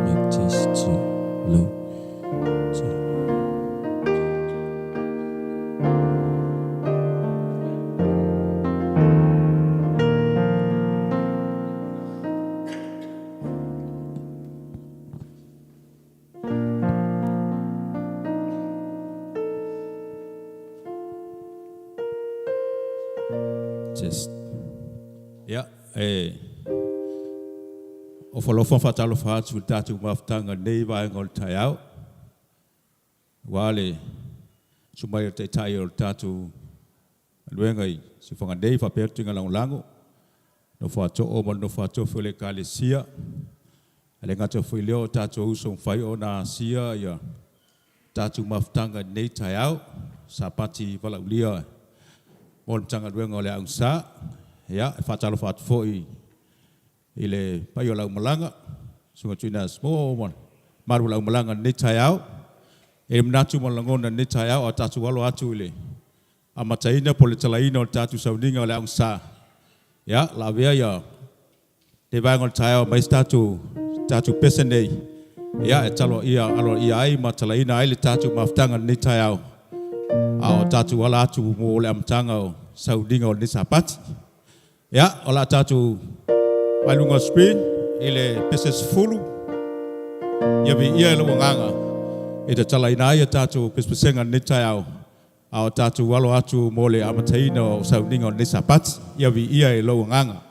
Mic test two, low, two. Test. Ia, e ofo alofa ma faatalofa atu i le tatou mafutaga i lenei vaega o le taeao, aua le susu mai o le Taitai o le tatou galuega i Siufaga nei faapea le tuiga lagolago, nofo a too ma le nofo a tofi o le Ekalesia. Ae le gata foi i lea o tatou uso ua mafai ona asia ia tatou mafutaga i lenei taeao, Sapati valaaulia mo le Matagaluega o le Aoga Sa. Ia, e faatalofa atu foi i le paia o le aumalaga, Susuga Tuiaana ma le mamalu o le aumalaga i lenei taeao. E i ai le manatu ma le lagona i lenei taeao a o tatou alo atu i le amataina po o le tatalaina o le tatou sauniga o le Aoga Sa, ia, o le a avea lenei vaega o le taeao e aumai ai se tatou pese nei e aloaia ai ma tatalaina ai le tatou mafutaga i lenei taeao, a o tatou ala atu mo le amataga o sauniga o lenei Sapati. Ia, o le a tatou vaai i luga o le screen i le pese 10, Ia Viia e Lou Agaga, e tatalaina ai a tatou pesepesega i lenei taeao, a o tatou alo atu mo le amataina o sauniga o lenei Sapati. Ia Viia e Lou Agaga.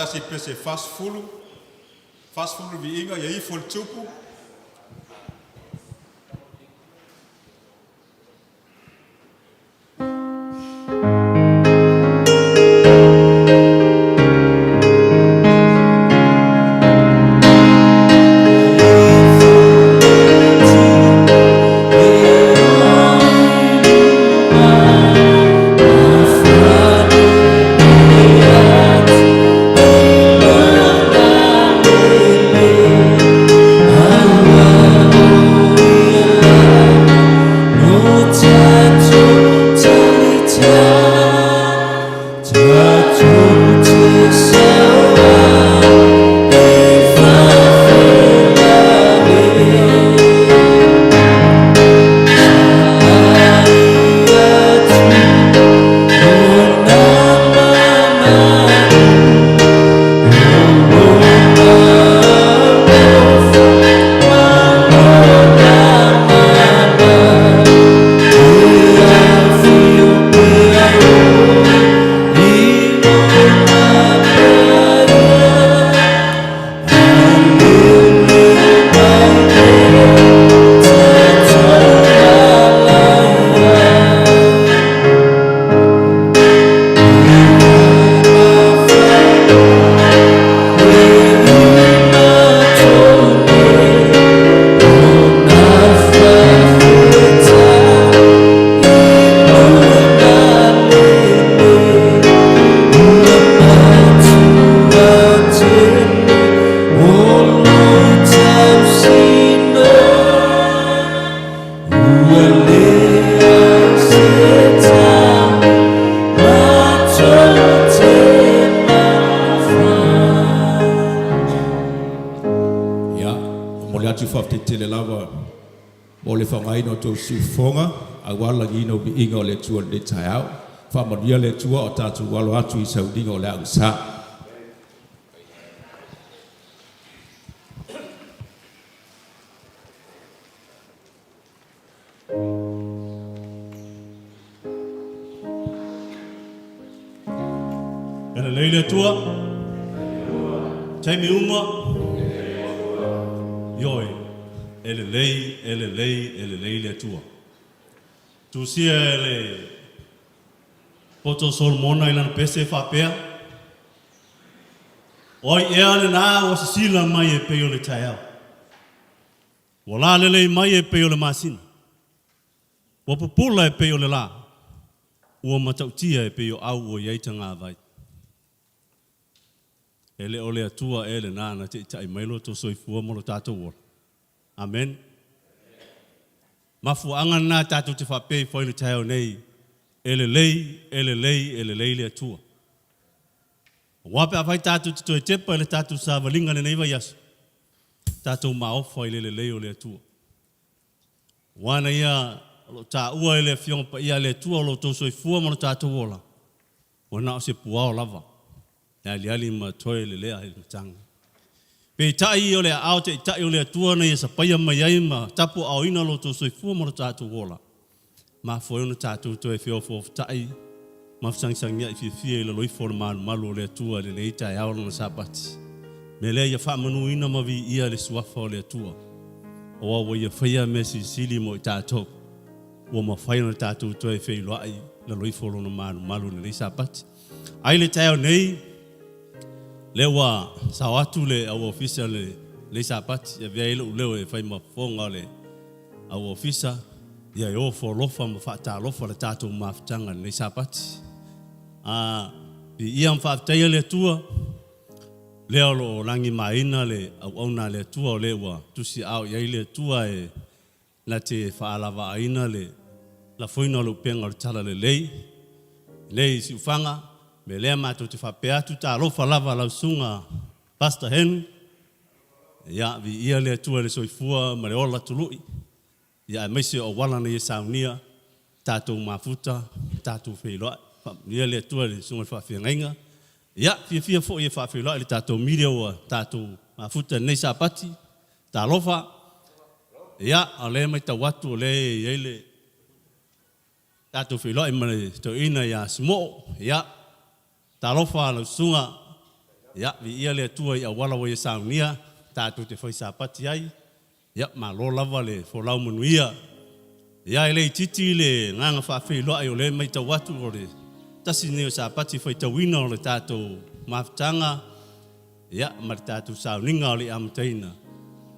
tasi pese 40, 40 le viiga, ia ifo le Tupu. Ia, momoli atu le faafetai tele lava mo le faaaogaina o tou siufofoga aua le lagiina o viiga o le Atua i lenei taeao. Faamanuia le Atua o tatou alo atu i sauniga o le augasa. E lelei le Atua? Taimi uma? Ioe, e lelei, e lelei, e lelei le Atua. Tusia e le poto o Solomona i lana pese e faapea, O ai ea lena ua sisila mai e pei o le taeao? Ua lalelei mai e pei o le masina. Ua pupula e pei o le la. Ua matautia e pei o au ua i ai tagavai. E le o le Atua ea lena na taitai mai lo outou soifua ma lo tatou ola? Amene. Mafuaaga lena tatou te faapea ifo ai i le taeao nei, E lelei, e lelei, e lelei le Atua. Aua pe afai tatou te toe tepa i le tatou savaliga i lenei vaiaso, tatou maofa i le lelei o le Atua. Aua na ia o lo o taua e le Afioga Paia a le Atua o lo outou soifua ma lo tatou ola, ua na o se puao lava e aliali ma toe lelea i le matagi. Peitai o le aao taitai o le Atua na ia sapaia mai ai ma tapuaaoina lo outou soifua ma lo tatou ola, mafua ai ona tatou toe feofoofotai ma fesagisagiai fiafia i lalo ifo o le malumalu o le Atua i lenei taeao lona Sapati. Mea lea ia faamanuina ma viia le Suafa o le Atua, aua ua Ia faia mea silisili mo i tatou, ua mafai ona tatou toe feiloai i lalo ifo o Lona malumalu i lenei Sapati. Ai le taeao nei, lea ua sao atu le au ofisa i lenei Sapati, e avea ai lou leo e fai ma fofoga o le au ofisa, ia e ofo alofa ma faatalofa le tatou mafutaga i lenei Sapati. A viia ma faafetaia le Atua, lea o lo o lagimaina le auauna a le Atua, o lea ua tusiaao i ai le Atua e na te faalavaaina le lafoina o le upega o le talalelei nei i Siufaga. Mea lea matou te faapea atu, talofa lava lau susuga Pastor Henry, ia viia le Atua i le soifua ma le ola tului, ia aemaise o auala na ia saunia, tatou mafuta, tatou feiloai. Faamanuia le Atua i le susuga i le faafeagaiga. Ia, fiafia foi e faafeiloai i le tatou media ua tatou mafuta i lenei Sapati. Talofa! Ia, o lea e matau atu o lea e i ai le tatou feiloai ma le toeaina ia Simoo. Ia, talofa lau susuga. Ia, viia le Atua i auala ua Ia saunia tatou te fai Sapati ai. Ia, malo lava le folau manuia. Ia, e le itiiti le agaga faafeiloai o lea e matau atu o le tasi lenei o Sapati faitauina o le tatou mafutaga, ia, ma le tatou sauniga o le i amataina.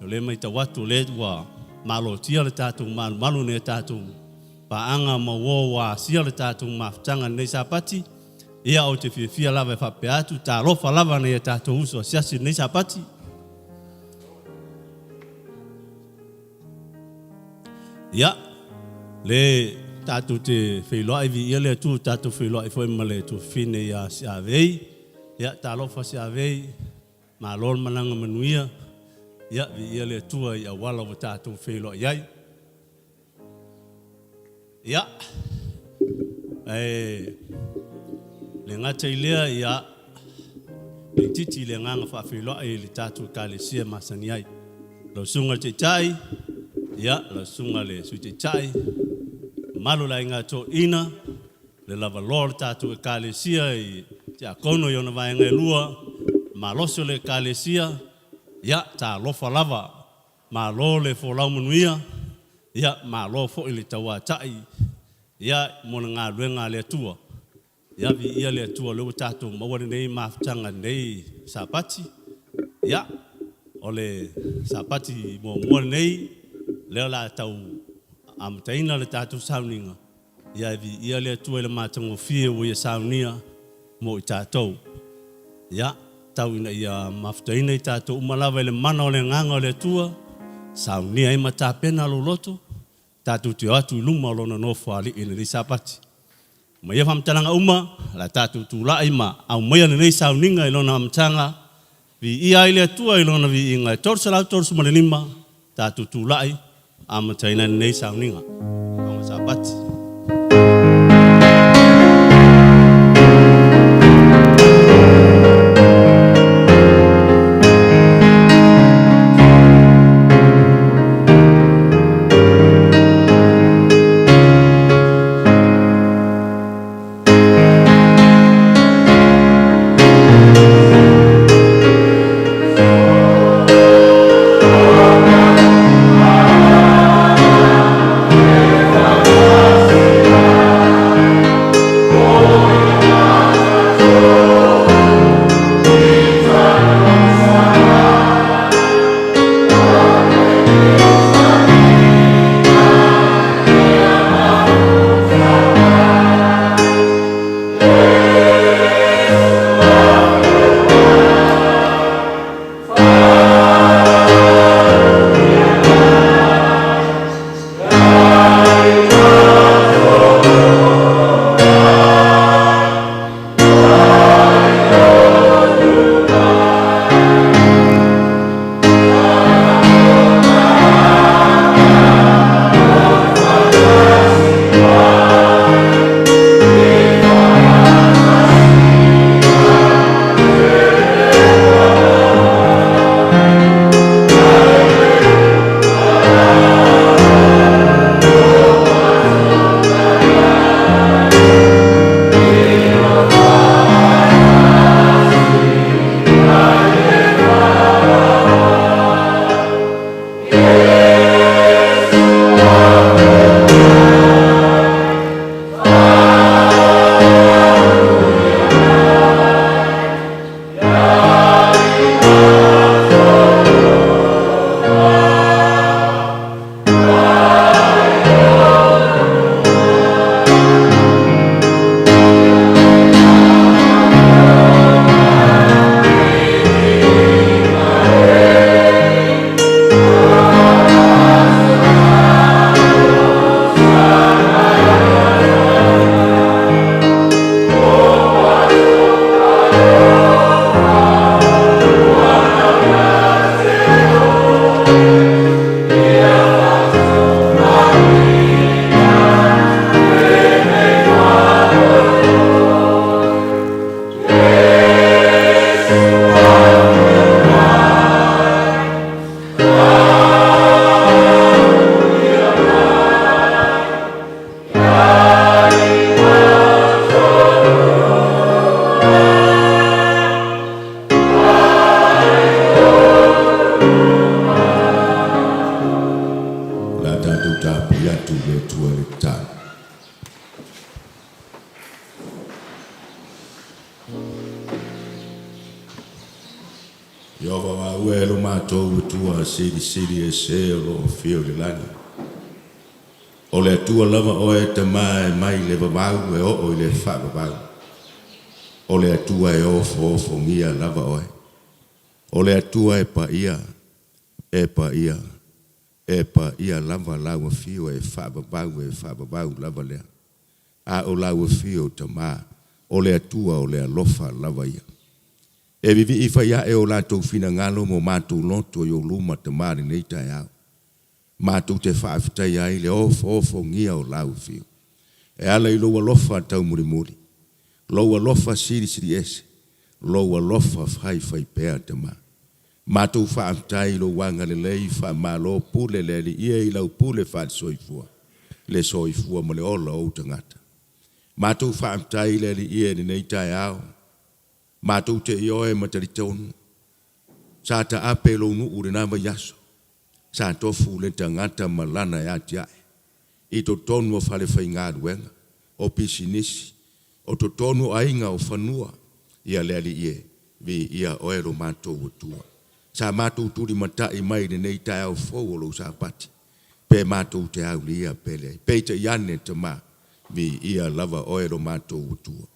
O lea e matau atu o lea ua malotia le tatou malumalu i nai a tatou paaga ma uo ua asia le tatou mafutaga i lenei Sapati. Ia, ou te fiafia lava e faapea atu, talofa lava nai a tatou uso asiasi i lenei Sapati. Ia, le tatou te feiloai viia le Atua, tatou feiloai foi ma le tuafafine ia Siavei. Ia, talofa Siavei, malo le malaga manuia. Ia, viia le Atua i auala ua tatou feiloai ai. Ia, e le gata i lea, ia, le itiiti i le agaga faafeiloai i le tatou Ekalesia masani ai. Lau Susuga i le Taitai, ia, lau Susuga i le Sui Taitai, mamalu o le Aiga Toeaina, le lavaloa o le tatou Ekalesia i Tiakono i ona vaega e lua, malosi o le Ekalesia, ia, talofa lava, malo le folau manuia, ia, malo foi le tauatai, ia, mo le galuega a le Atua. Ia, viia le Atua o lea ua tatou maua lenei mafutaga i lenei Sapati. Ia, o le Sapati muamua lenei, lea o le a tau amataina le tatou sauniga, ia e viia le Atua i le matagofie ua Ia saunia mo i tatou. Ia, tau ina ia mafutaina i tatou uma lava i le mana o le Agaga o le Atua, saunia ai ma tapena lou loto, tatou te o atu i luma o Lona Nofoalii i lenei Sapati. Ma ia faamatalaga uma, o le a tatou tulai ma aumaia lenei sauniga i lona amataga, viia ai le Atua i Lona viiga e 335, tatou tulai amataina lenei sauniga. Loga Sapati. Ieova o au e lo matou Atua silisili ese o lo o afio i le lagi. O le Atua lava oe Tama e mai le vavau e oo i le faavavau. O le Atua e ofoofogia lava oe. O le Atua e paia, e paia, e paia lava lau afio e faavavau e faavavau lava lea. A o lau afio Tama, o le Atua o le alofa lava ia. E vivii fai ae o latou finagalo ma o matou loto i ou luma Tama i lenei taeao. Matou te faafetaia ai le ofoofogia o lau afio e ala i lou alofa taumulimuli, lou alofa silisiliese, lou alofa faifaipea Tama. Matou faafetai i lou agalelei faamalo pule le Alii e i lau pule faale-soifua, le soifua ma le ola o ou tagata. Matou faafetai i le Alii e i lenei taeao, matou te ioe ma talitonu sa taape lou nuu i lena vaiaso, sa tofu le tagata ma lana e atiae i totonu o falefaigaluega, o pisinisi, o totonu o aiga, o fanua. Ia le Alii e, viia Oe lo matou Atua. Sa matou tulimatai mai i lenei taeao fou o lou Sapati, pe matou te aulia pe leai. Peitai ane Tama, viia lava Oe lo matou Atua,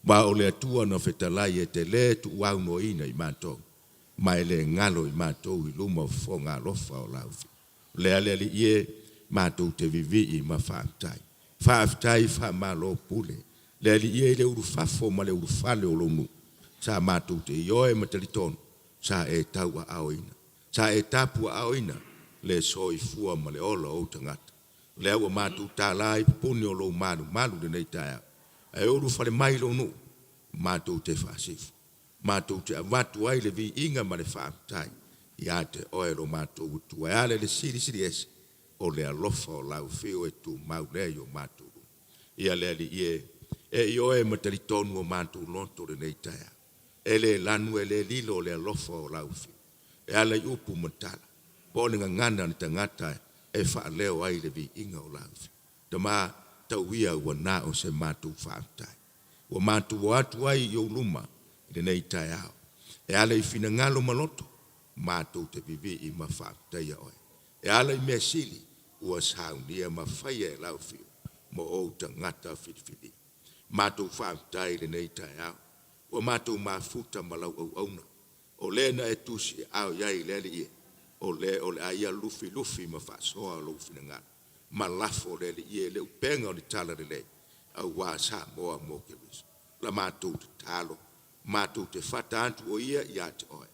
aua o le Atua na fetalai e te le tuuaunoaina i matou, ma e le galo i matou i luma o fofoga alofa o lau Afioga. O lea le Alii e, matou te vivii ma faafetai. Faafetai faamalo pule le Alii e i le ulufafo ma le ulufale o lou nuu, sa matou te ioe ma talitonu sa e tauaaoina, sa e tapuaaoina le soifua ma le ola o ou tagata. O lea ua matou tala i pupuni o lou malumalu i lenei taeao, ae ulufale mai lou nuu matou te faasifo, matou te avatu ai le viiga ma le faafetai ia te Oe lo matou Atua e ala i le Silisili Ese o le alofa o lau afio e tumau lea i o matou luma. Ia le Alii e, e ioe ma talitonu o matou loto i lenei taeao, e le lanu e le lilo le alofa o lau afio e ala i upu ma tala po o le gagana a le tagata e faaleo ai le viiga o lau afio. Tama, tau ia ua na o se matou faafetai ua matou o atu ai i ou luma i lenei taeao e ala i finagalo ma loto matou te vivii ma faafetaia oe e ala i mea sili ua saunia ma faia e lau afio mo ou tagata filifilia. Matou faafetai i lenei taeao ua matou mafuta ma lau auauna o le na e tusiaao i ai le Alii e, o le o le a ia lufilufi ma faasoa lou finagalo ma lafo le Alii e le upega o le talalelei aua Samoa mo Keriso. La matou tatalo, matou te fata atu o ia ia te oe,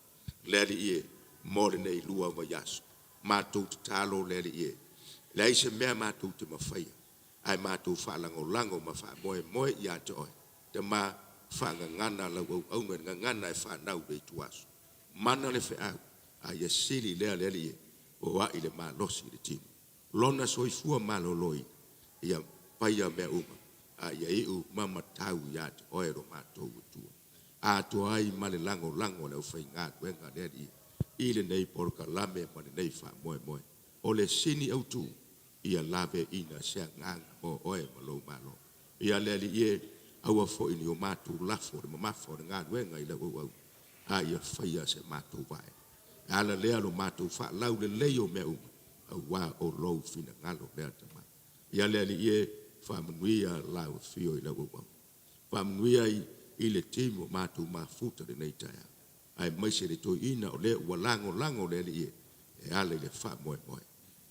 le Alii e, mo lenei lua vaiaso. Matou tatalo le Alii e, leai se mea matou te mafaia, ae matou faalagolago ma faamoemoe ia te oe. Tama, faagagana lau auauna i le gagana e fanau i le ituaso. Mana le feau, a ia sili lea le Alii e, foai le malosi i le tino. Lona soifua maloloina, ia faia mea uma, a ia iu ma matau ia te oe lo matou Atua. Atoa ai ma le lagolago a le aufaigaluega a le Alii i lenei polokalame ma lenei faamoemoe. O le sini autu, ia laveaiina se agaga mo oe ma lou Malo. Ia le Alii e, aua foi ne i o matou lafo le mamafa o le galuega i lau auauna, a ia faia se matou vaega. E ala lea lo matou faalaulelei o mea uma, aua o lou finagalo lea Tama. Ia le Alii e, faamanuia lau afio i lau auauna. Faamanuia i le team ua matou mafuta i lenei taeao, aemaise le toeaina o lea ua lagolago le Alii e, e ala i le faamoemoe.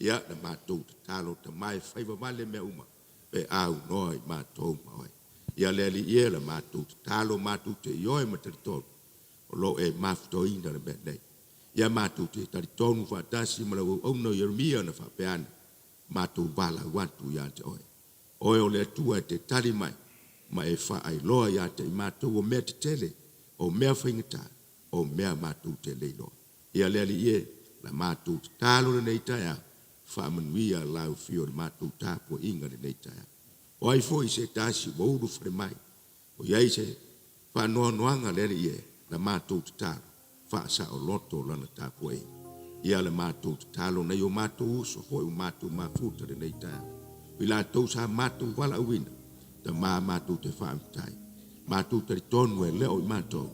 Ia, na matou tatalo Tama e fai vavale mea uma pe aunoa i matou ma oe. Ia le Alii e, la matou tatalo matou te ioe ma talitonu o lo o e mafutoina le mea nei. Ia matou te talitonu faatasi ma lau auauna o Ieremia na faapea ane, matou valaau atu ia te oe. Oe o le Atua e te tali mai ma e faailoa ia te i matou o mea tetele, o mea faigata, o mea matou te le iloa. Ia le Alii e, la matou tatalo lenei taeao, faamanuia lau afio i le matou tapuaiga lenei taeao. O ai foi se tasi ua ulufale mai, o i ai se faanoanoaga le Alii e, la matou tatalo, faasaoloto lana tapuaiga. Ia le matou tatalo nai o matou uso foi ua matou mafuta lenei taeao, o i latou sa matou valaauina, Tama matou te faafetai, matou talitonu e le o i matou,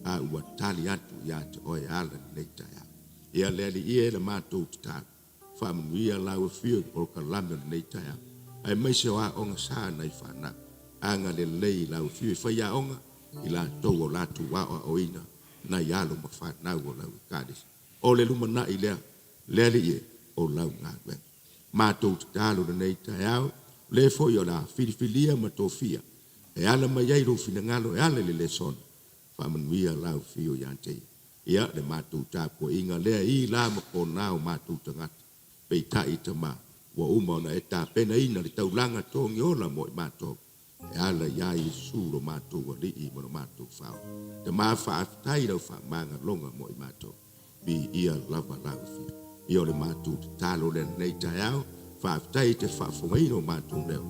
a ua tali atu ia te Oe e ala i lenei taeao. Ia le Alii e le matou tatalo, faamanuia lau afio i polokalame o lenei taeao, aemaise o aoga sa nai fanau. Agalelei i lau afio i faiaoga, i latou o latou aoaoina nai alo ma fanau o lau Ekalesia. O le lumanai lea, le Alii e, o lau galuega. Matou tatalo i lenei taeao, o le foi o le a filifilia ma tofia e ala mai ai lou finagalo e ala i le lesona, faamanuia lau afio ia te ia. Ia, le matou tapuaiga lea i la ma kona o matou tagata, peitai, Tama, ua uma ona e tapenaina le taulaga togiola mo i matou, e ala iā Iesu lo matou Alii ma lo matou Fao. Tama, faafetai i lau faamagaloga mo i matou. Viia lava lau Afioga. Ia o le matou tatalo lea lenei taeao, faafetai i te faafofogaina o matou leo.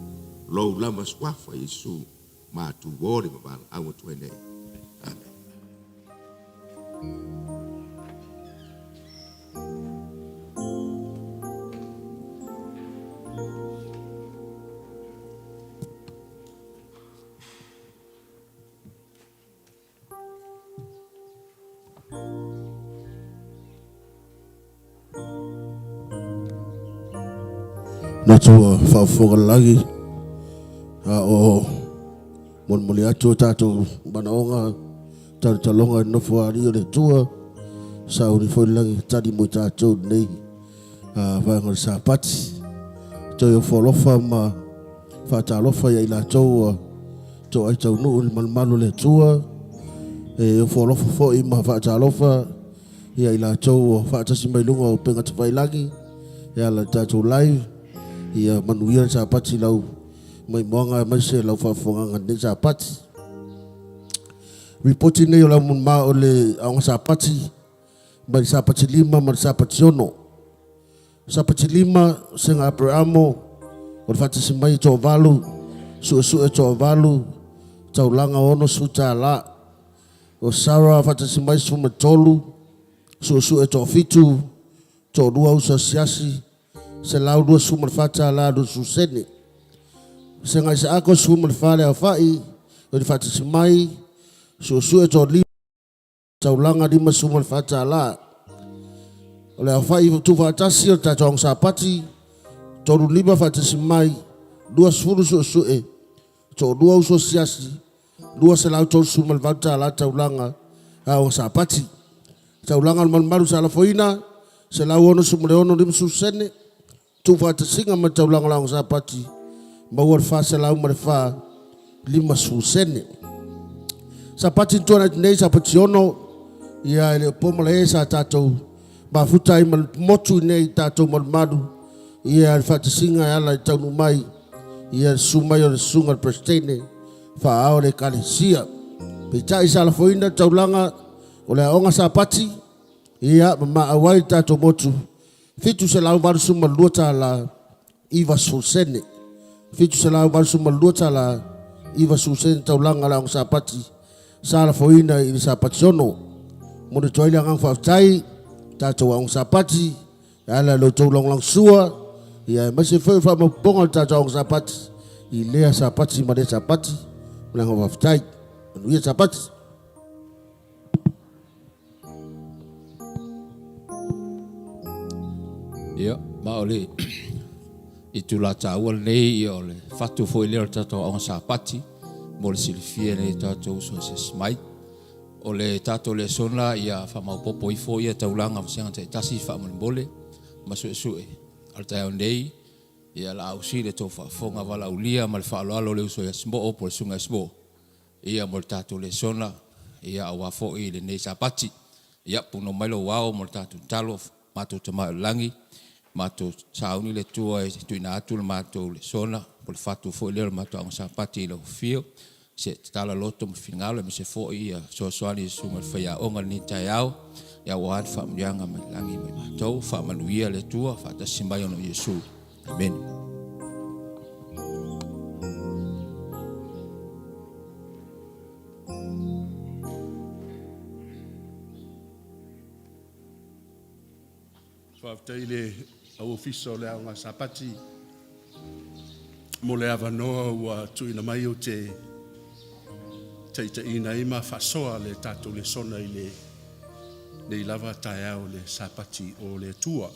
Lou lava suafa Iesu, matou o le ma valaau atu ai nei. Amen. Le Atua faafofoga le lagi, a o molimoli atu o tatou manaoga talotaloga i le nofo a alii o le Atua, sauni foi le lagi tali mo i tatou lenei vaega o le Sapati. Toe ofo alofa ma faatalofa ia i latou ua toai taunuu i le malumalu o le Atua, e ofo alofa foi ma faatalofa ia i latou ua faatasi mai luga o upega tafailagi e ala i le tatou live. Ia manuia le Sapati i lau maimoaga aemaise lau faafofogaaga i lenei Sapati. Lipoti nei o le aumama o le Aoga Sapati mai le Sapati 5 ma le Sapati 6. Sapati 5, Sega Aperamo o le faatasi mai e toavalu, suesue toavalu, taulaga $60. O Sarah faatasi mai 13, suesue toafitu, toalua uso asiasi, $124 20 sene. Sega Isaako 14 le aofai o le faatasi mai, suesue toalima, taulaga $54. O le aofai tuufaatasi o le tatou Aoga Sapati, 35 faatasi mai, 20 suesue, toalua uso asiasi, $238 taulaga Aoga Sapati. Taulaga o le malumalu sa lafoina, $166.50 sene, tuufaatasiga ma le taulaga o le Aoga Sapati, maua le $404.50 sene. Sapati na tuanai atu nei, Sapati 6, ia e le o po malae sa tatou mafuta ai ma le motu i nei tatou malumalu, ia le faatasiga e ala i taunuu mai, ia le susu mai o le susuga i le Peresetene faa-ao o le Ekalesia. Peitai sa lafoina le taulaga o le Aoga Sapati, ia ma maau ai le tatou motu $782 90 sene. $782 90 sene taulaga o le Aoga Sapati sa lafoina i le Sapati 6. Momoli atu ai le agaga faafetai tatou Aoga Sapati e ala i lo outou lagolagosua, ia aemaise foi o le faamaopoopoga o le tatou Aoga Sapati i lea Sapati ma lea Sapati. Ma le agaga faafetai. Manuia Sapati. Ia, ma o le itula taua lenei, ia o le fatu foi lea o le tatou Aoga Sapati mo le silafia e nai o tatou uso asiasi mai. O le tatou lesona ia faamaopoopo ifo ia taulaga vasega taitasi faamolemole ma suesue. A o le taeao nei, ia la ausi le tou faafofoga valaaulia ma le faaaloalo o le uso ia Smoo po o le susuga ia Smoo ia mo le tatou lesona ia aua foi lenei Sapati. Ia puno mai lou ao mo le tatou tatalo. Matou Tama i le Lagi, matou sauni le Atua e tuuina atu le matou lesona po o le fatu foi lea o le matou Aoga Sapati i lau Afio, se i tatala loto ma finagalo aemaise foi ia fesoasoani i le Susuga i le Faiaoga i lenei taeao, ia aua le faamanuiaga mai le lagi mo i matou. Faamanuia le Atua, faatasi mai ona o Iesu. Amene. Faafetai i le au ofisa o le Aoga Sapati mo le avanoa ua tuuina mai ou te taitaiina ai ma faasoa le tatou lesona i lenei lava taeao le Sapati o le Atua.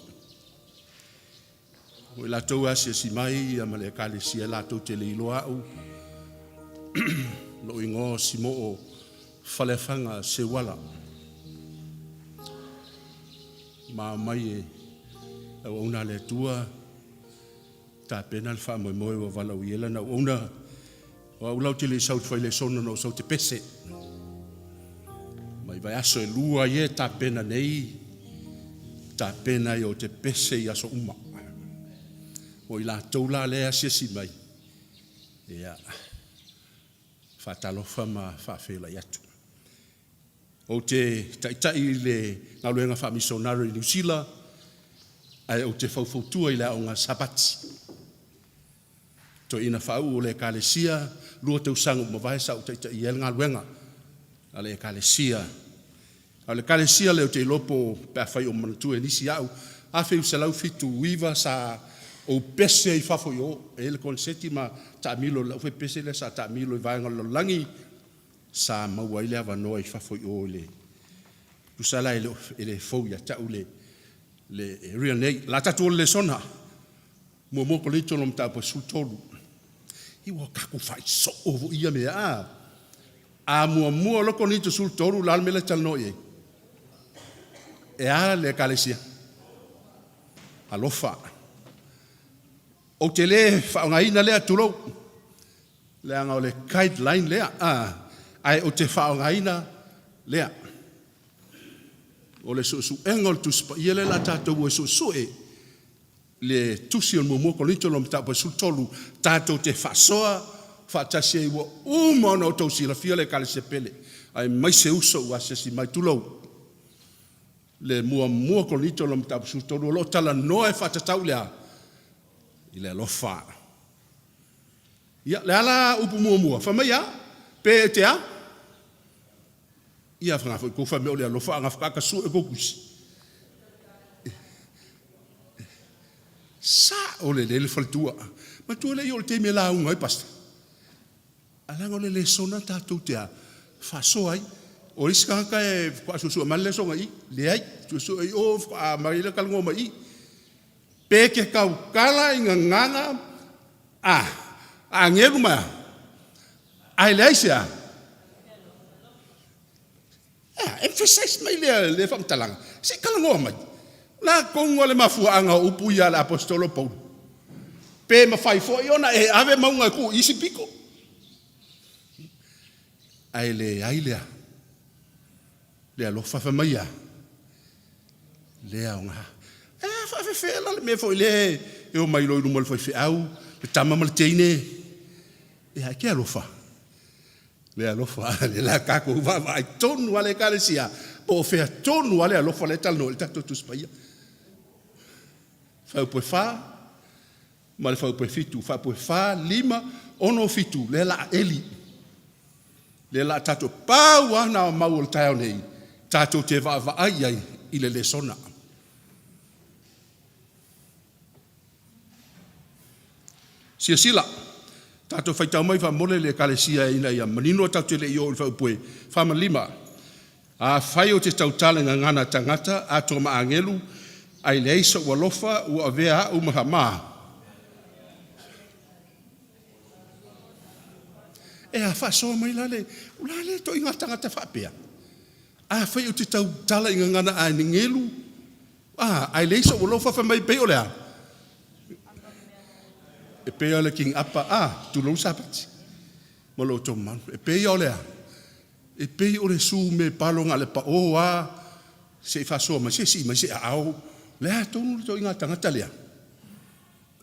O i latou e asiasi mai ia ma le Ekalesia latou te le iloa au, lou igoa o Simoo Faleafaga Seuala. Ma aumai e auauna a le Atua tapena le faamoemoe ua valaaulia ai lana auauna. O au lau te le i sau i le fai lesona na ou sau te pese. Mai vaiaso e lua ia e tapena nei, tapena ai ou te pese i aso uma. O i latou la lea e asiasi mai, ia, faatalofa ma faafeiloai atu. Ou te taitai i le galuega faamisionare i Niu Sila, ae ou te faufautua i le aoga Sapati. Toeaina faauu o le Ekalesia, 2 tausaga ua mavae sa ou taitaia ai le galuega a le Ekalesia. A o le Ekalesia lea ou te iloa po o, pe afai o manatua e nisi au, 1979 sa ou pese ai i fafo i o, e i ai le koneseti ma taamilo i lau foi pese lea sa taamilo i vaega o le lalolagi, sa maua ai le avanoa i fafo i o i le… Tusa la e le fou ia te au le area nei. O le a tatou o i le lesona. 1 Korinito mataupu e 13. Ua tatou fai soo foi ia mea, a? A muamua loa Korinito 13, o le a le mea la e talanoa i ai? E a le Ekalesia? Alofa. Ou te le faaaogaina lea, tulou, leaga o le guideline lea, ae ou te faaaogaina lea. O le suesuega o le Tusi Paia lea o le a tatou o e suesue, le tusi o le 1 Korinito lona mataupu e 13, tatou te faasoa faatasi ai, ua uma ona outou silafia le Ekalesia pele, aemaise uso ua asiasi mai, tulou. Le 1 Korinito lona mataupu 13, o lo o talanoa e faatatau i le a? I le alofa. Ia, le a la upu muamua? Fai mai a? Pe e te a? Ia, fai tou fai mai o le alofa, a faatoa ta sue tou tusi. Sao lelei le faletua. Matua lea o le taimi e lauga ai pastor. Ae leaga o le lesona tatou te a? Faasoa ai. O isi tagata e faatoa suesue mai le lesona i i. Leai, suesue i o faatoa aumai lea talanoa mai i i. Pe te tautala i gagana a agelu ma e a? Ae leai se a? A, emphasize mai lea faamatalaga, se i talanoa mai. O le a tonu lava le mafuaaga o upu ia a le Aposetolo o Paulo? Pe mafai foi ona e ave mauga e tuu i isi pito? Ae leai lea, le alofa fai mai a, le aoga. E a faafefea la le mea foi lea e omai loa i luma o le faifeau, le tama ma le teine, e a, e te alofa? Le alofa, lea la tatou vaavaai tonu lava le Ekalesia, po o fea tonu lava le alofa lea e talanoa ai le tatou Tusi Paia. Faaiupu e 4 ma le faaiupu e 7, faaiupu e 4, 5, 6, 7, lea o le a eli. Lea o le a tatou, pau lava na o mau o le taeao nei, tatou te vaavaai i ai i le lesona. Silasila, tatou faitau mai faamole le Ekalesia ina ia manino tatou te le i oo i le faaiupu e 4 ma le 5. Afai ou te tautala i gagana tagata atoa ma agelu, ae leai sou alofa, ua avea au ma ma. E a faasoa mai la le, o la le toaiga tagata faapea. Afai ou te tautala i gagana agelu, a, ae leai sou alofa, fai mai pei o le a? E pei o le king apa, a, tulou Sapati, ma lo outou mamalu. E pei o le a? E pei o le su me palo na o le pao lava, se i faasoa mai, se sii mai se aao. O le a tonu le toaiga tagata lea?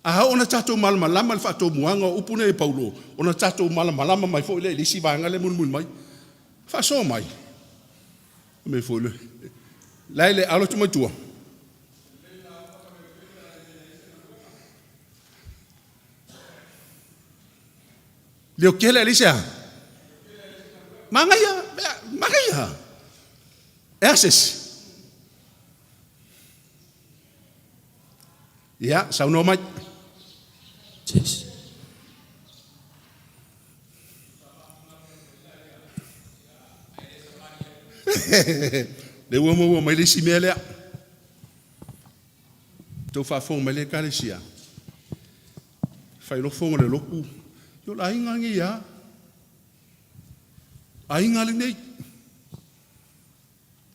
A oo ina tatou malamalama i le faatomuaga o upu nei a Paulo, ona tatou malamalama mai foi lea i le isi vaega lea e mulimuli mai. Faasoa mai. Mea foi le la e le alo atu mai tua. Leo tele alise a. Manaia, manaia. E a se isi? Ia, saunoa mai. Se isi. Lea ua maua mai le isi mea lea. Tou faafofoga mai le Ekalesia, failofoga o le lotu, ia o le aiga lenei lava. Aiga lenei.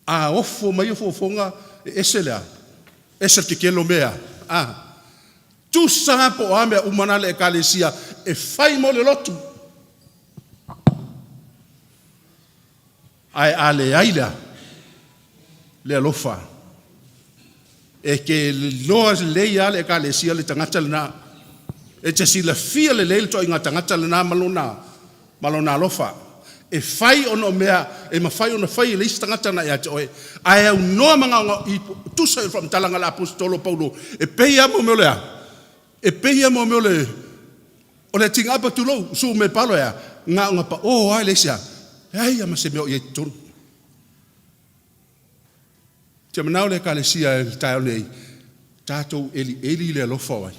A ofo mai ofoofoga, e ese le a? Ese le tetele o mea, a? Tusa lava po o a mea uma na a le Ekalesia e fai mo le lotu. Ae a leai le a? Le alofa. E te iloa lelei lava le Ekalesia le tagata lena. E te silafia lelei le ituaiga tagata lena ma lona alofa. E fai ona o mea e mafai ona fai e le isi tagata na ia te oe, ae aunoa ma gaogaoa i tusa i le faamatalaga a le Aposetolo Paulo, e pei lava mo mea o le a? E pei lava mo mea o le o le atigaapa tulou, suumepalo e a? Na ona pao lava e leai se a? Leai lava ma se mea o i ai i totonu. Ou te manao le Ekalesia i le taeao nei, tatou elieli i le alofa o ai?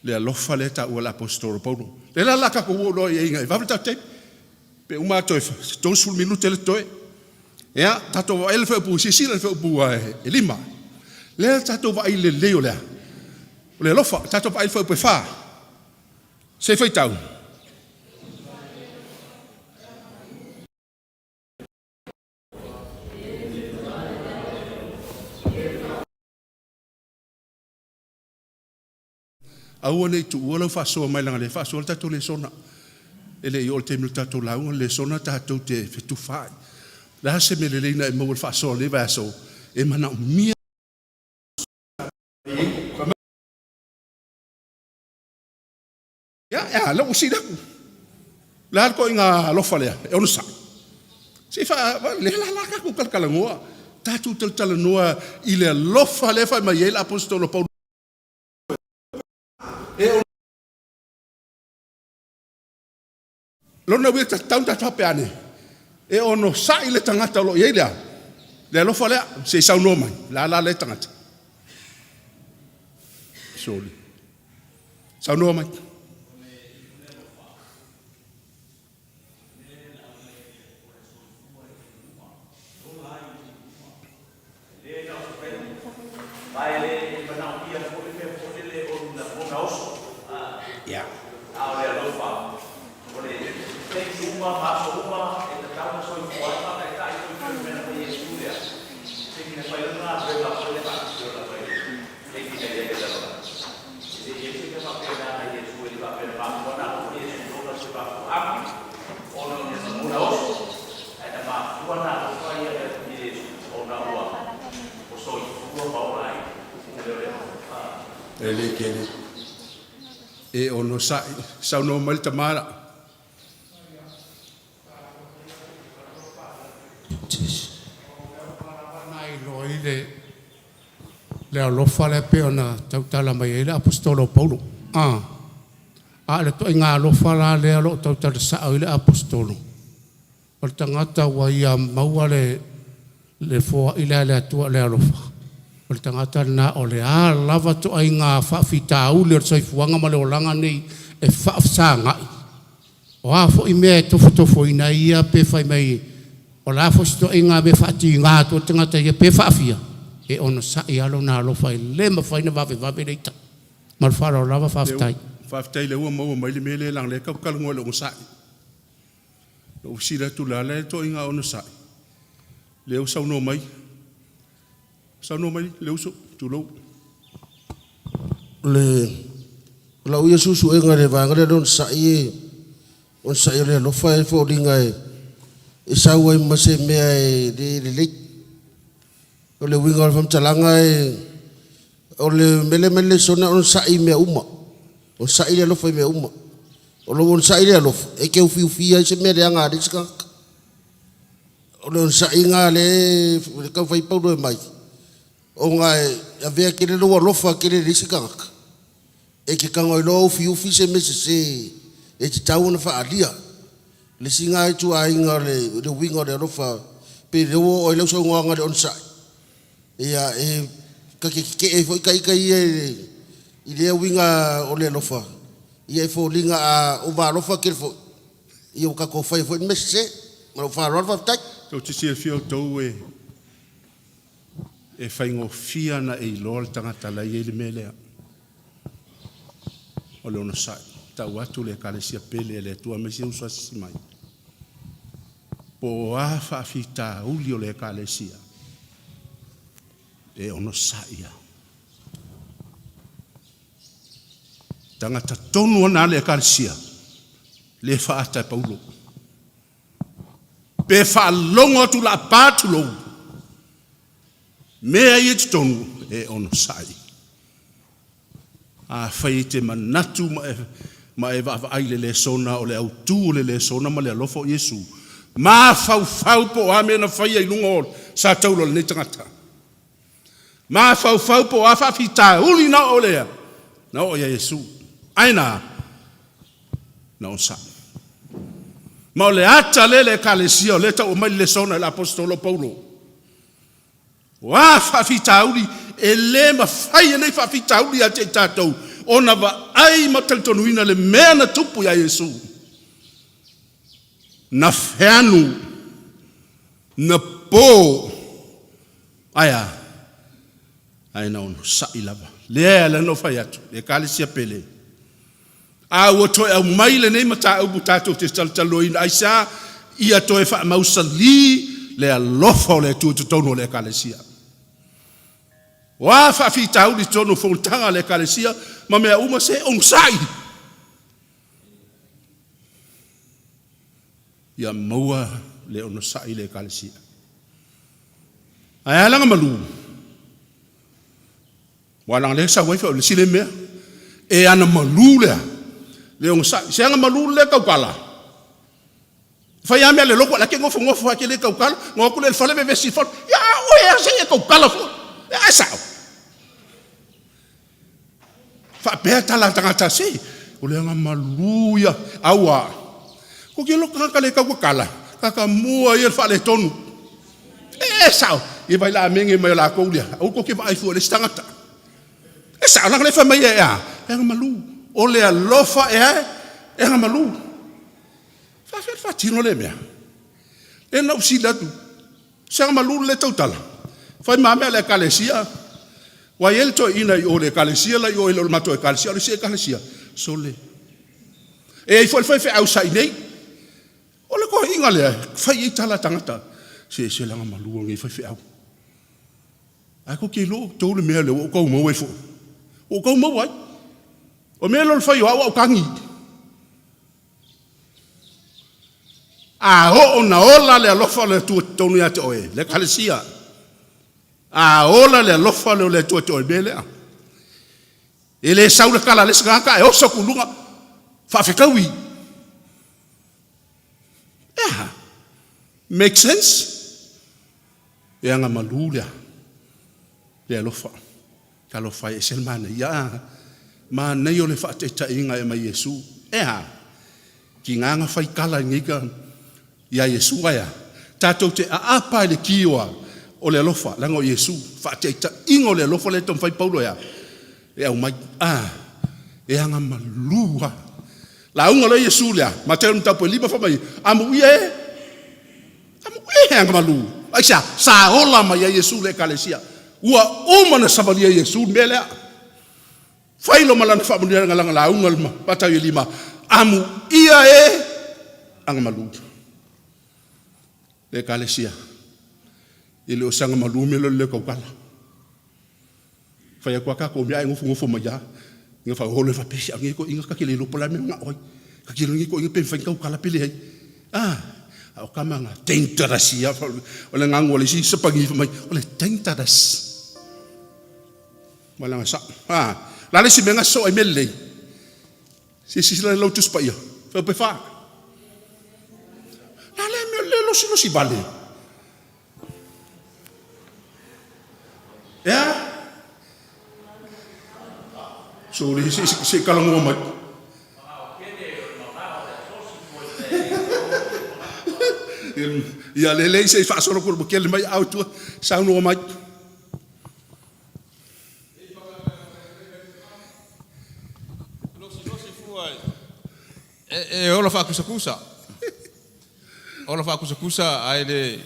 Le alofa lea e taua e le Aposetolo Paulo. Lea la o le a tatou oo loa i ai ina ia vave le tatou taimi. Pe uma atu e 30 minute le totoe. Ia, tatou vaai le fuaiupu, silasila i le fuaiupu 5. Lea tatou vaai i le lelei o le a? O le alofa. Tatou vaai i le fuaiupu 4. Se i faitau. Aua ne i tuua lau faasoa mai leaga o lea e faasoa le tatou lesona. E le i oo i le taimi o le tatou lauga o le lesona tatou te fetufaai. O le a se mea lelei na e maua i le faasoa o lenei vaiaso? E manaomia. Ia, e a, lea ua sili atu. O le a le ituaiga alofa lea? E onosai. Se i faa, lea la la tatou talatalanoa. Tatou talatalanoa i le alofa lea e fai mai ai le Aposetolo Paulo. E Lona uiga tatau ona tatou faapea ane, e onosai le tagata o lo o i ai le a? Le alofa lea, se i saunoa mai, o le a la lea tagata? Soli. Saunoa mai. E le tele. E onosai. Saunoa mai le tama la. Na iloa ai le le alofa lea pei ona tautala mai ai le Aposetolo o Paulo. A o le ituaiga alofa la lea o lo o tautala sao ai le Aposetolo, o le tagata ua ia maua le foai lea a le Atua o le alofa, o le tagata lena o le a lava ituaiga faafitauli o le soifuaga ma le olaga nei e faafesagai, o a foi mea e tofotofoina ai ia pe fai mai o le a foi se ituaiga mea e faatiga atu ai le tagata ia pe faafia, e onosai lava lona alofa e le mafai ona vavevave le ita. Ma le faaaloalo lava, faafetai. Faafetai lea ua maua mai le mea lea leaga o lea tatou te talanoa i le onosai. Na ou fesili atu o le a le ituaiga onosai? Lea ua saunoa mai. Saunoa mai le uso, tulou. O le lau ia suesuega i le vaega lea o le onosai e onosai o le alofa e foliga e sau ai ma se mea e le lelei. O le uiga o le faamatalaga e o le mea lea e aumai i le lesona e onosai i mea uma. Onosai le alofa i mea uma. O lou onosai i le alofa, e te ufiufia ai se mea leaga a le isi tagata. O le onosaiga lea e taumafai ai Paulo e aumai, ona e avea tele lou alofa tele i le isi tagata, e te tago ai loa ufiufi se mea sese e tatau ona faaalia. Le isi lena ituaiga o le uiga o le alofa, pei o lea ua oo i ai lau saunoaga i le onosai, ia e ta te tetee foi ta ita ia i lea uiga o le alofa, ia e foliga a ova alofa tele foi, ia ua tatou faia foi le mea sese. Ma lou faaaloalo faafetai. Tou te silafia outou e e faigofie ona e iloa le tagata la e i ai le mea lea o le onosai. Tau atu le Ekalesia pele a le Atua aemaise uso asiasi mai, po o a faafitauli o le Ekalesia, e onosai lava. Tagata tonu ana a le Ekalesia, lea e faaata e Paulo. Pe faalogo atu laapa tulou, mea ia i totonu e onosai. Afai e te manatu ma e, ma e vaavaai i le lesona o le autu o le lesona ma le alofa o Iesu, mafaufau po o a mea na faia i luga o sa taula o lenei tagata. Mafaufau po o a faafitauli na oo lea, na oo ia Iesu. Ae na, na onosai. Ma o le ata lea le Ekalesia o lea e tau aumai le lesona e le Aposetolo o Paulo. O a faafitauli, e le mafai e nei faafitauli ia te i tatou ona vaai ma talitonuina le mea na tupu ia Iesu. Na feanu, na po, ae a? Ae na onosai lava. Lea e ala ona ou fai atu, le Ekalesia pele, a ua toe aumai lenei mataupu tatou te talatalanoaina, aisea? Ia toe faamausalī le alofa o le Atua i totonu o le Ekalesia. O a faafitauli i totonu o fonotaga a le Ekalesia ma mea uma, se onosai. Ia maua le onosai i le Ekalesia. Ae a laga malu? Aua leaga lea e sau ai foi le isi lea mea. E ana malu lea, le onosai. Se ana malu le tautala. Fai a mea le loto, la ke nofo nofo a ke le tautala, no atu le fale vevesi fale. Ya oe a se e tautala fo. E ai sao. Faapea tala a tagata se, o le aga malu ia, aua. Ko ke loto tagata le tautatala, kaka mua ia le faaletonu. E sao, ia vai la menge mai o lakou lea, aua tou te vaai fua i le isi tagata. E sao, leaga lea fai mai e a, e aga malu. O le alofa e a, e aga malu. Faafefea le faatino lea mea? Lea na ou fesili atu, se aga malu le tautala. Fai ma mea le ekalesia, ua i ai le toeaina i o le ekalesia la i o e le o le matou ekalesia, o le isi ekalesia, sole. E i ai foi le faifeau sa i nei. O le toeaina lea, fai i ai tala a tagata, se se laga malu o lenei faifeau. Ae tou te iloa outou le mea lea ua ou tau maua ai foi. Ua ou tau maua ai. O mea lea o le fai o au au tagi. A oo na ola le alofa o le Atua totonu ia te oe, le Ekalesia. A ola le alofa o le Atua te oe, mea lea. E le sau le tala a le isi tagata ae oso atu i luga, faafetaui. E aha? Make sense? E aga malu lea, le alofa. Talofa e, ese le manaia. A, manaia o le faataitaiga e aumai Iesu. E a? Tiga na fai tala i nei ka, iā Iesu, ae a? Tatou te aapa i le tioa o le alofa, leaga o Iesu, faataitaiga o le alofa lea e taumafai Paulo e a? E aumai. A, e aga malu lava. Lauga loa Iesu lea, Mateo mataupu e lima fai mai, Amuia e, amuia e aga malu. Aisea? Sa ola mai ai Iesu i le Ekalesia. Ua uma ona savalia e Iesu le mea lea. Fai loa ma lana faamanuiaga lana lauga i le Matau e lima, Amuia e aga malu. Le Ekalesia, e le o se aga malu mea lea o le le tautala. Fai atu a tatou mea ae nofonofo mai a. Ina faaholo e faapea, se nei toeaiina ta te le iloa po o le a le mea e manao ai. Ta te iloa nei toeaiina pe mafai ona tautala pe leai. Ah, a o tama na dangerous ia. O le ganu a le isi Sapani fai mai, o le dangerous. Ma le aga sao. Ah, la le isi mea na soo ai mea lelei. Se silasila i lau Tusi Paia, Filipi 4. La lea mea le losilosi vale. Ea? Sorry, se, se, se kalangua mai. Ia lelei se i faasolo kulu kele mai au tua saunoa mai. Losilosi fua e, e ola faakusakusa. Ola faakusakusa ae le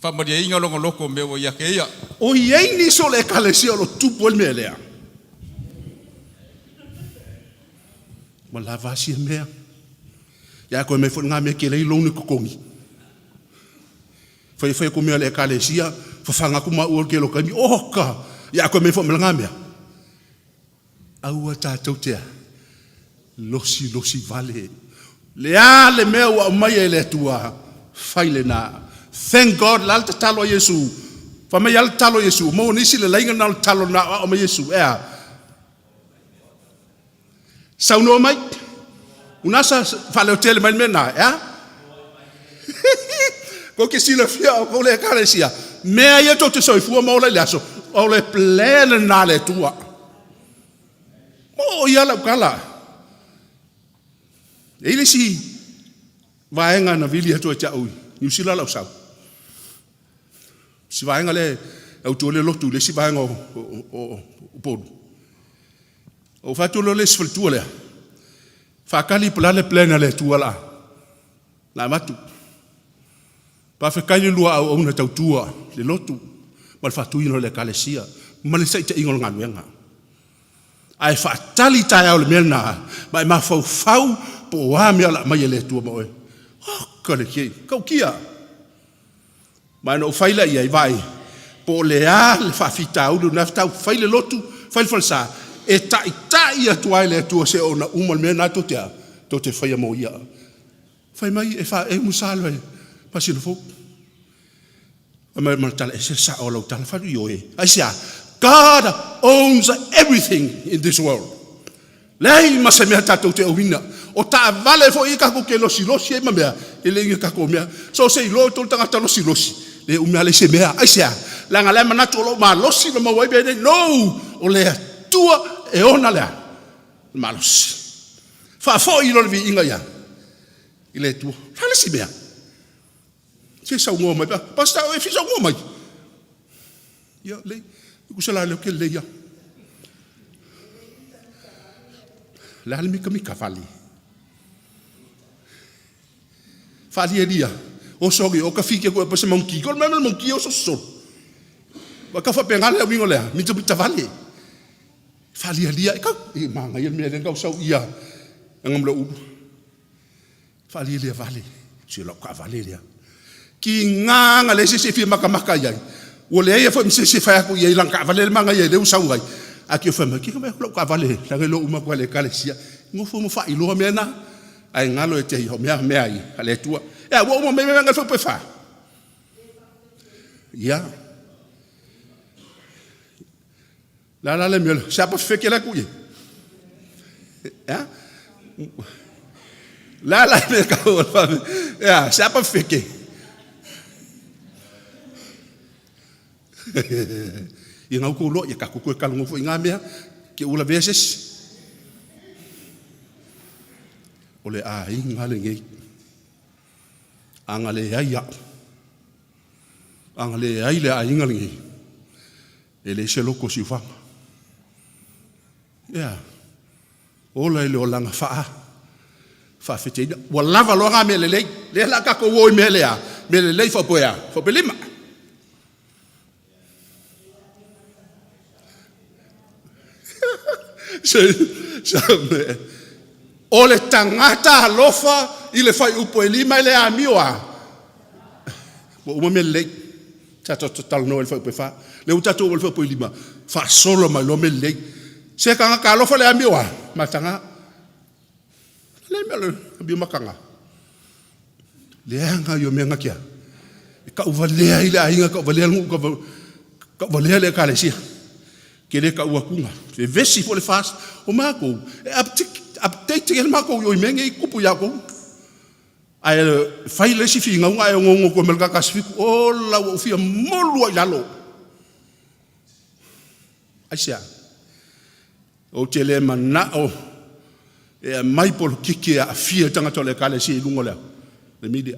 Faamalieina lona loto i mea ua ia te ia. O i ai nisi o le Ekalesia o lo o tupu ai le mea lea? Ua lava a sia mea. Ia koe mai foi ngā mea ke lei loan e totogi. Fai fai aku mea le Ekalesia, fafaga aku maua o le kelo taimi, oka! Ia koe mai foi ma ngā mea. Aua tatou te losilosi vale. Le a le mea ua aumaia e le Atua, fai lena. Thank God, la le tatalo a Iesu. Fai mai a le tatalo a Iesu, maua nisi le laiga na o le tatalo na aoao mai Iesu. E a? Saunoa mai. Una sa faaleotele mai le mea na, e a? Kou te silafia o kou le ekalesia. Mea ia tou te soifua ma ola i le aso, o le plan lena a le Atua. Mo ia lau tala. E i le isi vaega na vili atu ai te au i Niu Sila lau sau. Si vaega le au tu le lotu le isi vaega o Upolu. Ou fai atu loa le isi faletua lea, faatali po o le a le plan a le Atua la na avatu. Faafetai le lua auauna tautua le lotu ma le faatuina o le Ekalesia ma le taitaiga o le galuega. Ae faatali taeao le mea lena ma e mafaufau po o a mea o le a aumai e le Atua ma oe. Oh, ka le kei, tautia. Ma na ou fai lea i ai, vaai, po o le a le faafitauli o lena tau fai le lotu, fai le falesa, e taitai atu ai le Atua seia ona uma le mea lena tou te a, tou te faia mo Ia. Fai mai e fa e musa loa i masina fou. Fai mai ma le tala, ese le sao o lau tala, fai ioe. Aisea? God owns everything in this world. Leai ma se mea tatou te ouina. O taavale foi ia tatou te losilosi ai ma mea, e le i ni tatou mea. So se iloa outou le tagata losilosi, le umi lava leai se mea. Aisea? Leaga la e manatu o lou malosi na maua ai mea nei. No! O le Atua e ona le a? Le malosi. Faafoi loa le viiga ia i le Atua. O le a le isi mea? Se saunoa mai. Pastor, e fia saunoa mai. Ia, lei, kusa la leo ke lei ia. Le a le mikamika vale. Faalialia. O sorry, o ka fike ko pa se monkey. Ko le mea monkey o so so. Wa ka fa penga le wingo lea, mita mita vale. Faalialia e ka e manga ia mea le kau sau ia. Ngam lo ulu. Faalialia vale, si lau kaavale lea. Ki ngā le se se fia makamaka i ai. Ua leai foi ma se se fai aku i ai lana kaavale le manaia i lea ua sau ai. A ki fai mai, ki mai aku lau kaavale, langa lo uma ku ale ekalesia. Ngofo mo faailoa mea na, ae galo e te ai o mea mea ai a le Atua. Ea, ua uma mai mea ngai fai fa. Ia. La la le mea, se apa feke la ku ye. Ya. La la me ka o fa. Ya, se apa feke. Ia ngau kou loa, ia ka kuku e kalongo fo i ngā mea, ke ula vea sesi. O le aiga lenei. Aga le ai au. Aga le ai le aiga lenei. E leai se loko o Siufaga. Ea, ola i le olaga faa, faafeteina. Ua lava loa ngā mea lelei. Lea la tatou o i mea lea, mea lelei faapoea, faapelima. Se, se, o le tagata alofa i le fuaiupu e 5 e le amio a. Ua uma mea lelei. Tatou talanoa i le fuaiupu e 4. Lea ua tatou oo i le fuaiupu e 5, faasolo mai loa mea lelei. Se tagata alofa le amio a, mataga. Le mea le amio mataga. Leaga ia mea ngakia. E tauvalea ai le aiga, tauvalea le nuu, tauvalea le ekalesia. Ke le tau atuga. Vevesi foi le fast. O matou, e update le matou i o i mea nei tupu ia outou. Ae fai le isi finauga ae onoono atu ai ma le 107, ola ua ou fia molu ai i lalo. Aisea? Ou te le manao e aumai polokiki e aafia i tagata o le Ekalesia i luga o le, le media.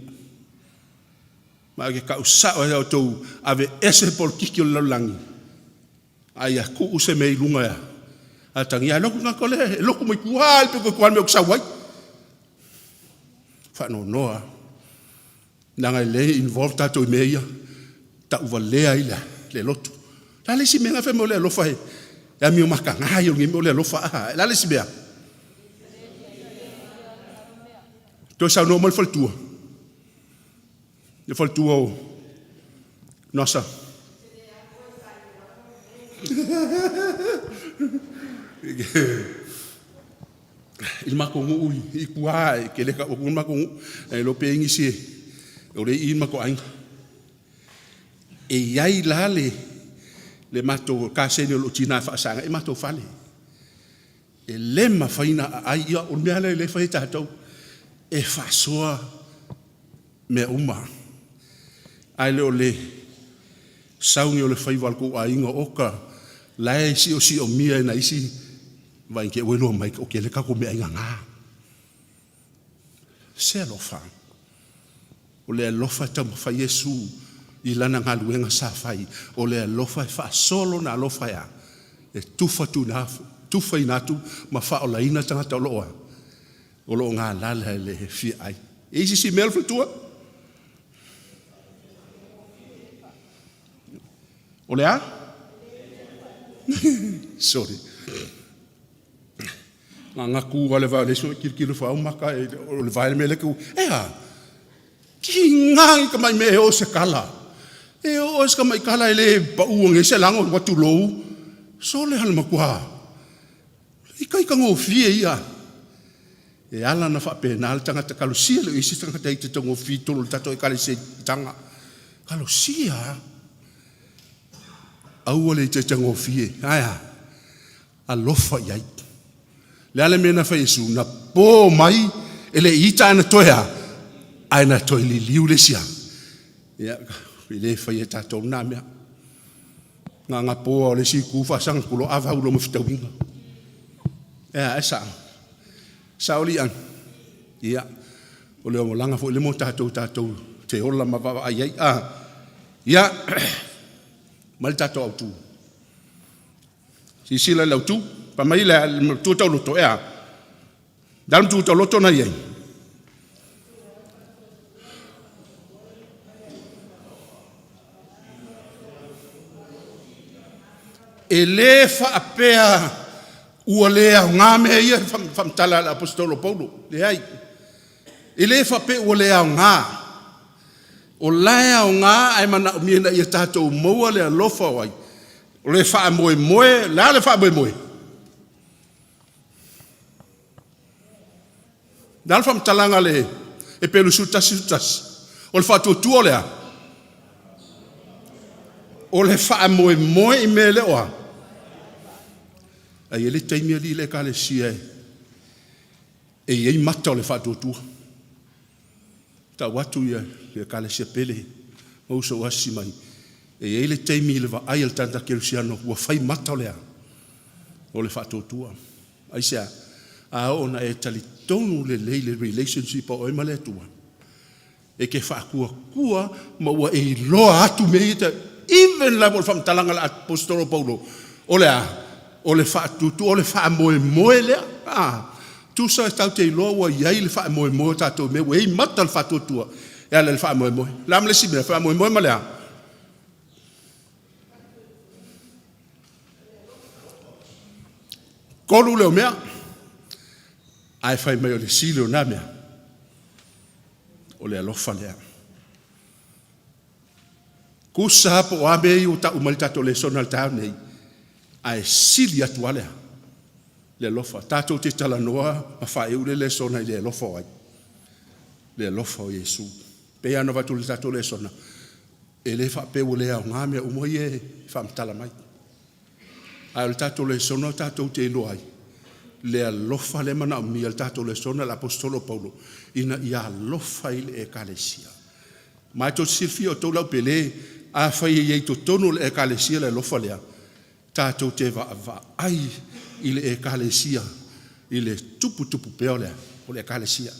Ma ke kau sao e outou ave ese polokiki o le lalolagi. A ia tuu se mea i luga ia atagia. Ai loku ngako le, e loku mai tua le peko tua le mea o sau ai. Faanoanoa. Leaga e le involve tatou i mea ia. Tauvalea ai le, le lotu. Le a le isi mea na fai mai o le alofa e, e amio mataga ia o lenei mea o le alofa. Ah, le a le isi mea? Toe saunoa mai le faletua. Le faletua o Nosa. I le matou nuu i tua e tele tau atu le matou nuu, ae iloa pe i ai nisi o lea e i i le matou aiga. E i ai la le, le matou kasegi o lou tina e faasaga ai matou fale. E le mafai ona aai, ia o le mea lava lea e fai e tatou, e faasoa mea uma. Ae le o le sauni o le faiva o le tou aiga, oka, la e siosiomia e nai isi, vaai te i ua iloa mai e toatele tatou meaai gagā. Se alofa, o le alofa e taumafai Iesu i Lana galuega sa fai, o le alofa e faasoa Lona alofa e a? E tufa tufaina atu ma faaolaina tagata o lo o a? O lo o galala i le fia ai. E i ai se isi mea le faletua? O le a? Sorry. Gagatu lava le vae o le isi, tilotilo ifo au maka, o le vae le mea lea e e a? Tiga i tamai mea e oo se kala. E oo se tamai kala e le pau ane se lago, ua tulou. Sole a le matua. Ikaika gofie ia. E ala ona faapena le tagata kalosia le isi tagata i te taugofie i totonu o le tatou Ekalesia i Taga. Kalosia. Aua le itaitagofie. Ae a? Alofa i ai. Le a le mea na fai e Iesu? Na po mai e le i ita ae na toe a? Ae na toe liliu le isi a? Ia, e le faia e tatou lena mea. Gagapoa o le isi itu faasaga tulo ava ulo ma fetauiga. Ea, e sao. Sao li'a. Ia, o le olaga foi le mo tatou, tatou te ola ma vaavaai ai. Ah, ia, mai le tatou autu. Silasila i le autu. Fai mai le matua tauloto, ea. Le a le matua tauloto na i ai? E le faapea ua le aoga mea ia faamatala a le Aposetolo Paulo. Leai. E le faapea ua le aoga. O la e aoga ae manaomia ina ia tatou maua le alofa o ai? O le faamoemoe, o le a le faamoemoe? O le a le faamatalaga a le Heperu 11, 11? O le faatuatua o le a? O le faamoemoe i mea e le o a? Ae i ai le taimi alii le Ekalesia e i ai mata o le faatuatua. Tau atu ia le Ekalesia pele ma uso ua asi mai, e i ai le taimi i le vaai a le tagata kerisiano ua fai mata o le a? O le faatuatua. Aisea? A oo ina e talitonu lelei i le relationship a oe ma le Atua, e te faatuatua ma ua e iloa atu mea ia, even lava o le faamatalaga a le Aposetolo Paulo, o le a? O le faatuatua, o le faamoemoe lea. A, tusa e tatou te iloa ua i ai le faamoemoe o tatou i mea, ua i ai mata o le faatuatua e ala i le faamoemoe. O le a ma le isi mea? Faamoemoe ma le a? Tolu lea o mea, ae fai mai o le sili o na mea, o le alofa lea. Tusa po o a mea ia ua tau mai le tatou lesona i le taeao nei, ae sili atu lava lea, le alofa. Tatou te talanoa ma faaiu le lesona i le alofa o ai? Le alofa o Iesu. Pei lava ona avatu i le tatou lesona, E le faapea ua le aoga mea uma ia e faamatala mai. Ae o le tatou lesona tatou te iloa ai le alofa lea e manaomia e le tatou lesona e le Aposetolo o Paulo ina ia alofa i le Ekalesia. Ma e tou te silafia outou laupele, afai e i ai i totonu o le Ekalesia le alofa lea, tatou te vaavaai i le Ekalesia i le tuputupu pea o le, o le Ekalesia.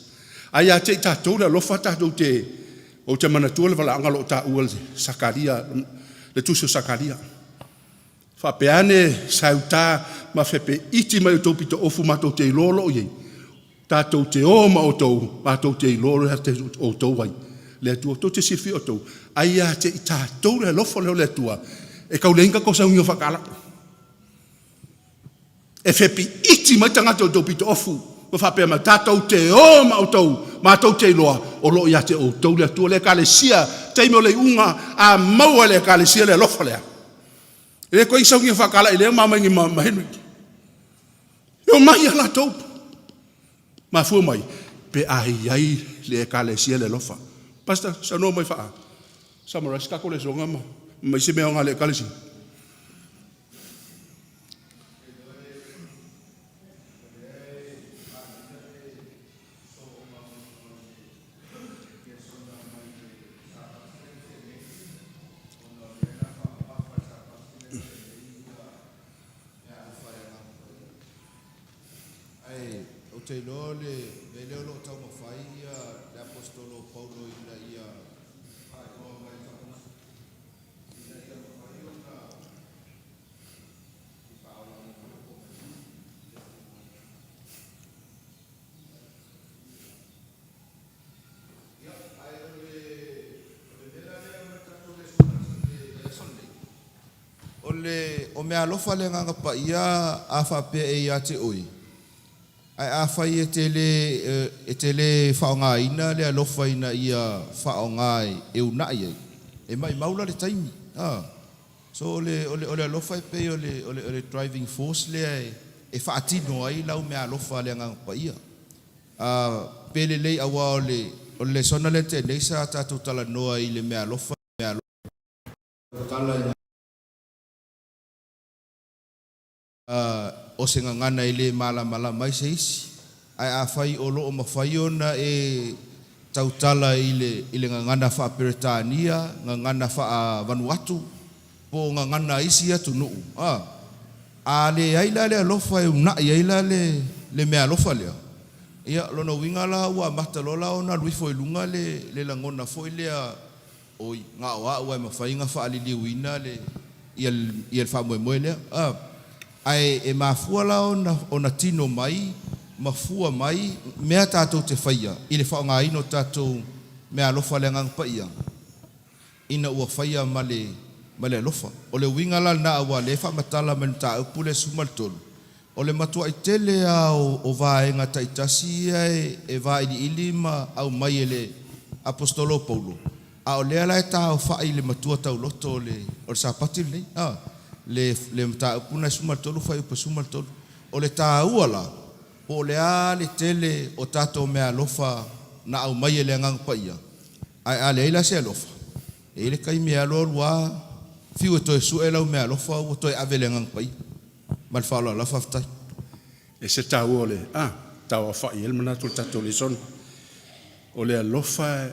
Ae ia te i tatou le alofa tatou te, ou te manatua le valaauga o lo o taua e Sakaria, le tusi o Sakaria. Faapea ane, sauta ma fepeiti mai outou pitoofu matou te iloa o lo o i ai, tatou te o ma outou, matou te iloa o le a outou ai. Le Atua. Tou te silafia outou, ai ia te i tatou le alofa lea o le Atua, e tau leai ni tatou sauniga faatala'i. E fepiiti mai tagata i o outou pitoofu ma faapea mai, tatou te o ma outou, matou te iloa o lo o ia te outou le Atua. Le Ekalesia, taimi o le iuga, a maua e le Ekalesia le alofa lea, e le toe i ai ni sauniga faatala'i i lea ma omai nei ma Henry. E omai lava latou. Mafua mai, pe a i ai le Ekalesia i le alofa. Pastor, saunoa mai faa summarize tatou lesona ma isi mea aoga a le Ekalesia. Ae ou te iloa o le mea lea o lo o taumafai le Aposetolo o Paulo ina ia faailoa mai ina ia mafai ona Ia, ae o le o le mea la lea o le tatou lesona i le vaiaso lenei, o le o meaalofa a le Agaga Paia a faapea e ia te oe, ae afai e te le e te le faaaogaina le alofa ina ia faaaoga e uunai ai, e maimau la le taimi. A. So o le o le o le alofa e pei o le o le o le driving force lea e e faatino ai lau meaalofa a le Agaga Paia. A pe lelei aua o le o le lesona lea na tea nei sa tatou talanoa i le meaalofa, meaalofa tala i o se gagana e le malamalama ai se isi, ae afai o lo o mafai ona e tautala i le i le gagana faa-Peretania, gagana faa-Vanuatu, po o gagana a isi atunuu, a, a leai la le alofa e uunai ai la le le meaalofa lea, ia, lona uiga la ua amata loa la ona alu ifo i luga le le lagona foi lea, Oi, na o a'u a e mafai ona faaliliuina le, ia le, ia le faamoemoe lea. A, ae e mafua la ona, ona tino mai ma fua mai mea tatou te faia i le faaaogaina o tatou meaalofa a le Agaga Paia ina ua faia ma le, ma le alofa. O le uiga la lena aua o lea e faamatala mai i le mataupu lea 13, o le matua'i tele lava o, o vaega taitasi ia e, e vailiili ma aumai e le Aposetolo o Paulo, a o lea la e taaofai i le matua tauloto o le, o le Sapati lenei, a, le, le mataupu lena e 13 fuaiupu 13. O le taua la, po o le a le tele o tatou meaalofa na aumai e le Agaga Paia, ae a leai la se alofa, e i ai le taimi e alu alu lava, fiu e toe sue lau meaalofa ua toe ave e le Agaga Paia. Ma le faaaloalo lava, faafetai. E ese le taua o le a tauaofai ai le manatu o le tatou lesona. O le alofa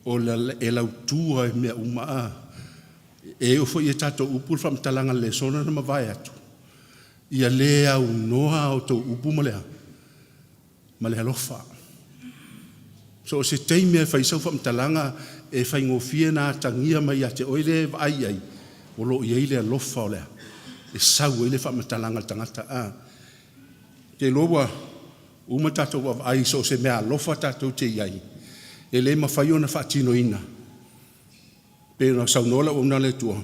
o le e lautu ai mea uma a. E oo foi i a tatou upu le faamatalaga o le lesona na mavae atu, ia le aunoa a outou upu ma le a? Ma le alofa. So o se taimi e fai ai sau faamatalaga e faigofie ona atagia mai ia te oe lea e vaai i ai, o lo o i ai le alofa o le a? E sau ai le faamatalaga a le tagata. A. Ou te iloa ua uma tatou vaavaai i so o se meaalofa tatou te i ai, e le mafai ona faatinoina, pei ona saunoa le auauna a le Atua,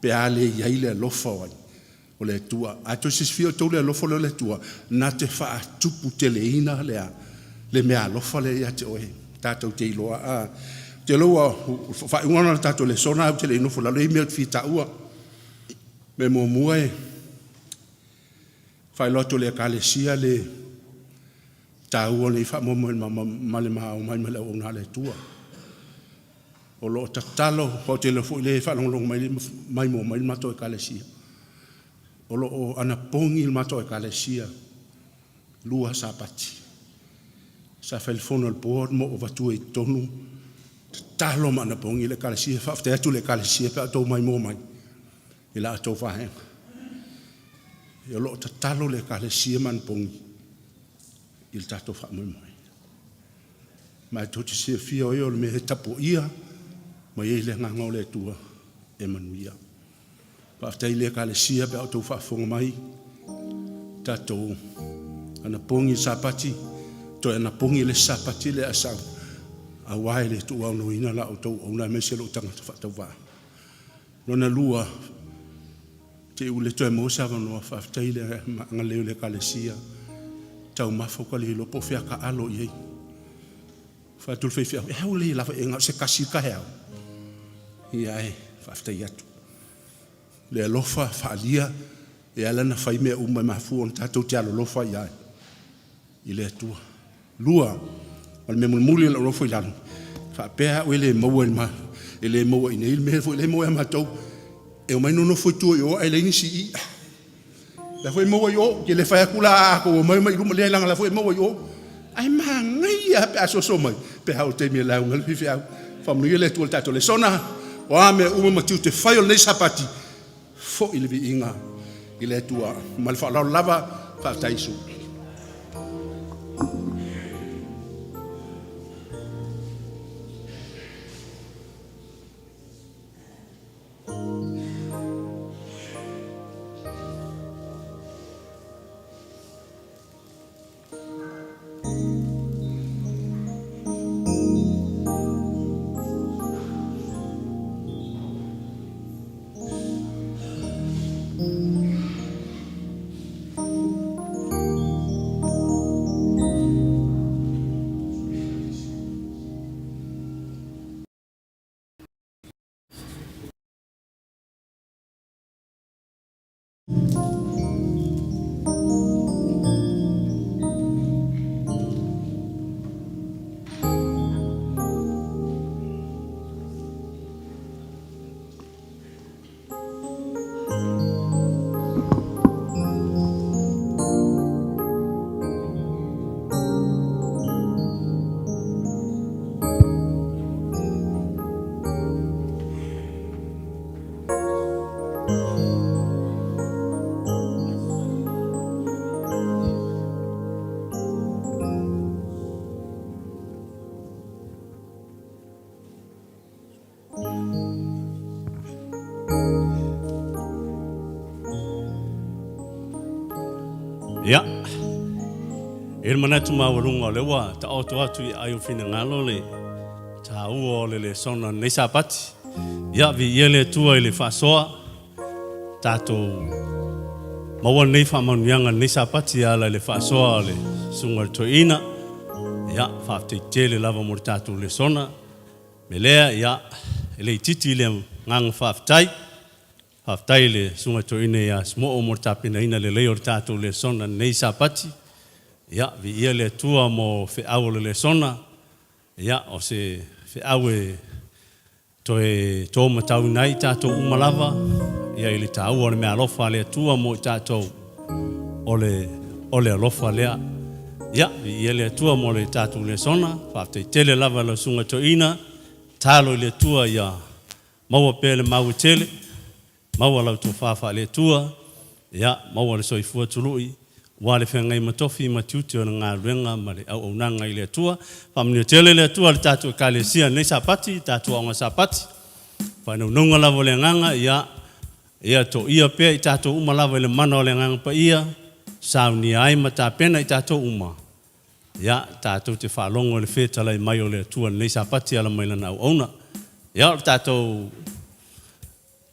pe a le i ai le alofa o ai? O le Atua. A toe silafia outou le alofa lea o le Atua, na te faatuputeleina le a? Le meaalofa lea ia te oe. Tatou te iloa a. Ou te iloa ua faaiuga lena o le tatou lesona ae ou te le i nofo i lalo, e i ai mea ou te fia taua. Mea muamua e faailoa atu e le Ekalesia le taua o lenei faamoemoe ma le ma omai ma le auauna a le Atua. O lo o tatalo, ou te iloa foi o lea e faalogologo mai ma maimoa mai le matou Ekalesia. O lo o anapogi le matou Ekalesia lua Sapati. Sa fai le fono a le board ma ou avatua i totonu, tatalo ma anapogi le Ekalesia. Faafetai atu i le Ekalesia pe a outou maimoa mai i la outou vaega. O lo o tatalo le Ekalesia ma anapogi i le tatou faamoemoe. Ma e tou te silafia o ia o le mea e tapuaia ma i ai le Agaga o le Atua e manuia. Faafetai i le Ekalesia pe a outou faafofoga mai, tatou anapogi i le Sapati, toe anapogi le isi Sapati lea a sau. Aua e le tuuaunoaina la outou auauna aemaise lou tagata faatauvaa. Lona lua, te i ua le toe maua se avanoa, faafetai i le agalelei o le Ekalesia, taumafa ua ta le iloa po o fea taalo i ai. Fai atu le faifeau, e a ua le lava ea na o se tasi le taeao? Ia ae faafetai atu. Le alofa faaalia e ala ona fai mea uma e mafua ona tatou te alolofa i ai i le Atua. Lua, o le mea mulimuli o le a ou nofo i lalo, faapea au e le maua e le maua i inei le mea foi lea e maua ia matou, e omai nonofo i tua i o ae leai nisi i i. O la e foi e maua i o, ou te le fai atu la a outou omai, omai i luma, leai leaga o la e foi e maua i o. Ae manaia lava pe a soso mai pe a oo i le taimi e lauga ai le faifeau. Faamanuia le Atua i le tatou lesona, o a mea uma ma tiute fai o lenei Sapati, foi le viiga i le Atua. Ma le faaaloalo lava, faafetai i sui Ia, e i ai le manatu maualuga o lea ua taoto atu i aai o finagalo le taua o le lesona o lenei Sapati. Ia, viia le Atua i le faasoa, tatou maua lenei faamanuiaga i lenei Sapati e ala i le faasoa o le Susuga i le Toeaina. Ia, faafetai tele lava mo le tatou lesona. O le mea lea, ia, e le itiiti le agaga faafetai. Faafetai i le Susuga Toeaina ia Smoo mo le tapenaina lelei o le tatou lesona i lenei Sapati. Ia, viia le Atua mo feau o le lesona. Ia, o se feau e toe to matauina ai i tatou uma lava, ia i le taua o le meaalofa a le Atua mo i tatou, o le, o le alofa lea. Ia, viia le Atua mo le tatou lesona. Faafetai tele lava i lau Susuga Toeaina. Tatalo i le Atua ia maua pea le maua tele, maua lau tofa faale-Atua, ia, maua le soifua tului aua le feagai ma tofi ma tiute o le galuega ma le auaunaga i le Atua. Faamanuia tele le Atua i le tatou Ekalesia i lenei Sapati, le tatou Aoga Sapati. Faanonoga lava o le agaga, ia, ia toia pea i tatou uma lava i le mana o le Agaga Paia, saunia ai ma tapena i tatou uma, ia, tatou te faalogo i le fetalai mai o le Atua i lenei Sapati e ala mai Lana auauna. Ia, o le tatou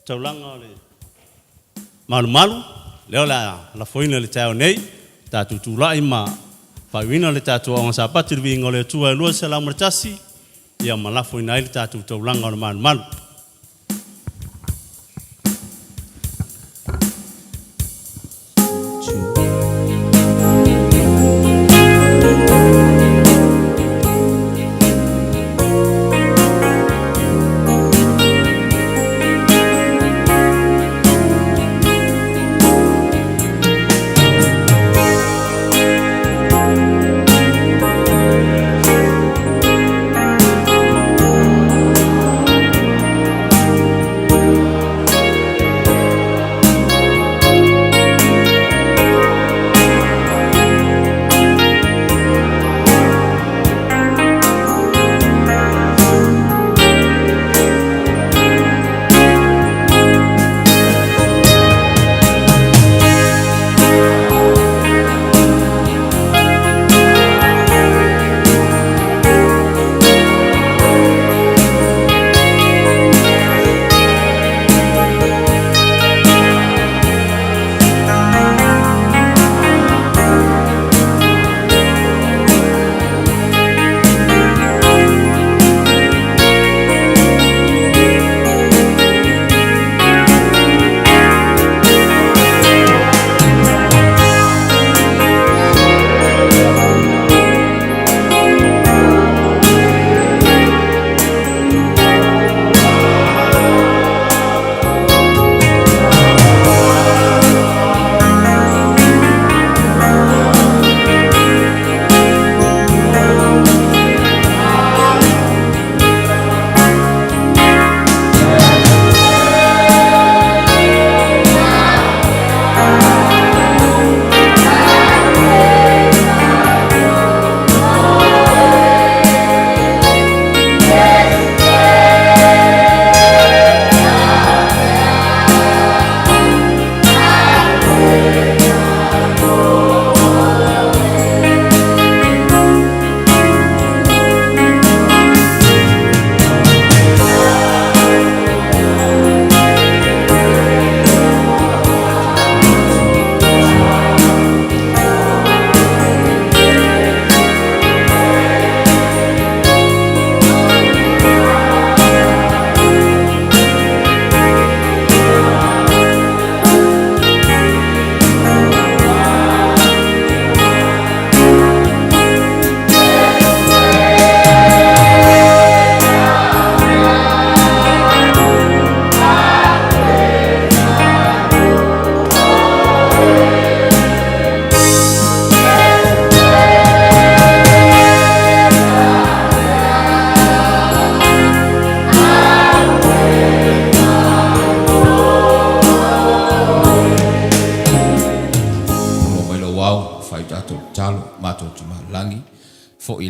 taulaga o le malumalu, lea o le a lafoina i le taeao nei, tatou tulai ma faaiuina le tatou Aoga Sapati i le Viiga o le Atua e 201, ia ma lafoina ai le tatou taulaga o le malumalu.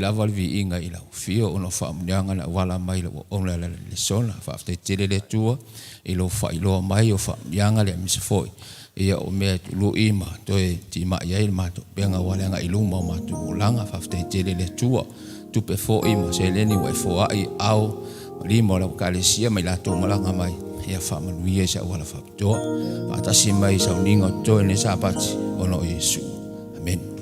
lava le viiga i lau afio ona o faamanuiaga na e auala mai i lau auauna e ala i le lesona. Faafetai tele le Atua i lou faailoa mai o faamanuiaga aemaise foi o mea e tului ma toe timai ai le matou upega aua le agai i luma o matou olaga. Faafetai tele i le Atua, o tupe foi ma seleni ua e foai i aao ma lima o lau Ekalesia ma i latou ua malaga mai, ia faamanuia i se auala faapitoa. Faatasi mai i sauniga o totoe i lenei Sapati ona o Iesu. Amene.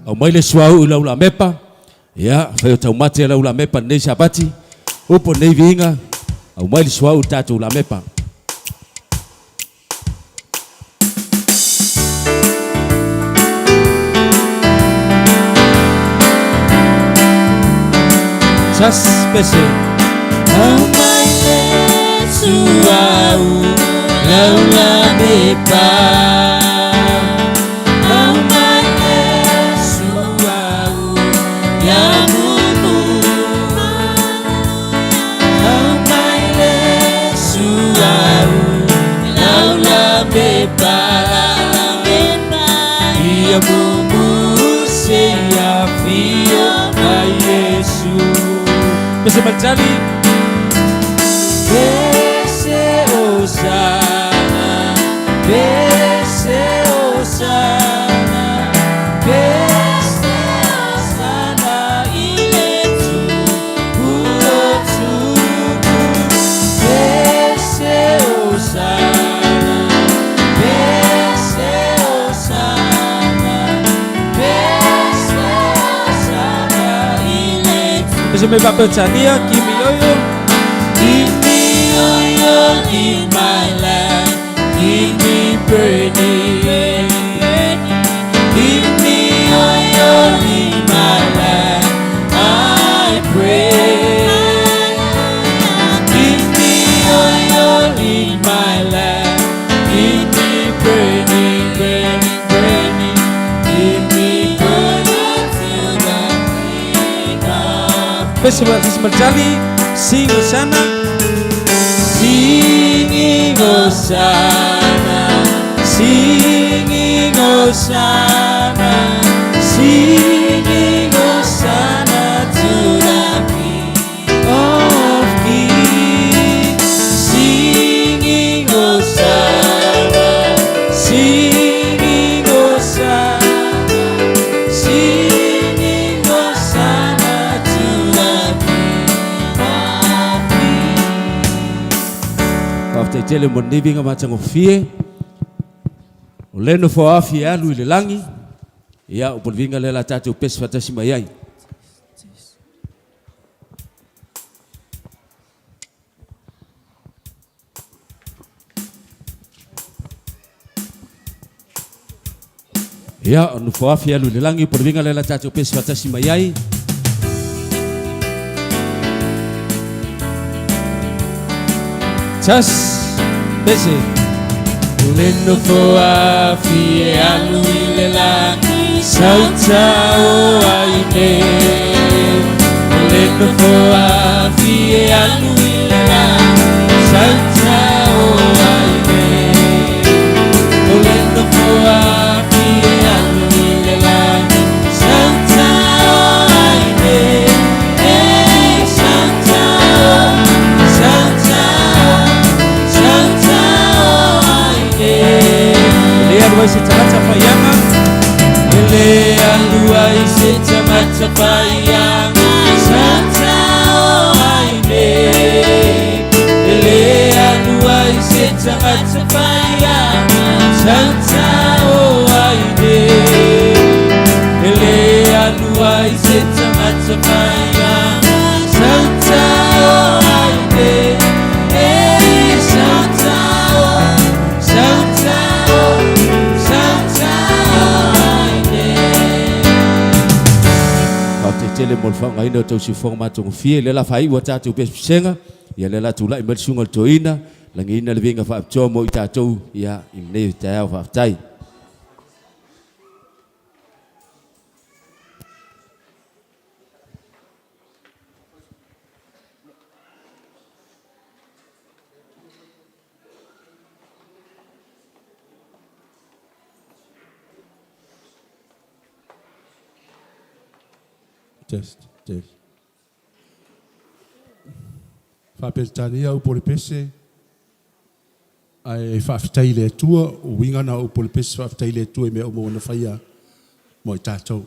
Aumai le suauu i lau lamepa, ia, fai o taumate lau lamepa lenei Sapati, upu o lenei viiga, aumai le suauu i le tatou lamepa. Sas pese. Aumai le suauu lau lamepa. Aumai le suauu ia mumu. Aumai le suauu lau lamepa. Ia mumu seia afio mai Iesu. Pese matali. Pese Hosana, pese Hosana, pese Hosana i le tupu o tupu. Pese Hosana, pese Hosana, pese Hosana i le tupu. Pese me Peretania, give me oil. Give me oil in my lamp, keep me burning. Give me oil in my lamp, I pray. Give me oil in my lamp, keep me burning, burning, burning. Keep me burning till the break of Pese pese matali, sing Hosanna. Singing Hosanna, singing Hosanna, singing Hosanna to the King of Kings. Singing Hosanna, singing Hosanna, singing Hosanna to the King of Kings. Faafetai tele mo lenei viiga matagofie. O le nofoafi e alu i le lagi, ia o le viiga lea la tatou pese faatasi mai ai. Ia, o nofoafi e alu i le lagi, o le viiga lea la tatou pese faatasi mai ai. Tasi, pese. O le nofoafi e alu i le lagi, sautao ai nei. O le nofoafi e alu i le lagi, sautao ai nei. O le nofoafi e alu i le lagi, sautao ai nei. E sautao, sautao, sautao ai nei. Le alu ai se tagata faiaga. E le alu ai se tagata faiaga, sautao ai nei. E le alu ai se tagata faiaga, sautao ai nei. E le alu ai se tagata faiaga, sautao ai nei. E sautao, sautao, sautao ai nei. Faafetai tele mo le faaaogaina o tausifofoga matagofie lea la faaiu a tatou pesepesega ia lea la tulai mai le susuga i le toeaina lagiina le viiga faapitoa mo i tatou ia i lenei taeao faafetai. Test, test. Faa-Peretania upu o le pese, ae faafetai i le Atua, o uiga na o upu o le pese, faafetai i le Atua i mea uma ua na faia mo i tatou.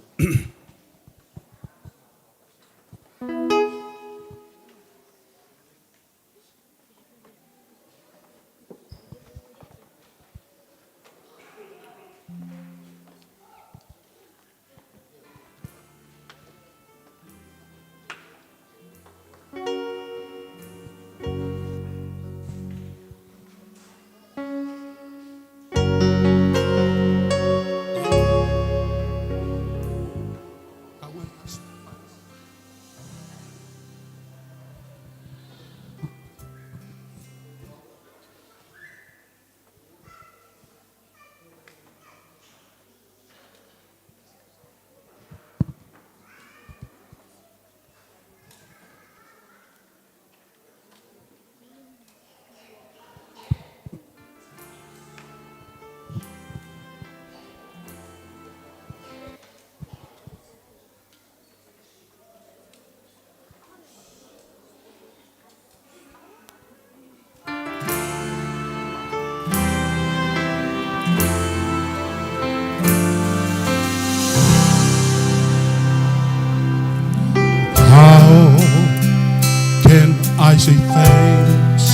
say thanks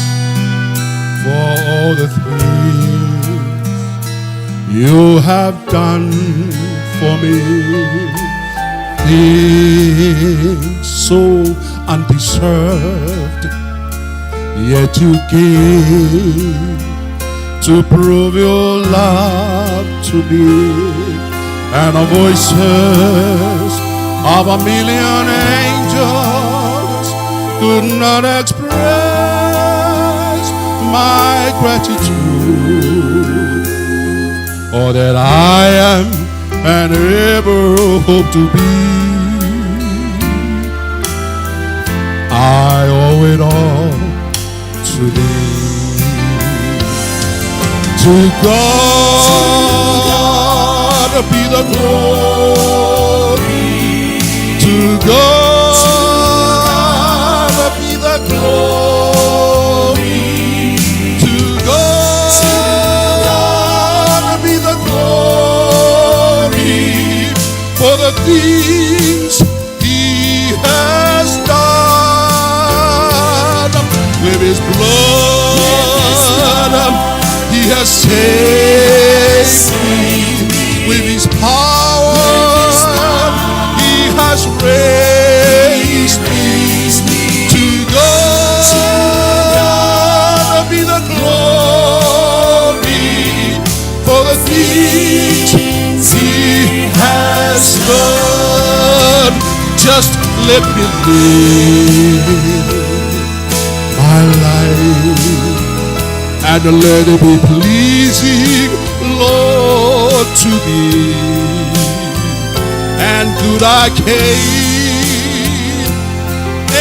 for all the things you have done for me. Things so undeserved, yet you gave to prove your love to me. And the voices of a million angels could not express my gratitude, or that I am and ever hope to be. I owe it all to thee. To God be the glory. To God be the glory. To God be the glory for the things he has done. With his blood he has saved me. With his power he has raised me. To God be the glory for the things he has done. Just let me live my life and let it be pleasing, Lord, to thee. And could I gain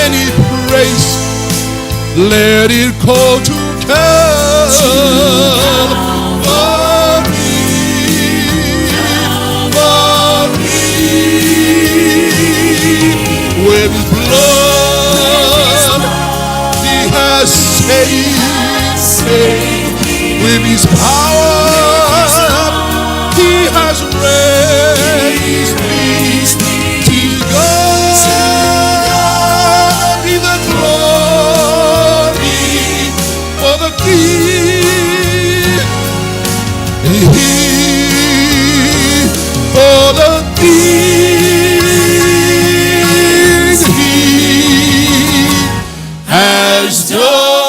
any praise, let it go to Calvary, Calvary. With his blood he has saved me. With his power he has raised me. To God be the glory for the King. For the things he has done.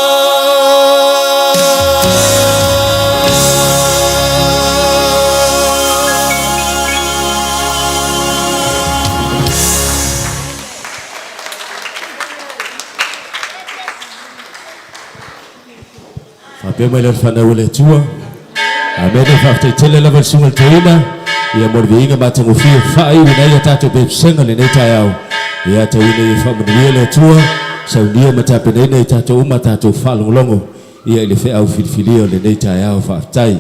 Faapea mai le fanau o le Atua. Amene faafetai tele lava le susuga i le toeaina. Ia mo le viiga matagofie faaiuina ai a tatou pesega lenei taeao. Ia tauina ia faamanuia le Atua. Saunia ma tapenaina i tatou uma tatou faalogologo. Ia i le feau filifilia o lenei taeao faafetai.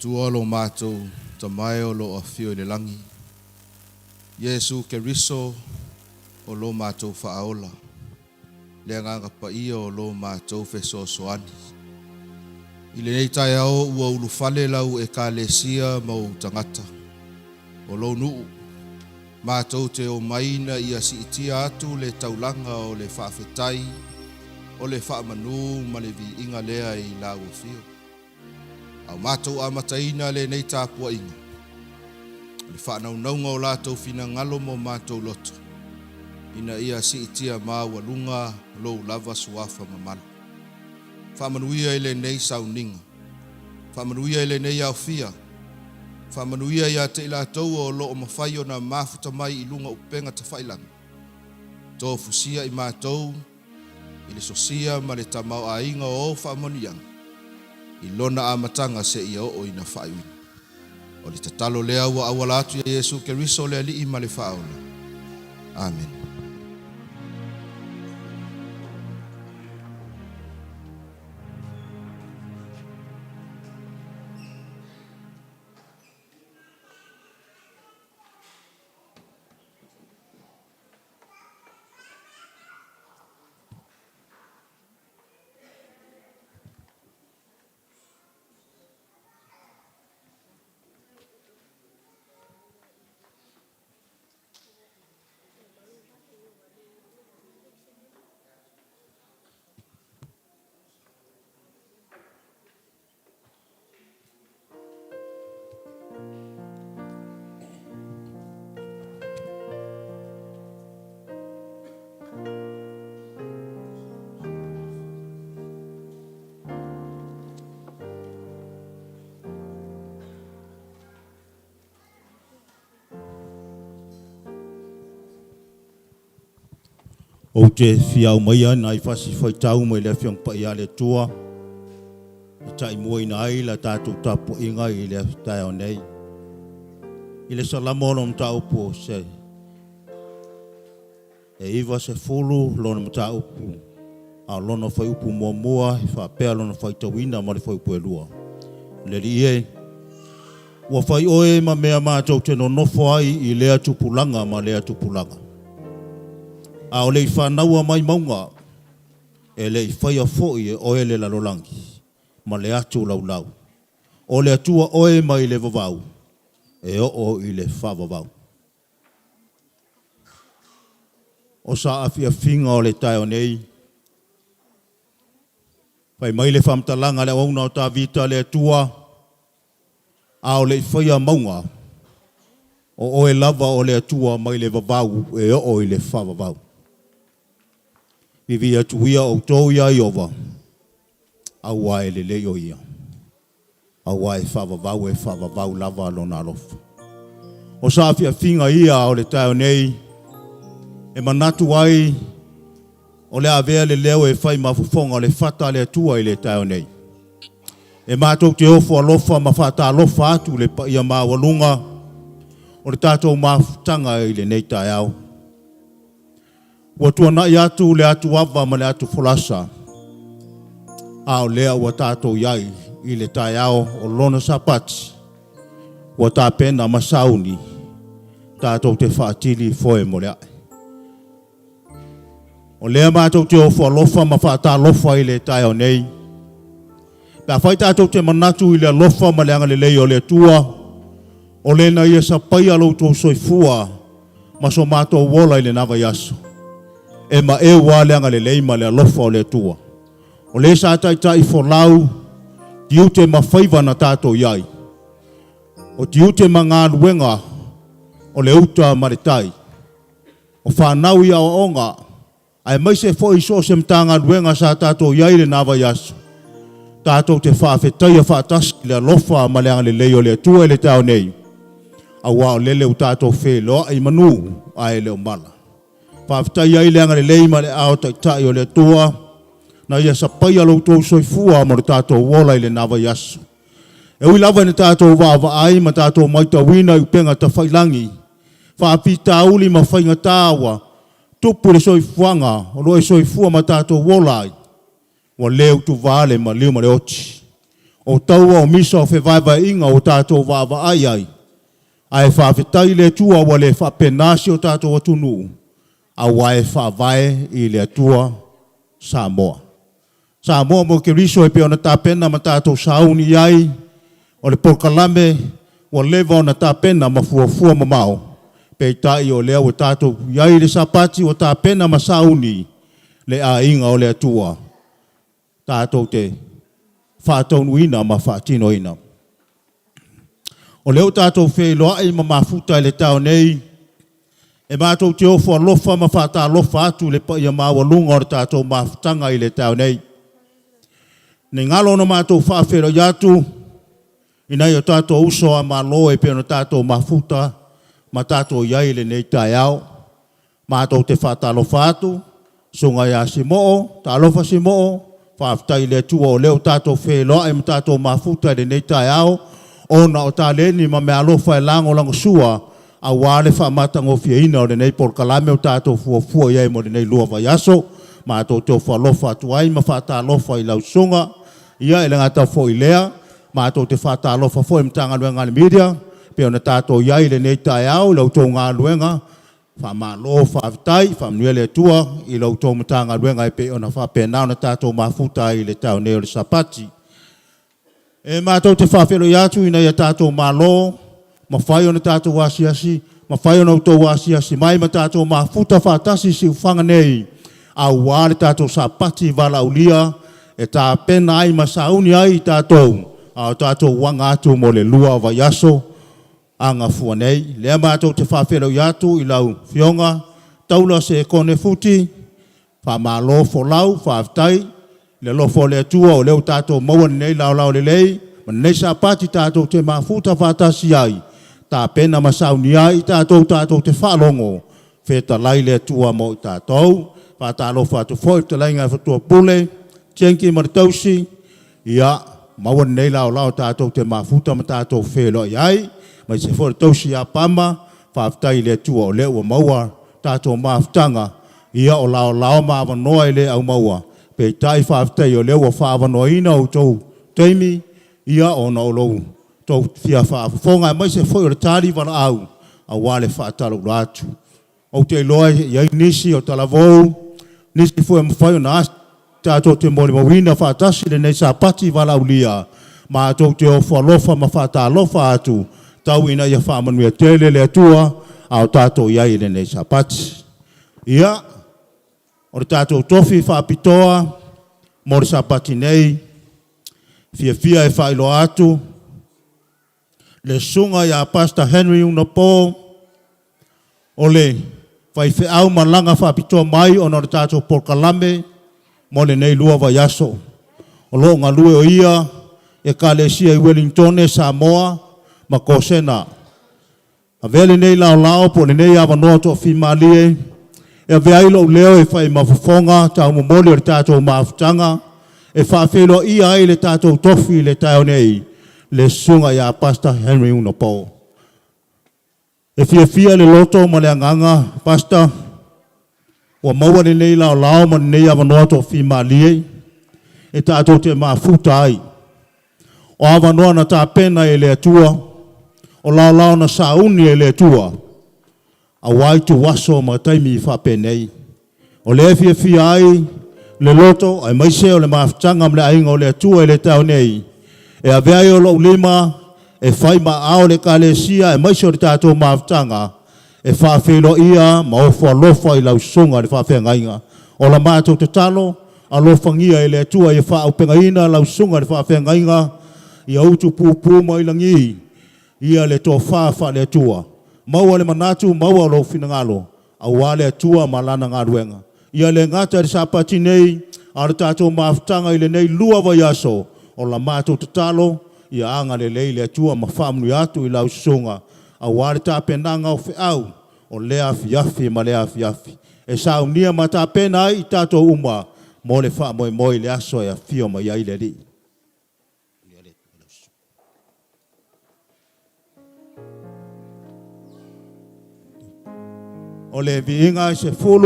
Atua lo matou Tama e o lo o afio i le lagi, Iesu Keriso o lo matou Faaola, le Agaga Paia o lo matou Fesoasoani. I lenei taeao ua ulufale lau Ekalesia ma ou tagata o lou nuu, matou te omai ina ia siitia atu le taulaga o le faafetai, o le faamanu ma le viiga lea i lau afio. A o matou amataina lenei tapuaiga, o le faanaunauga o latou finagalo ma o matou loto, ina ia siitia maualuga lou lava suafa mamalu. Faamanuia i lenei sauniga. Faamanuia i lenei aofia. Faamanuia ia te i latou o lo o mafai ona mafuta mai i luga o upega tafailagi. Tofusia i matou i le sosia ma le tamaoaiga o ou faamanuiaga i lona amataga seia oo ina faaiuina. O le tatalo lea ua auala atu ia Iesu Keriso le Alii ma le Faaola. Amene. Ou te fia aumaia nai fasi faitau mai le Afioga Paia a le Atua e taimuaina ai la tatou tapuaiga i le taeao nei. I le Salamo o lona mataupu o se e 90 lona mataupu, a o lona fuaiupu muamua e faapea lona faitauina ma le fuaiupu e lua. Le Alii e, ua fai oe ma mea matou te nonofo ai i lea tupulaga ma lea tupulaga. A o le i fanaua mai mauga, e le i faia foi e oe le lalolagi ma le atu laulau. O le Atua oe mai le vavau e oo i le faavavau. O saafiafiga o le taeao nei, fai mai le faamatalaga a le auauna o Tavita le Atua, a o le i faia mauga, o oe lava o le Atua mai le vavau e oo i le faavavau. Vivi atu ia outou iā Ieova, aua e lelei o ia, aua e faavavau e faavavau lava lona alofa. O saafiafiga ia o le taeao nei e manatu ai o le avea le leo e fai ma fofoga o le fata a le Atua i le taeao nei. E matou te ofo alofa ma faatalofa atu le paia maualuga o le tatou mafutaga i lenei taeao. Ua tuanai atu le atu ava ma le atu folasa, a o lea ua tatou i ai i le taeao o lona Sapati, ua tapena ma sauni tatou te faatili foe mo le ae. O lea matou te ofo alofa ma faatalofa i le taeao nei. Pe afai tatou te manatu i le alofa ma le agalelei o le Atua, o lena ia sapaia lo outou soifua ma so matou ola i lena vaiaso. E maeu lava le agalelei ma le alofa o le Atua. O le sa taitai folau, tiute ma faiva na tatou i ai. O tiute ma galuega o le uta ma le tai. O fanau i aoaoga, aemaise foi i so o se Matagaluega sa tatou i ai i lena vaiaso, tatou te faafetaia faatasi le alofa ma le agalelei o le Atua i le taeao nei, aua o lele ua tatou feiloai i manu ae le o mala. Faafetai ai le agalelei ma le aao taitai o le Atua na ia sapaia lo outou soifua ma lo tatou ola i lena vaiaso. E ui lava ina tatou vaavaai ma tatou matauina i upega tafailagi, faafitauli ma faigata ua tupu le soifuaga o lo o e soifua ma tatou ola ai, ua le utuvā le maliu ma le oti. O taua o misa o fevaevaeaiga ua tatou vaavaai ai, ae faafetai i le Atua ua le faapena si o tatou atunuu, aua e faavae i le Atua Samoa. Samoa mo Keriso e pei ona tapena ma tatou sauni i ai, o le polokalame ua leva ona tapena ma fuafua mamao, peitai o lea ua tatou i ai i le Sapati ua tapena ma sauni le aiga o le Atua tatou te faataunuuina ma faatinoina. O lea ua tatou feiloai ma mafuta i le taeao nei, e matou te ofo alofa ma faatalofa atu i le paia maualuga o le tatou mafutaga i le taeao nei. Ne i galo ona matou faafeiloai atu i nai o tatou uso a Malo e pei ona tatou mafuta ma tatou i ai i lenei taeao. Matou te faatalofa atu, Susuga ia Simoo, talofa Simoo, faafetai i le Atua o lea ua tatou feiloai ma tatou mafuta i lenei taeao ona o taleni ma meaalofa e lagolagosua aua le faamatagofieina o lenei polokalame ua tatou fuafua i ai mo lenei lua vaiaso. Matou te ofo alofa atu ai ma faatalofa i lau susuga. Ia, e le gata foi i lea, matou te faatalofa foi i le Matagaluega a le Media pei ona tatou i ai i lenei taeao i la outou galuega. Faamalo faafetai, faamanuia le Atua i la outou Matagaluega e pei ona faapena ona tatou mafuta ai i le taeao nei o le Sapati. E matou te faafeiloai atu ina ia tatou malo, mafai ona tatou asiasi, mafai ona outou asiasi mai ma tatou mafuta faatasi i siufaga nei aua le tatou Sapati valaaulia e tapena ai ma sauni ai i tatou a o tatou aga atu mo le lua vaiaso agafua nei. Lea matou te faafeiloai atu i lau Afioga Taula Sekone Futi, faamalo folau, faafetai i le alofa o le Atua o lea ua tatou maua lenei laolao lelei ma lenei Sapati tatou te mafuta faatasi ai, tapena ma saunia ai i tatou tatou te faalogo fetalai le Atua mo i tatou. Faatalofa atu foi i le fetalaiga i le Pule, Jenki ma le tausi, ia maua lenei laolao tatou te mafuta ma tatou feiloai ai, aemaise foi le tausi ia Pama, faafetai i le Atua o lea ua maua tatou mafutaga, ia o laolao ma avanoa e le aumaua, peitai faafetai o lea ua faaavanoaina outou taimi, ia ona o lo outou fia faafofoga aemaise foi o le tali valaau aua le faatalaula atu. Ou te iloa e i ai nisi o talavou, nisi foi e mafai ona asi tatou te molimauina faatasi lenei Sapati valaaulia, matou te ofo alofa ma faatalofa atu, tau ina ia faamanuia tele le Atua a o tatou i ai i lenei Sapati. Ia, o le tatou tofi faapitoa mo le Sapati nei, fiafia e faailoa atu le susuga ia Pastor Henry Unapo, o le faifeau malaga faapitoa mai ona o le tatou polokalame mo lenei lua vaiaso. O lo o galue o ia i Ekalesia i Uelintone, Samoa ma Kosena. Avea lenei laolao po o lenei avanoa toafimalie e avea ai lou leo e fai ma fofoga taumomoli o le tatou mafutaga e faafeiloaia ai le tatou tofi i le taeao nei, le Susuga ia Pastor Henry Unapo. E fiafia le loto ma le agaga, Pastor, ua maua lenei laolao ma lenei avanoa toafimalie e tatou te mafuta ai. O avanoa na tapena e le Atua, o laolao na sauni e le Atua, aua ituaso ma taimi faapenei. O lea e fiafia ai le loto aemaise o le mafutaga ma le aiga o le Atua i le taeao nei, e avea ai o lou lima e fai ma aao le Ekalesia aemaise o le tatou mafutaga e faafeiloaia ma ofo alofa i lau susuga i le faafeagaiga. O la matou tatalo, alofagia e le Atua ia faaaupegaina lau susuga i le faafeagaiga, ia utu pupu mai lagi ia le tofa faale-Atua. Maua le manatu, maua lou finagalo, aua le Atua ma Lana galuega. Ia le gata i le Sapati nei, a o le tatou mafutaga i lenei lua vaiaso, o la matou tatalo, ia agalelei le Atua ma faamanuia atu i lau susuga, aua le tapenaga o feau o lea afiafi ma lea afiafi, e saunia ma tapena ai i tatou uma mo le faamoemoe i le aso e afio mai ai le Alii. O le viiga e 10, o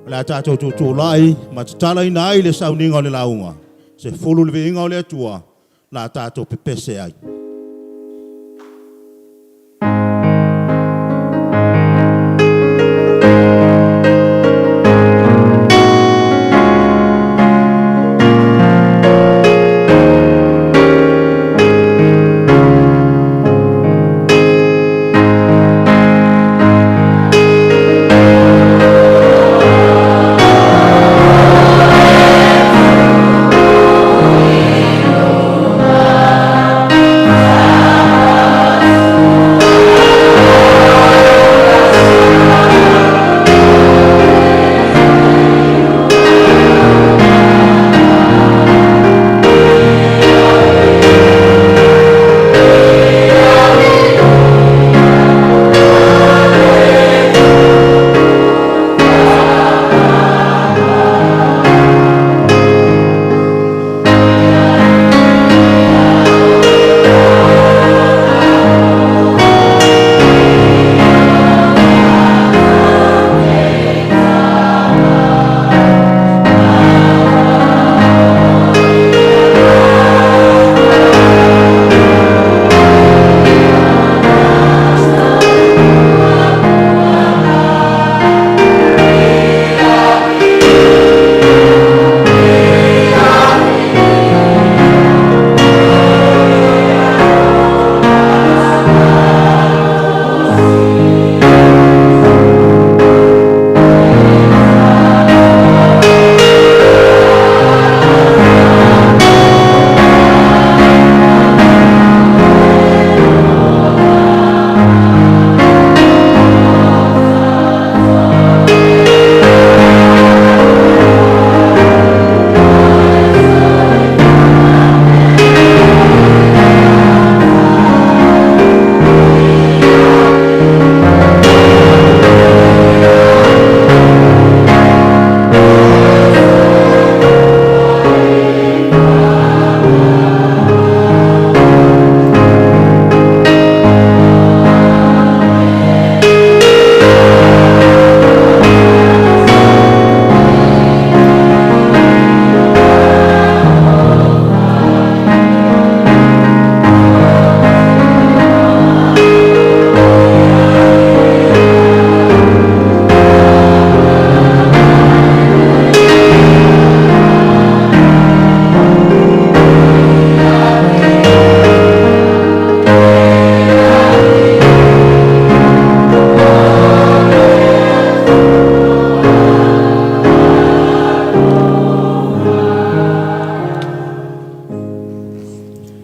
le a tatou tutulai ma tatalaina ai le sauniga o le lauga. 10 le viiga o le Atua. le a tatou pepese ai.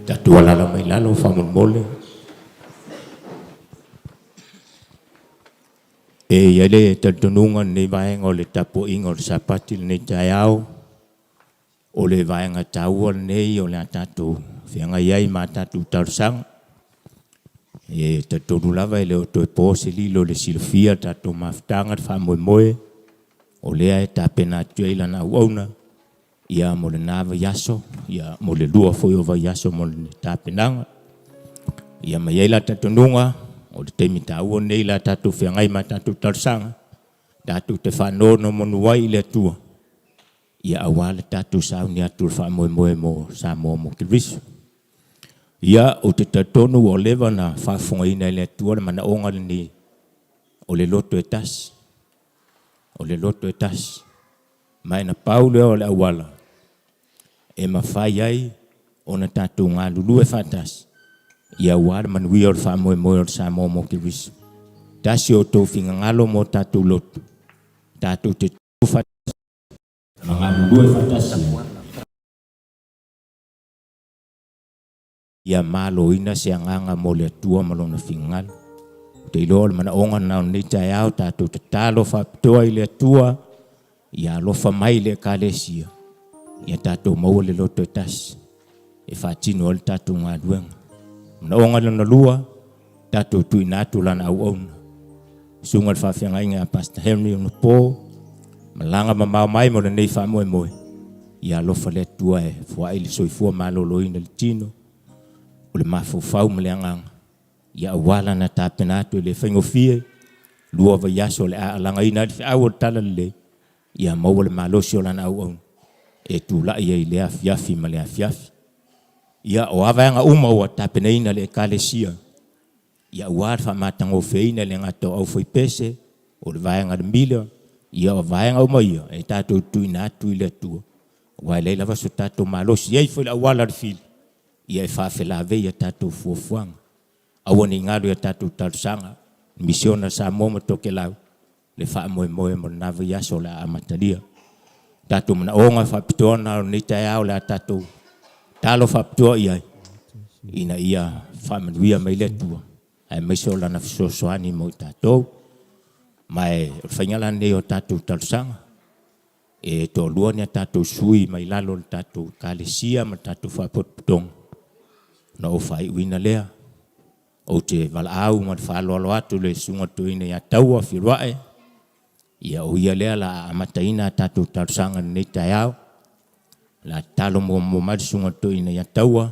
Tatou alaala mai lalo faamolemole. E i ai le talitonuga lenei vaega o le tapuaiga o le Sapati lenei taeao, o le vaega taua lenei o le a tatou feagai ai ma a tatou talosaga. E talitonu lava e le o toe po se lilo i le silafia le tatou mafutaga, le faamoemoe o lea e tapena atu ai lana auauna ia mo lena vaiaso, ia mo le lua foi o vaiaso mo le tapenaga. Ia ma i ai la talitonuga, o le taimi taua lenei o le a tatou feagai ma a tatou talosaga, tatou te faanonomanu ai i le Atua, ia aua le tatou sauni atu i le faamoemoe mo Samoa mo Keriso. Ia, ou te talitonu ua leva ona faafofogaina e le Atua le manaoga lenei o le loto e tasi, o le loto e tasi. Ma e na pau lea o le auala e mafai ai ona tatou galulue faatasi ia aua le manuia o le faamoemoe o le Samoa mo Keriso. Tasi o outou finagalo ma o tatou loto, tatou te tu faatasi ma galulue faatasi ai. Ia maloina se agaga mo le Atua ma Lona finagalo. Ou te iloa o le manaoga lena o lenei taeao, tatou tatalo faapitoa i le Atua ia alofa mai i le Ekalesia, ia tatou maua le loto e tasi e faatino ai le tatou galuega. Manaoga lona lua, tatou tuuina atu lana auauna. Susuga i le Faafeagaiga ia Pastor Henry Onopo, malaga mamao mai mo lenei faamoemoe, ia alofa le Atua e foai le soifua maloloina i le tino, o le mafaufau ma le agaga, ia aua lana tapena atu e le faigofie, lua vaiaso o le a alagaina ai le feau o le Talalelei, ia maua le malosi o lana auauna e tulai ai i lea afiafi ma lea afiafi. Ia, o a vaega uma ua tapenaina e le Ekalesia, ia aua le faamatagofieina e le gata o aufaipese, o le vaega a le mila, ia o vaega uma ia e tatou te tuuina atu i le Atua, aua e leai lava so tatou malosi. E i ai foi le auala a le fili, ia e faafelavei a tatou fuafuaga. Aua ne i galo i a tatou talosaga, Misiona a Samoa ma Tokelau, le faamoemoe mo lena vaiaso o le a amatalia. O tatou manaoga faapitoa na o lenei taeao o le a tatou talo faapitoa i ai, ina ia faamanuia mai le Atua, aemaise o Lana fesoasoani mo i tatou. Ma e o le faiga la lenei o tatou talosaga, e toalua ni a tatou sui mai lalo o le tatou Ekalesia ma le tatou Faalapotopotoga, ona ou faaiuina lea. Ou te valaau ma le faaaloalo atu i le Susuga i le Toeaina ia Taua Fealuai, ia o ia lea o le a amataina a tatou talosaga i lenei taeao. O le a tatalo muamua mai le Susuga i le Toeaina ia Taua.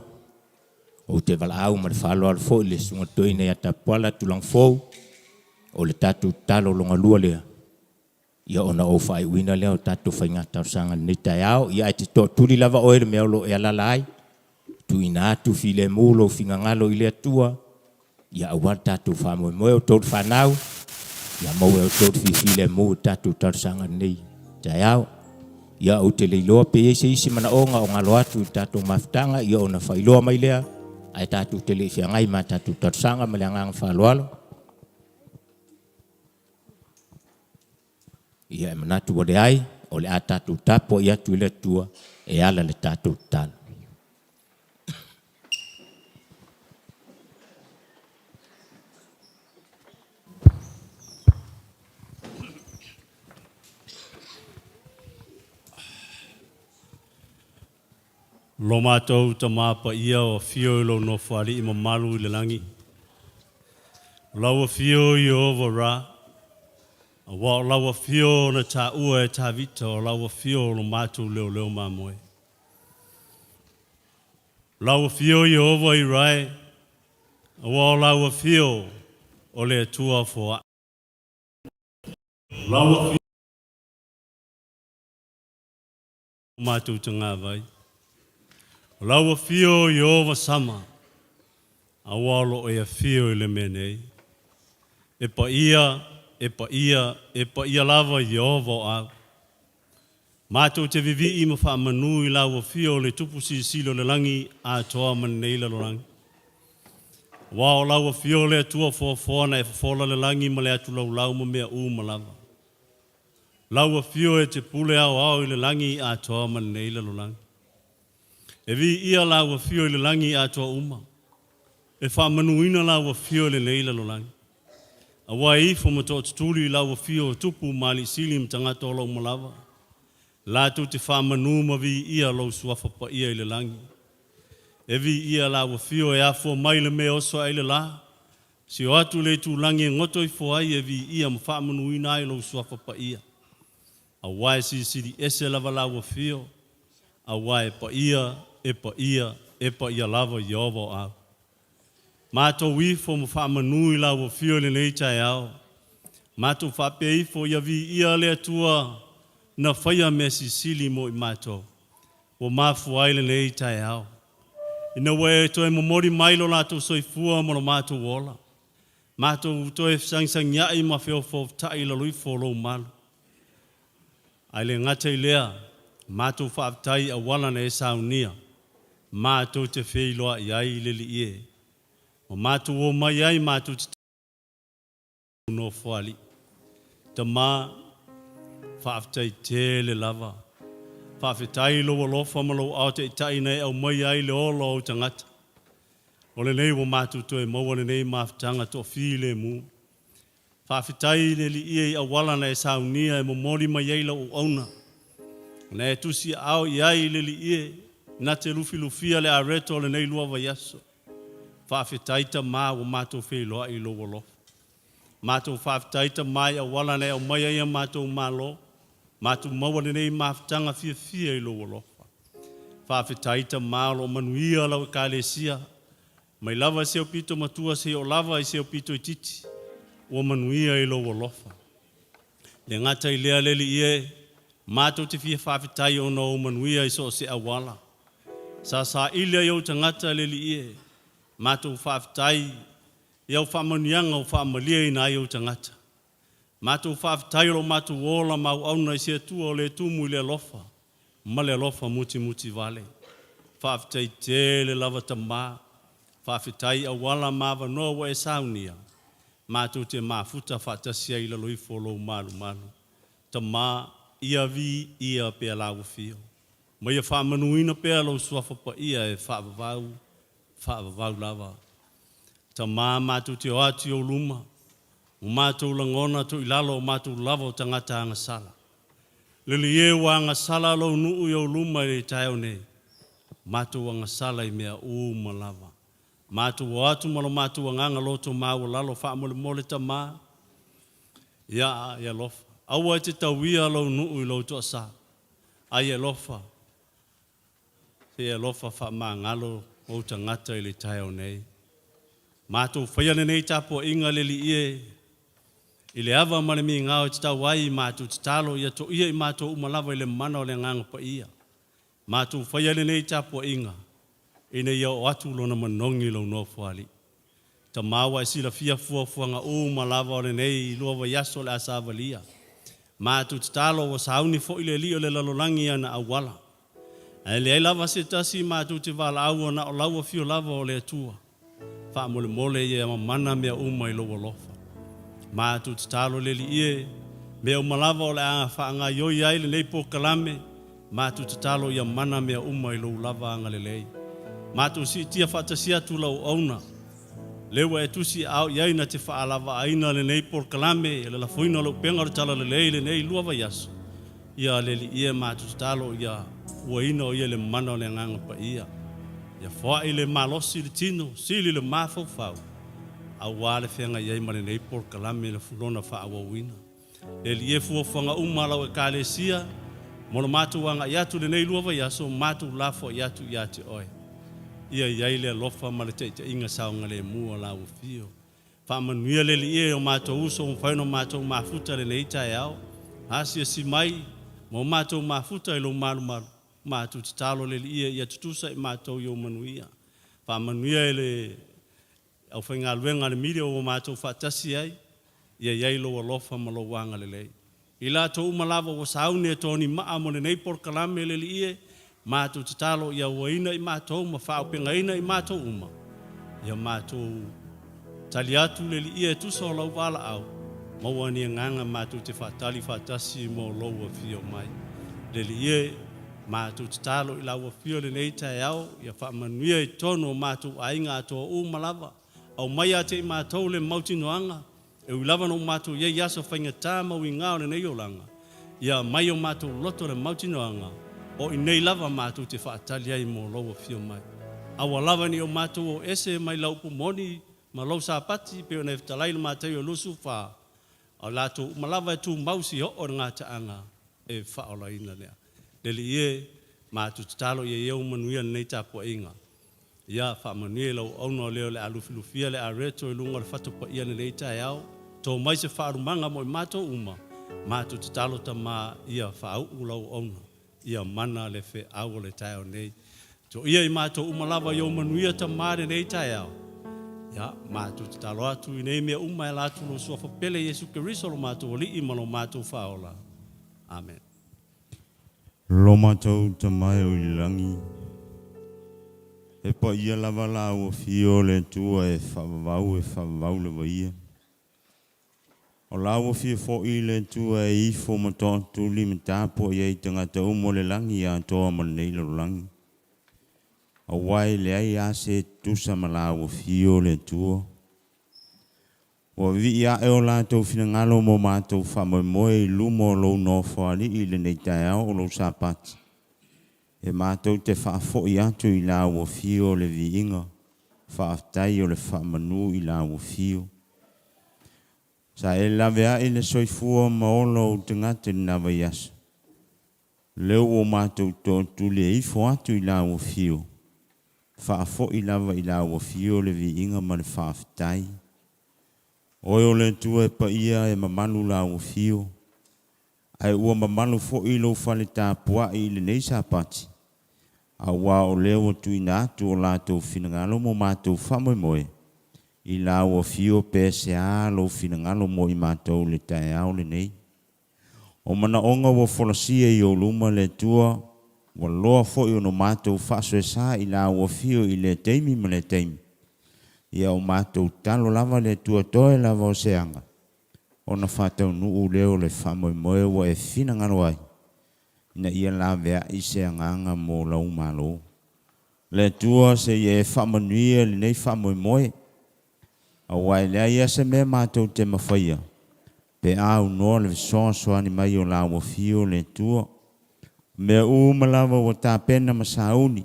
Ou te valaau ma le faaaloalo foi i le Susuga i le Toeaina ia Tapuala Tulagafou, o le tatou tatalo lona lua lea, ia ona ou faaiuina lea o tatou faiga talosaga i lenei taeao. Ia ae te tootuli lava oe i le mea o lo o e alaala ai, tuuina atu filemu lou finagalo i le Atua, ia aua le tatou faamoemoe. O outou le fanau, ia maua e outou le fifilemu i le tatou talosaga i lenei taeao. Ia ou te le iloa pe i ai se isi manaoga o galo atu i le tatou mafutaga, ia ona faailoa mai lea, ae tatou te le i feagai ma a tatou talosaga ma le agaga faaaloalo. Ia e manatu ua leai, o le a tatou tapuai atu i le Atua e ala i le tatou tatalo. Lo matou Tama Paia o afio i lou Nofoalii mamalu i le lagi. O lau afio Ieova Ra, aua o lau afio na taua e Tavita, o lau afio o lo matou leoleo mamoe. O lau afio Ieova Irae, aua o lau afio o le Atua foai. O lau afio matou tagavai. O lau afio Ieova Sama, aua o lo o e afio i le mea nei. E paia, e paia, e paia lava Ieova o Au. Matou te vivii ma faamanu i lau afio o le Tupu Silisili o le lagi atoa ma lenei lalolagi. Aua o lau afio le Atua foafoa na e fofola le lagi ma le atulaulau ma mea uma lava. Lau afio e te pule aoao i le lagi atoa ma lenei lalolagi. E viia lau afio i le lagi atoa uma. E faamanuina lau afio i lenei lalolagi. Aua e ifo ma tootutuli i lau afio o tupu ma aliisili ma tagata o lou malava. Latou te faamanu ma viia lou suafa paia i le lagi. E viia lau afio e afua mai le mea oso ai le la. Sio atu le itulagi e goto ifo ai e viia ma faamanuina ai lou suafa paia. Aua e silisili ese lava lau afio, aua e paia, e paia, e paia lava Ieova o Au. Matou ifo ma faamanu i lau afio i lenei taeao. Matou faapea ifo ia viia le Atua na faia mea silisili mo i matou. Ua mafua ai lenei taeao. Ina ua e toe momoli mai lo latou soifua ma lo matou ola, matou toe fesagisagiai ma feofaoftai i lalo ifo o lou malu. Ae le gata i lea, matou faafetai i auala na e saunia, matou te feiloai ai i le Alii e, ma matou omai ai matou te Nofoalii. Tama, faafetai tele lava. Faafetai i lou alofa ma lou ao taitai na e aumaia ai le ola o ou tagata. O lenei ua matou toe maua lenei mafutaga toafilemu. Faafetai i le Alii e i auala na e saunia e momoli mai ai lau auauna. Na e tusiaao i ai i le Alii e, na te lufilufia le areto o lenei lua vaiaso. Faafetai Tama ua matou feiloai i lou alofa. Matou faafetai Tama i auala na e aumaia ai a matou malo, matou maua lenei mafutaga fiafia i lou alofa. Faafetai Tama o lo o manuia lau Ekalesia, mai lava i si ou pito matua seia oo lava i si ou pito itiiti, ua manuia i lou alofa. Le gata i lea le Alii e, matou te fia faafetai ona o ou manuia i so o se auala. Sa saili ai ou tagata le Alii e, matou faafetai i au faamanuiaga ua faamalieina ai ou tagata. Matou faafetai o lo matou ola ma auauna i se Atua o le tumu i le alofa ma le alofa mutimuti vale. Faafetai tele lava Tamā, faafetai i auala ma avanoa ua e saunia, matou te mafuta faatasi ai i lalo ifo o lou malumalu. Tamā, ia viia pea lau afio, ma ia faamanuina pea lou suafa paia e faavavau, faavavau lava. Tamā, matou te o atu i ou luma, ua matou lagona toilalo o matou lava o tagata agasala. Lili e ua agasala lou nuu i ou luma i le taeao nei, matou agasala i mea uma lava. Matou o atu ma lo matou agaga loto maualalo faamolemole Tamā, ia e alofa. Aua e te tauia lou nuu i lou toasā, ai e alofa, se e alofa faamagalo ou tagata i le taeao nei. Matou faia lenei tapuaiga le Alii e, i le ava ma le migao e tatau ai i matou tatalo ia toia i matou uma lava i le mana o le Agaga Paia. Matou faia lenei tapuaiga ina ia oo atu lona manogi i lou Nofoalii. Tamā ua e silafia fuafuaga uma lava o lenei 2 vaiaso o le a savalia. Matou tatalo ua sauni foi le alii o le lalolagi i ana auala. Ae leai lava se tasi matou te valaau na o lau afio lava o le Atua. Faamolemole ia mamana mea uma i lou alofa. Matou tatalo le Alii e, mea uma lava o le a faagaoioi ai lenei polokalame, matou tatalo ia mana mea uma i lou lava agalelei. Matou siitia faatasi atu lau auauna, lea ua e tusi aao i ai na te faalavaaina lenei polokalame i le lafoina o le upega o le talalelei i lenei 2 vaiaso. Ia le Alii e, matou tatalo ia uaina o ia le mana o le Agaga Paia. Ia foai le malosi i le tino, sili le mafaufau, aua le feagai ai ma lenei polokalame i le lona faaauauina. Le Alii e, fuafuaga uma a lau Ekalesia, mo le matou agai atu lenei 2 vaiaso, matou lafoai atu ia te oe. Ia i ai le alofa ma le taitaiga saogalemu o lau afio. Faamanuia le Alii e o matou uso ua mafai ona matou mafuta lenei taeao. Asiasi mai ma o matou mafuta i lou malumalu. Matou tatalo le Alii e ia tutusa i matou i ou manuia. Faamanuia i le aufaigaluega a le media ua matou faatasi ai, ia i ai lou alofa ma lou agalelei. I latou uma lava ua sauni e toni maa mo lenei polokalame le Alii e, matou tatalo ia uaina i matou ma faaaupegaina i matou uma. Ia matou tali atu le Alii e tusa o lau valaau, maua ni agaga matou te faatali faatasi mo lou afio mai. Le Alii e, matou tatalo i lau afio lenei taeao, ia faamanuia i totonu o matou aiga atoa uma lava, aumai ia te i matou le mautinoaga, e ui lava na o matou i ai aso faigata ma uiga o lenei olaga, ia aumai o matou loto le mautinoaga, o i nei lava matou te faatali ai mo lou afio mai. Aua lava ne i o matou o ese mai lau upu moni ma lou sapati, pei ona e fetalai i le Mataio 24, a o latou uma lava e tumau si oo i le gataaga e faaolaina lea. Le Alii e, matou tatalo ia ia manuia lenei tapuaiga. Ia faamanuia i lau auauna o lea o le a lufilufia le areto i luga o le fata paia lenei taeao. Tō mai se faalumaga mo i matou uma, matou tatalo Tamā ia faauu lau auauna, ia mana le feau o le taeao nei. Toia i matou uma lava i ou manuia Tamā lenei taeao. Ia, matou tatalo atu i nei mea uma e ala atu lou suafa pele Iesu Keriso lo matou Alii ma lo matou Faaola. Amen. Lo matou Tama e o i le lagi, e paia lava lau afio o le Atua e faavavau e faavavau lava ia. O lau afio foi le Atua e ifo ma toatuli ma tapuai ai tagata uma o le lagi atoa ma lenei lalolagi. Aua e leai lava se tutusa ma lau afio le Atua. Ua vivii ae o latou finagalo mo matou faamoemoe i luma o lou Nofoalii i lenei taeao o lou Sapati, e matou te faafoi atu i lau afio o le viiga, faafetai o le faamanu i lau afio. Sa e laveai le soifua ma ola o ou tagata i lena vaiaso, lea ua matou tootuli e ifo atu i lau afio, faafoi lava i lau afio le viiga ma le faafetai. Oe o le Atua e paia e mamalu lau afio, ae ua mamalu foi lou fale tapuai i lenei Sapati. Auā o lea ua tuuina atu o latou finagalo mo matou faamoemoe, i lau afio pe se a lou finagalo mo i matou i le taeao lenei. O manaoga ua folasia i ou luma le Atua, ua loa foi ona matou faasoesa i lau afio i lea taimi ma lea taimi. Ia o matou tatalo lava le Atua toe lava o se aga, ona faataunuu lea o le faamoemoe ua e finagalo ai, ina ia laveai se agaga mo lau Malo. Le Atua se i e faamanuia lenei faamoemoe, aua e leai lava se mea matou te mafaia pe a aunoa le fesoasoani mai o lau Afio le Atua. O mea uma lava ua tapena ma sauni,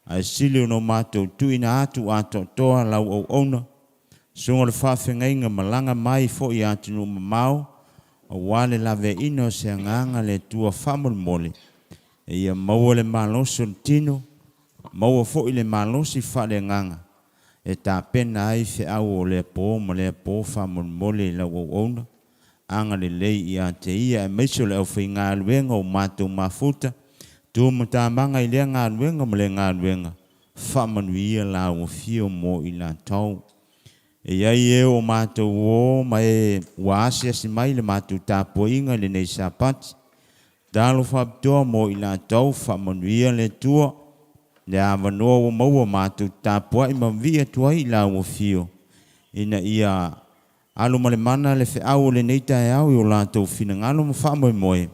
ae sili ona o matou tuuina atu atoatoa lau auauna, susuga o le faafegaiga malaga mai foi i atunuu mamao, aua le laveaiina o se agaga le Atua faamolemole, Ia maua le malosi o le tino, maua foi le malosi faaleagaga e tapena ai feau o lea po ma lea po faamolemole i lau auauna. Agalelei ia te ia aemaise o le aufaigaluega o matou mafuta, tu ma tamaga i lea galuega ma lea galuega, faamanuia lau afio mo i latou. E i ai e o matou o ma e ua asiasi mai i le matou tapuaiga i lenei Sapati. Talo faapitoa mo i latou, faamanuia le Atua le avanoa ua maua matou te tapuai ma vivii atu ai i lau afio, ina ia alu ma le mana le feau o lenei taeao i o latou finagalo ma faamoemoe,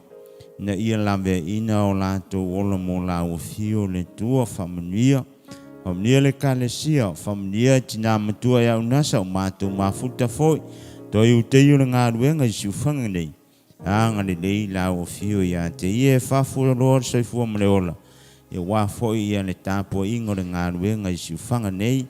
ina ia laveaiina o latou ola mo lau afio le Atua. Faamanuia. Faamanuia le Ekalesia, faamanuia tina matua e aunasa o matou mafuta foi, toe utei o le galuega i siufaga nei. Agalelei lau afio ia te ia e faafualoa le soifua ma le ola, aua foi ia le tapuaiga o le galuega i siufaga nei.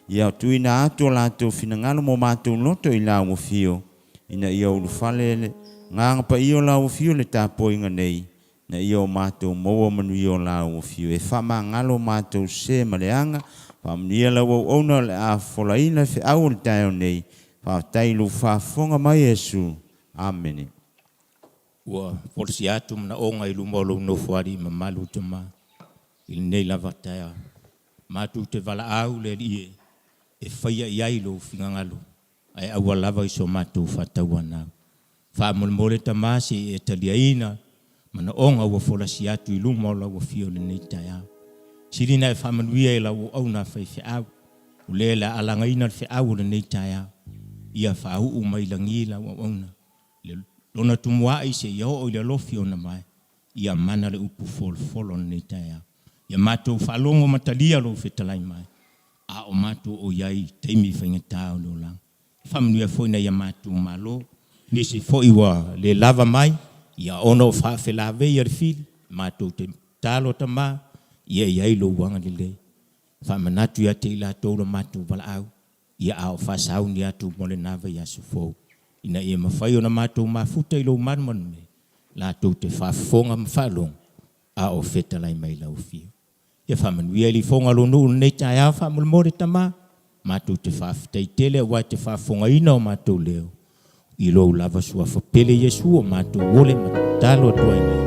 Ia tuuina atu o latou finagalo mo matou loto i lau afio, ina ia ulufale le Agaga Paia o lau afio i le tapuaiga nei, ina ia o matou maua manuia o lau afio e faamagalo matou sese ma leaga. Faamanuia lau auauna o le a folaina feau o le taeao nei. Faafetai i lou faafofoga mai Iesu. Amene. Ua folasia atu manaoga i luma o lou Nofoalii mamalu Tama i lenei lava taeao. Matou te valaau le Alii e, e faia i ai lou finagalo, ae aua lava i so matou faatauanau. Faamolemole Tama se i e taliaina manaoga ua folasia atu i luma o lau Afio i lenei taeao. Sili na e faamanuia i lau auauna faifeau, o lea le a alagaina le feau o lenei taeao. Ia faauu mai lagi lau auauna, le lona tumuai seia oo i le alofi ona mae, ia mana le upu folofolo o lenei taeao. Ia matou faalogo ma talia lou fetalai mai, a o matou o i ai i taimi faigata o le olaga. Faamanuia foi nai a matou malo, nisi foi ua le lava mai, ia ona o faafelavei a le fili, matou te tatalo Tama, ia i ai lou agalelei. Faamanatu ia te i latou lo matou valaau, ia a o faasauni atu mo lena vaiaso fou, ina ia mafai ona matou mafuta i lou manumanume, latou te faafofoga ma faalogo, a o fetalai mai lau Afio. Ia faamanuia i lifoga o lou nuu i lenei taeao faamolemole Tama, matou te faafetai tele aua e te faafofogaina o matou leo i lou lava suafa pele Iesu o matou ole ma tatalo atu ai nei.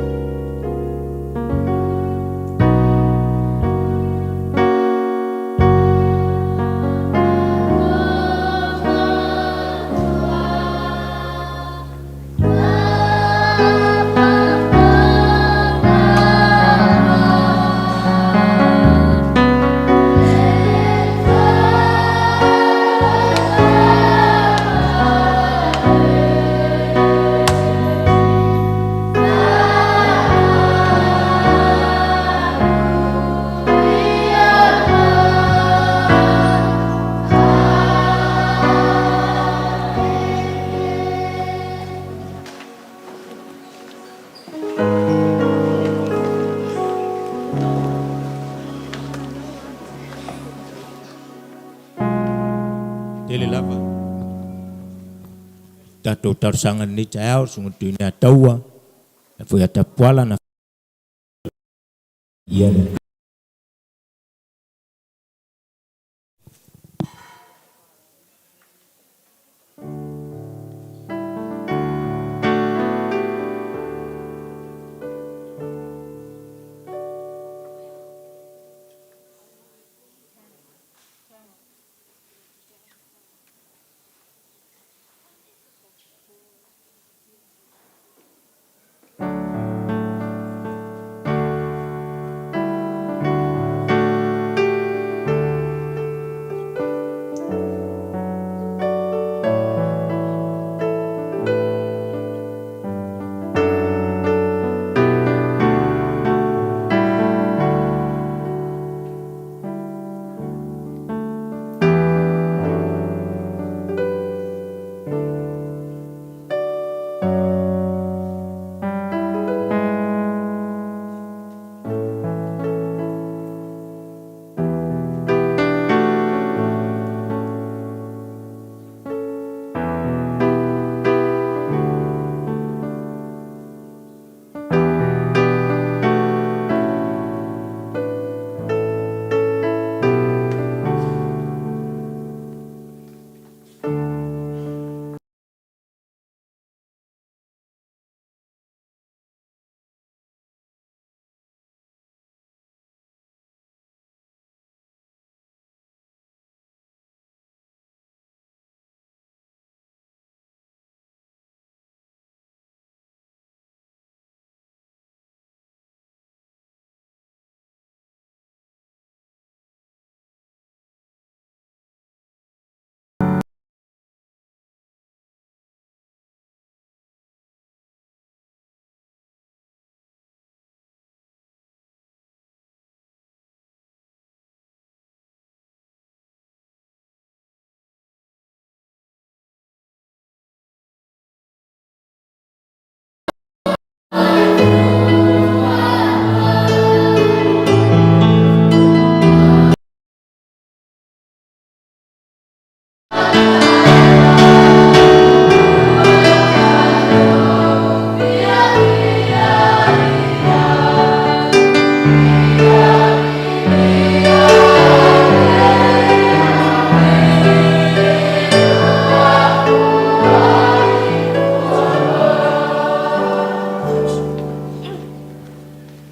Tele lava tatou talosaga lenei taeao, susuga Tuineataua, na foi a Tapuala na ia le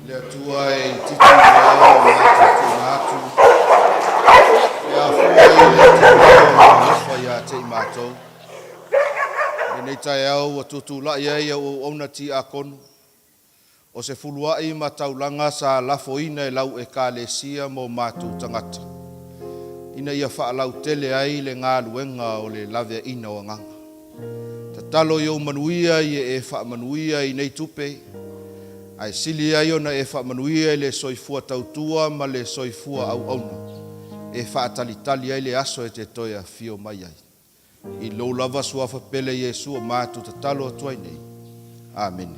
Le Atua e itiiti i le ao o matou tuuina atu, pe a fua i le tulaga o Lona alofa ia te i matou. I lenei taeao ua tutulai ai au auauna tiakono, o se fuluai ma taulaga sa lafoina e lau Ekalesia ma o matou tagata, ina ia faalautele ai le galuega o le laveaiina o agaga. Tatalo i ou manuia ia e faamanuia i nei tupe, ae sili ai ona e faamanuia i le soifua tautua ma le soifua auauna e faatalitali ai le aso e te toe afio mai ai. I lou lava Suafa pele Iesu o matou tatalo atu ai nei. Amene.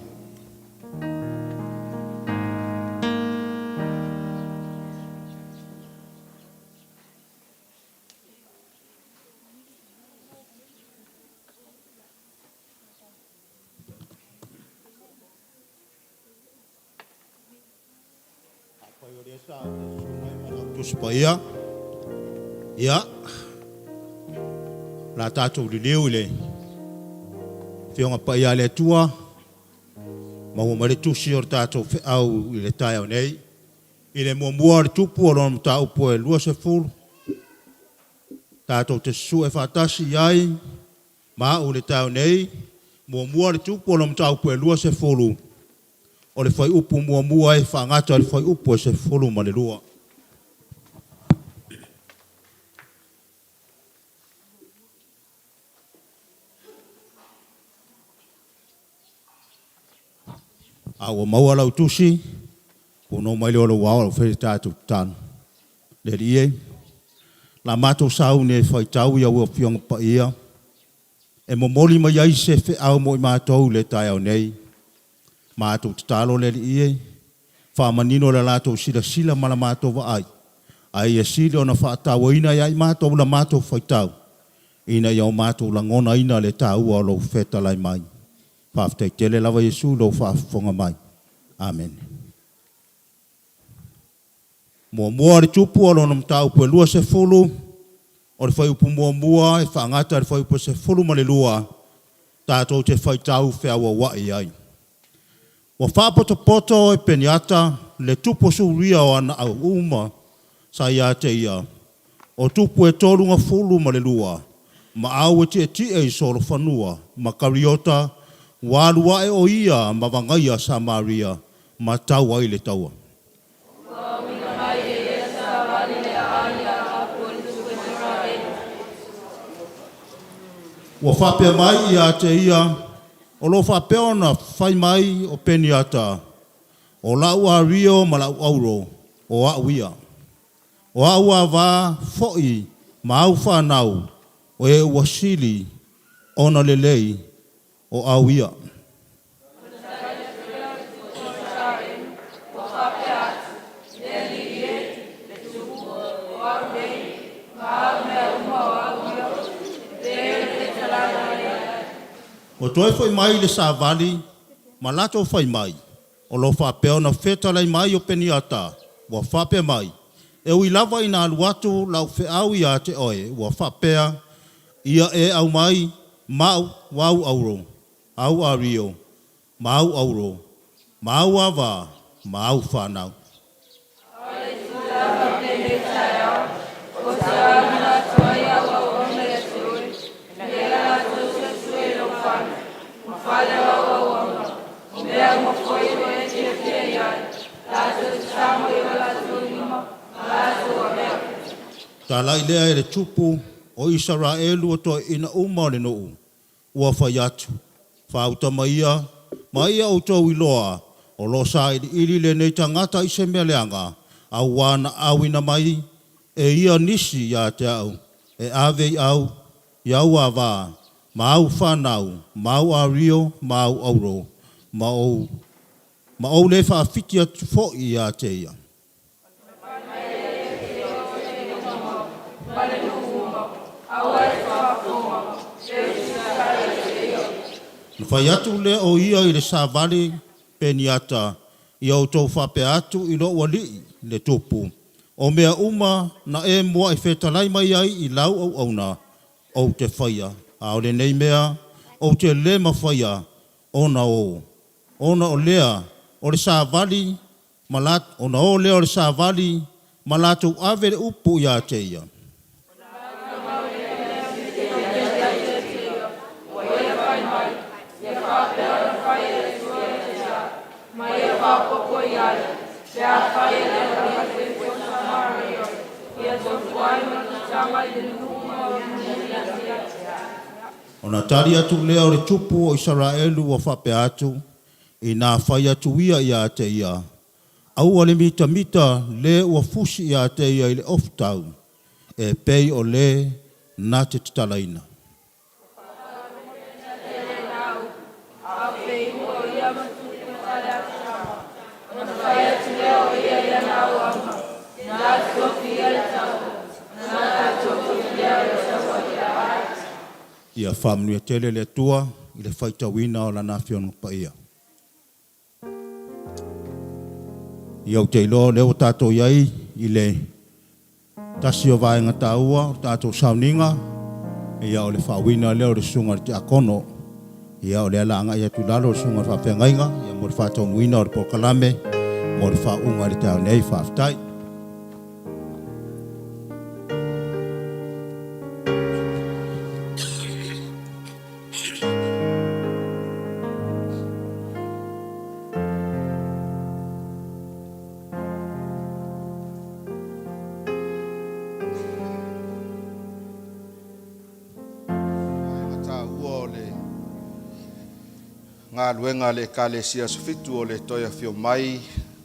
Afai o lea sa susu mai ma lau Tusi Paia, ia, o le a tatou liliu i le Afioga Paia a le Atua, maua mai le tusi o le tatou feau i le taeao nei. I le muamua o le tupu o lona mataupu e 20, tatou te susue faatasi i ai ma au i le taeao nei, muamua le tupu o lona mataupu e 20, o le fuaiupu muamua e faagata i le fuaiupu e 12. A ua maua lau tusi, punou mai lea o lou ao lau fai le tatou tatalo. Le Alii e, la matou sauni e faitau i au Afioga Paia, e momoli mai ai se feau mo i matou i le taeao nei. Matou tatalo le Alii e, faamanino le latou silasila ma la matou vaai, a ia sili ona faatauaina ia i matou la matou faitau, ina ia o matou lagonaina le taua o lou fetalai mai. Faafetai tele lava Iesu i lou faafofoga mai. Amene. Muamua o le Tupu o lona mataupu e 20, o le fuaiupu muamua e faagata i le fuaiupu e 12, tatou te faitau feauauai ai. Ua faapotopoto e Peniata le tupu o Suria o ana au uma sa ia te ia, o tupu e 32, ma au e tietie i solofanua ma Kariota, ua alu ae o ia ma vagaia Samaria ma tau ai le taua. Ua auina mai e ia savali le aai a Akapu o le tupu o Isaraelu. Ua faapea mai ia te ia, O lo o faapea ona fai mai o Peniata, O la'u ario ma la'u auro, o a'u ia. O a'u ava fo'i ma au fanau, o e ua sili ona lelei, o au ia. Ua faapea atu, Le Alii e, le Tupu, o au nei, ma au mea uma o au ia, e pei o le fetalaiga mai ai. Ua toe foi mai le savali ma latou fai mai, O lo o faapea ona fetalai mai o Peniata, ua faapea mai, E ui lava ina alu atu lau feau ia te oe, ua faapea, Ia e aumai ma'u au auro, au ario, ma au auro, ma au ava, ma au fanau. A o le tulaga o lenei taeao, ou te auina atu ai au auauna ia te oe, ina ia latou suesue i lou fale, ma fale o au auauna, o mea uma foi ua e fiafia i ai, latou te tago i o latou lima ma latou avea. Talai lea e le tupu o Isaraelu o toeaiina uma o le nuu, ua fai atu, Faauta mai ia, ma ia outou iloa, o lo o sailiili lenei tagata i se mea leaga, auā na auina mai e ia nisi ia te au, e ave i au, i au ava, ma au fanau, ma au ario, ma au auro, ma ou, ma ou le faafiti atu foi ia te ia. Na fai atu lea o ia i le savali Peniata, Ia outou faapea atu i lou alii, le tupu, o mea uma na e mua'i fetalai mai ai i lau auauna, ou te faia, a o lenei mea ou te le mafaia ona o, ona o lea o le savali. ma la, ona o lea o le savali ma latou ave le upu ia te ia. Ona tali atu lea o le tupu o Isaraelu ua faapea atu, Inā fai atu ia ia te ia, Aua le mitamita le ua fusi ia te ia i le ofutau, e pei o le na te tatalaina. Ia faamanuia tele le Atua i le faitauina o Lana Afioga Paia. Ia ou te iloa o lea ua tatou i ai i le tasi o vaega taua o le tatou sauniga, ia o le faauiina lea o le susuga i le tiakono. Ia o lea o le a agai atu i lalo le susuga i le faafeagaiga ia mo le faataunuuina o le polokalame mo le faauuga i le taeao nei. Faafetai. Vaega taua o le galuega a le Ekalesia Aso Fitu o le toe afio mai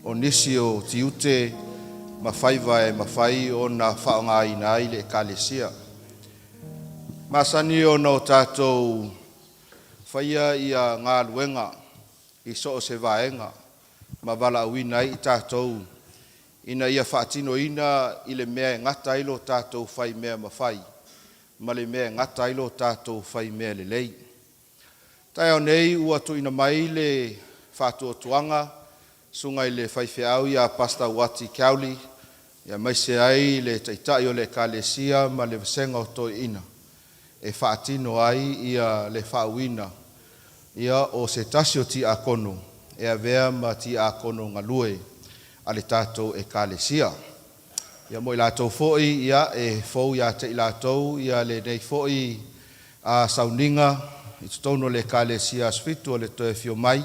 o nisi o tiute ma faiva e mafai ona faaaogaina ai le Ekalesia. Masani ona o tatou faia ia galuega i so o se vaega ma valaauina ai i tatou ina ia faatinoina i le mea e gata ai lo tatou fai mea mafai ma le mea e gata ai lo tatou fai mea lelei. Taeao nei ua tuuina mai le faatuatuaga susuga i le faifeau ia Pastor Uati Cowley aemaise ai le Taitai o le Ekalesia ma le Vasega o Toeaiina e faatino ai ia le faauiina ia o se tasi o tiakono e avea ma tiakono galue a le tatou Ekalesia. Ia mo i latou foi ia e fou ia te i latou ia lenei foi a sauniga i totonu o le Ekalesia Aso Fitu o le Toe Afio Mai,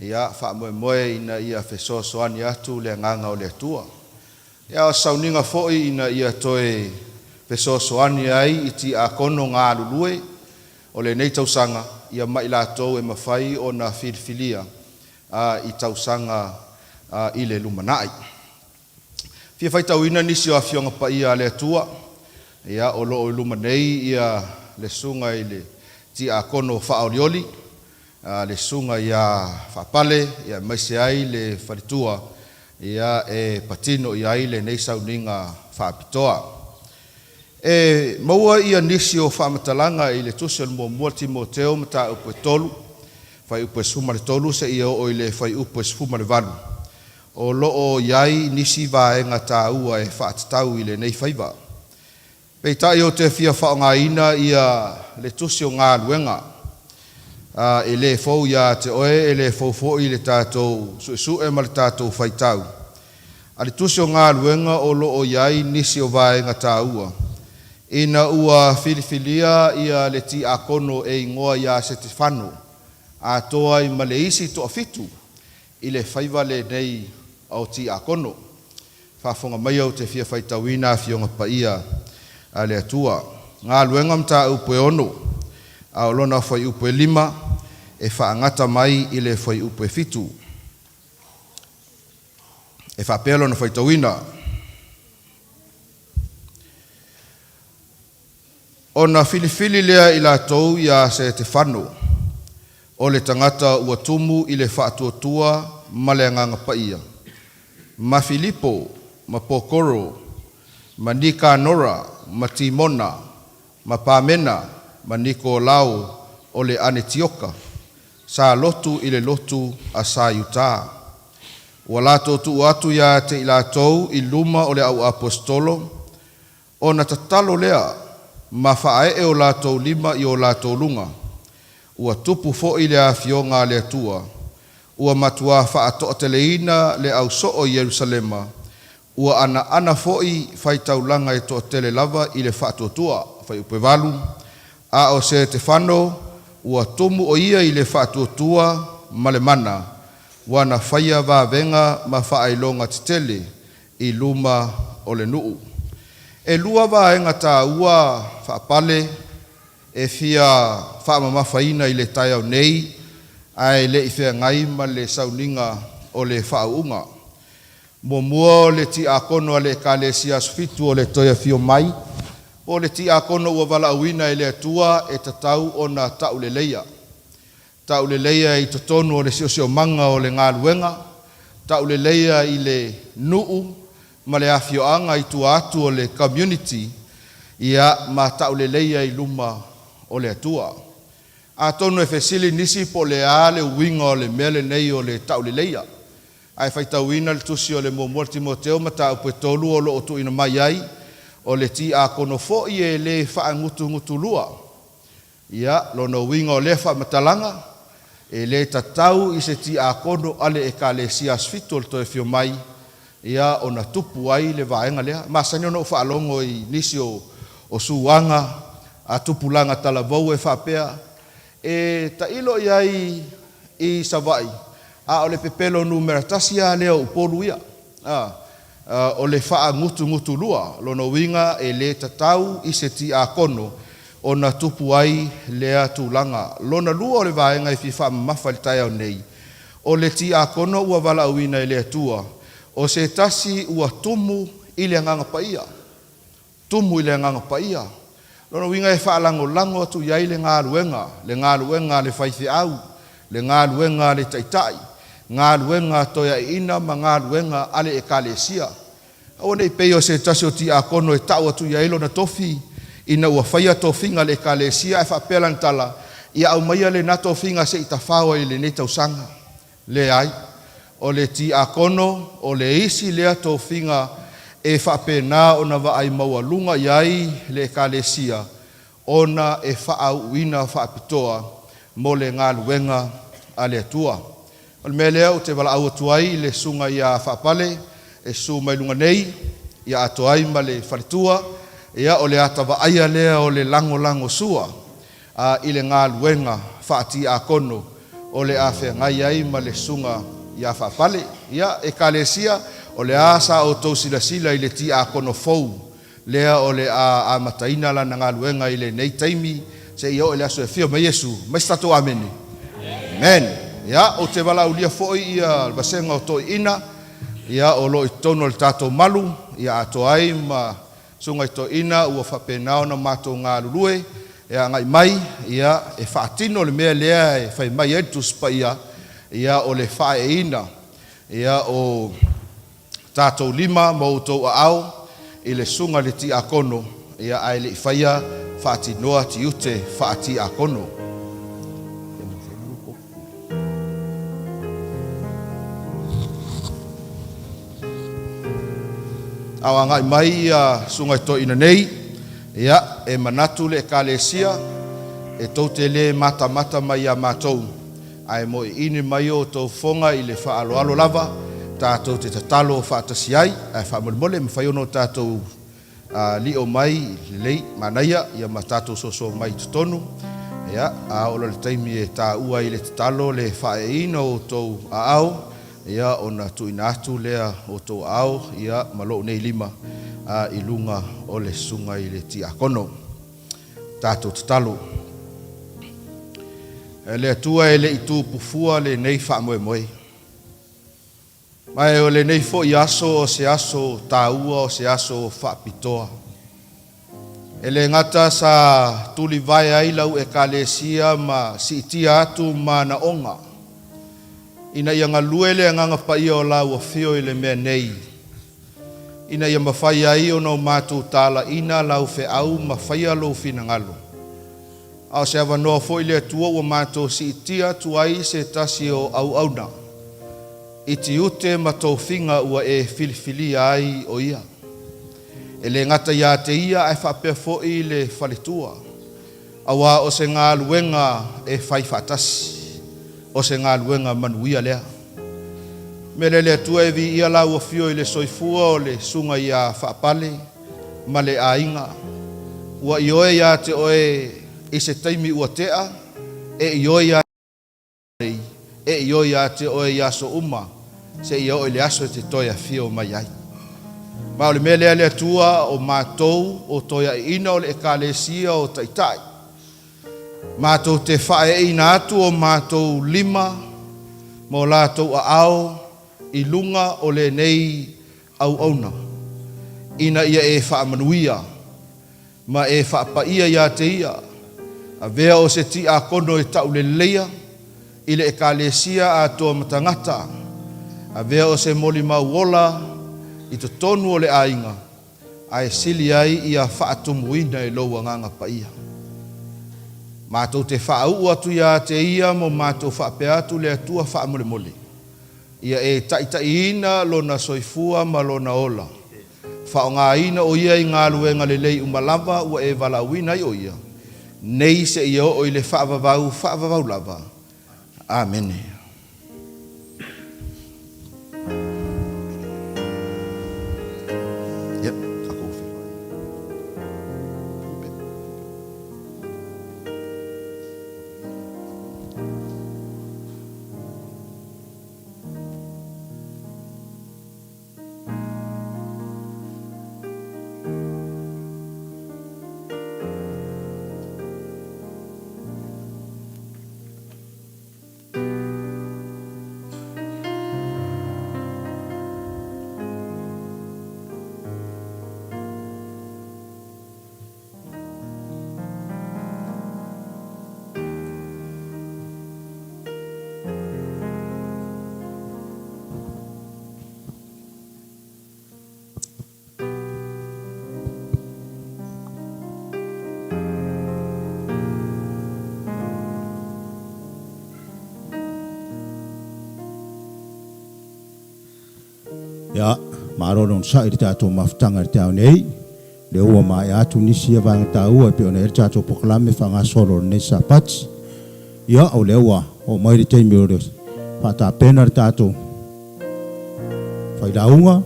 ia faamoemoe ina ia fesoasoani atu le Agaga o le Atua. Ia o se sauniga foi ina ia toe fesoasoani ai i tiakono galulue o lenei tausaga ia ma i latou e mafai ona filifilia i tausaga i le lumanai. Fia faitauina nisi o Afioga Paia a le Atua, ia o lo o i luma nei ia le Susuga i le Tiakono Faaolioli, le Susuga ia Faapale, ia aemaise ai le faletua ia e patino i ai lenei sauniga faapitoa. E maua ia nisi o faamatalaga i le Tusi o le Muamua Timoteo mataupu e 3, fuaiupu e 13 seia oo i le fuaiupu e 18. O lo o i ai nisi vaega taua e faatatau i lenei faiva. Peitai ou te fia faaaogaina ia le Tusi o Galuega e le fou ia te oe, e le fou foi i le tatou suesue ma le tatou faitau. A le Tusi o Galuega o lo o i ai nisi o vaega taua ina ua filifilia ia le tiakono e igoa ia Setefano atoa ai ma le isi toafitu i le faiva lenei o tiakono. Faafofoga maia ou te fia faitauina Afioga Paia a le Atua. Galuega Mataupu e 6, a o lona fuaiupu e 5 e faagata mai i le fuaiupu e 7. E faapea lona faitauina. Ona filifili lea i latou iā Setefano, o le tagata ua tumu i le faatuatua ma le Agaga Paia, ma Filipo, ma Pokoro, ma Nikanora, ma Timona, ma Pamena, ma Nikolao o le Anetioka, sa lotu i le lotu a Saiutā. Ua latou tuu atu ia te i latou i luma o le au aposetolo, Ona tatalo lea ma faaee o latou lima i o latou luga. Ua tupu foi le afioga a le Atua. Ua matuā faatoateleina le ausoo i Ierusalema, ua anaana foi faitaulaga e toatele lava i le faatuatua. Fuaiupu 8, A o Setefano, ua tumu o ia i le faatuatua ma le mana, ua na faia vavega ma faailoga tetele i luma o le nuu. E lua vaega taua faapale e fia faamamafaina i le taeao nei ae le i feagai ma le sauniga o le faauuga. Muamua o le tiakono a le Ekalesia Aso Fitu o le toe afio mai, po o le tiakono ua valaauina e le Atua e tatau ona tauleleia. Tauleleia i totonu o le siosiomaga o le galuega, tauleleia i le nuu ma le afioaga i tua atu o le community, ia ma tauleleia i luma o le Atua. Atonu e fesili nisi po o le a le uiga o le mea lenei o le tauleleia. Ae faitauina le tusi o le Muamua Timoteo mataupu e 3 o lo o tuuina mai ai, o le tiakono foi e le faagutugutulua. Ia, lona uiga o lea faamatalaga, e le tatau i se tiakono a le Ekalesia Aso Fitu o le toe afio mai, ia ona tupu ai le vaega lea. E masani ona ou faalogo i nisi o suaga a tupulaga talavou e faapea, e tailo i ai i Savaii, a o le pepelo numera tasi lava lea o Upolu ia. O le faagutugutulua, lona uiga e le tatau i se tiakono ona tupu ai lea tulaga. Lona lua o le vaega e fia faamamafa i le taeao nei, o le tiakono ua valaauina e le Atua, o se tasi ua tumu i le Agaga Paia. Tumu i le Agaga Paia. Lona uiga e faalagolago atu i ai le galuega, le galuega a le faifeau, le galuega a le taitai, galuega a toeaiina ma galuega a le Ekalesia. Aua ne i pei o se tasi o tiakono e tau atu i ai lona tofi ina ua faia tofiga a le Ekalesia ae faapea lana tala, ia aumaia lena tofiga se i tafao ai i lenei tausaga. Leai, o le tiakono o le isi lea tofiga e faapena ona vaai maualuga i ai le Ekalesia ona e faaauuina faapitoa mo le galuega a le Atua. O le mea lea ou te valaau atu ai i le susuga ia Faapale e susu mai luga nei, ia atoa ai ma le faletua, ia o le ata vaaia lea o le lagolagosua i le galuega faatiakono o le a feagai ai ma le susuga ia Faapale. Ia, Ekalesia, o le a sa outou silasila i le tiakono fou lea o le a amataina lana galuega i lenei taimi seia oo i le aso e afio mai Iesu. Mai se tatou amene. Amen. Ia, ou te valaaulia foi ia le vasega o toeaiina, ia o lo o i totonu o le tatou malu, ia atoa ai ma susuga i toeaiina ua faapena ona matou galulue e agai mai, ia e faatino le mea lea e fai mai ai le Tusi Paia, ia o le faaeeina, ia o tatou lima ma outou aao i le susuga i le tiakono, ia ae le i faia faatinoa tiute faatiakono. A o agai mai ia susuga i toeaina nei, ia, e manatu le Ekalesia e tou te le matamata mai ia matou, ae moiini mai o outou fofoga i le faaaloalo lava tatou te tatalo faatasi ai. Ae faamolemole, e mafai ona o tatou lio mai lelei, manaia, ia ma tatou soso mai i totonu, ia, a oo loa i le taimi e taua ai le tatalo le faaeeina o outou aao, ia ona tuuina atu lea o outou aao, ia, ma lou nei lima i luga o le susuga i le tiakono. Tatou tatalo. E le Atua e le i tupu fua lenei faamoemoe. Ma e o lenei foi aso o se aso taua o se aso faapitoa. E le gata sa tulivae ai lau Ekalesia ma siitia atu manaoga ina ia galue le Agaga Paia o lau afio i le mea nei, ina ia mafai ai ona o matou talaina lau feau ma faia lou finagalo. A o se avanoa foi le Atua ua matou siitia atu ai se tasi o auauna i tiute ma tofiga ua e filifilia ai o ia. E le gata ia te ia ae faapea foi le faletua, auā o se galuega e fai faatasi. O se galuega manuia lea. Mea lea le Atua e viia lau afio i le soifua o le susuga ia Faapale ma le aiga ua ioe ia te oe i se taimi ua tea, e ioe ia nei, e ioe ia te oe i aso uma seia oo i le aso e te toe afio mai ai. Ma o le mea lea le Atua o matou o toeaiina o le Ekalesia o Taitai, matou te faaeeina atu o matou lima ma o latou aao i luga o lenei auauna, ina ia e faamanuia ma e faapaia ia te ia, avea o se tiakono e tauleleia i le Ekalesia atoa ma tagata, avea o se molimau ola i totonu o le aiga, ae sili ai ia faatumuina e lou Agaga Paia. Matou te faauu atu ia te ia mo matou faapea atu le Atua faamolemole, ia e taitaiina lona soifua ma lona ola, faaaogaina o ia i galuega lelei uma lava ua e valaauina ai o ia, nei seia oo i le faavavau faavavau lava. Amene. Ia, tatou feiloai. Ia, malo le onosai i le tatou mafutaga i le taeao nei. O lea ua maea atu nisi ia vaega taua e pei ona i ai le tatou polokalame faagasolo o lenei Sapati. Ia, o lea ua oo mai le taimi o le faatapena le tatou failauga,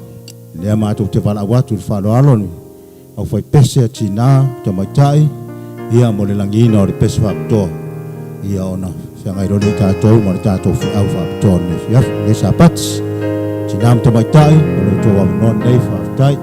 lea matou te valaau atu i le faaaloalo i le aufaipese a tina, tamaitai, ia mo le lagiina o le pese faapitoa, ia ona feagai loa lea i tatou ma le tatou feau faapitoa o lenei afiafi, lenei Sapati. Tina ma tamaitai, o lo outou avanoa lenei, faafetai.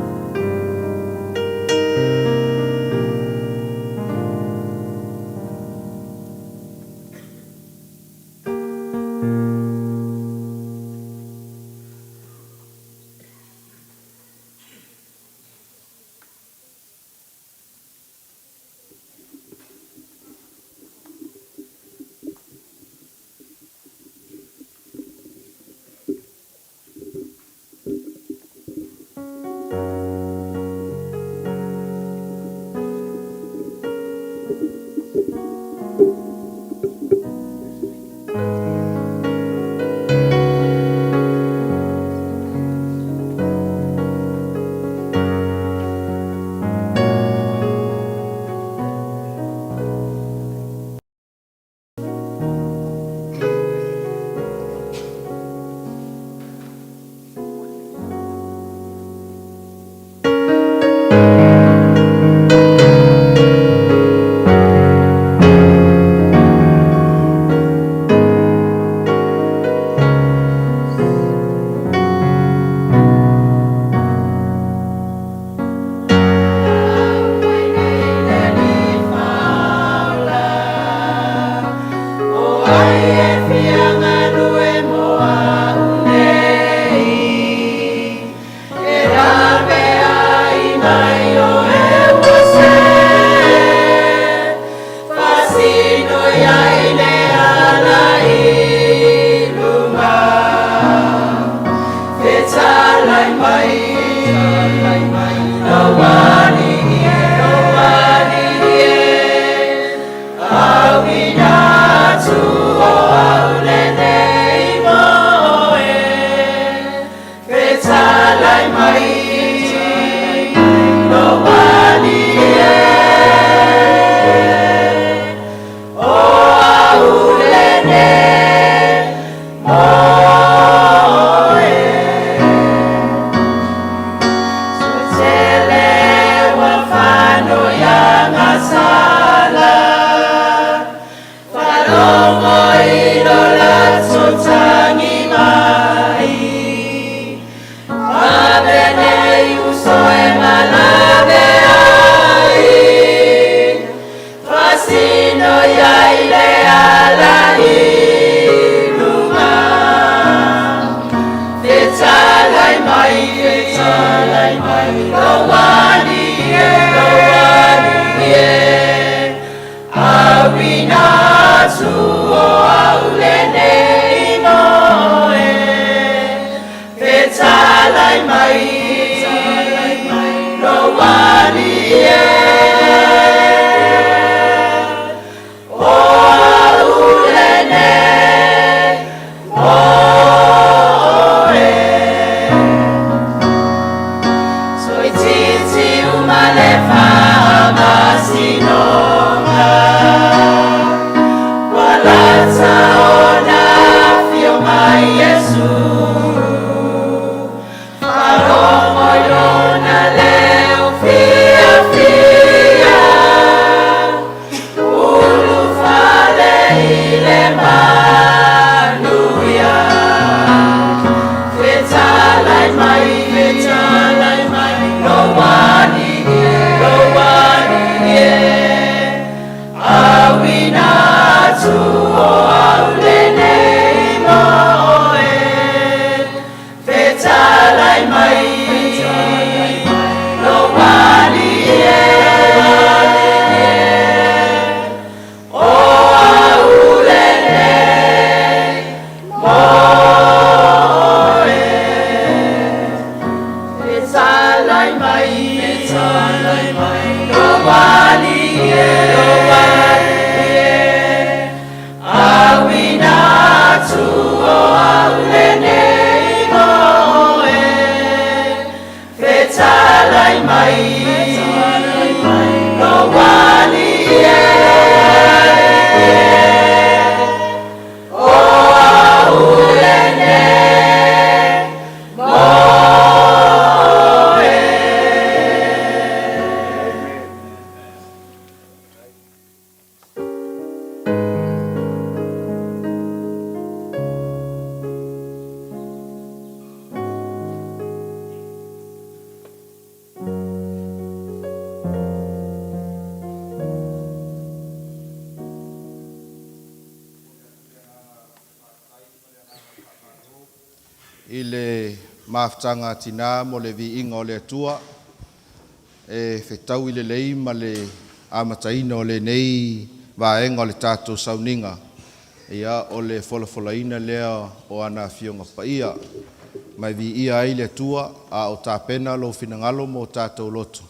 Fetalai mai, fetalai mai, lou Alii e, lou Alii e. Auina atu o au lenei mo oe. Fetalai mai, lou Alii e. O au lenei mo oe. Toeitiiti uma le faamasinoga. Ua lata ona afio mai Iesu. Faalogo i lona leo fiafia. Ulufale i le manuia. Fetalai mai, fetalai mai, lou Alii e, lou Alii e. Auina atu o au lenei mo oe. Fetalai mai, lou Alii e. O au lenei mo oe. Fetalai mai, fetalai mai, lou Alii e, lou Alii e. Auina atu o au lenei mo oe. Fetalai mai, lou Alii e. O au lenei mo oe. I le mafutaga a tinā mo le viiga o le Atua, e fetaui lelei ma le amataina o lenei vaega o le tatou sauniga, ia o le folafolaina lea o ana Afioga Paia. Ma e viia ai le Atua, a o tapena lou finagalo ma o tatou loto,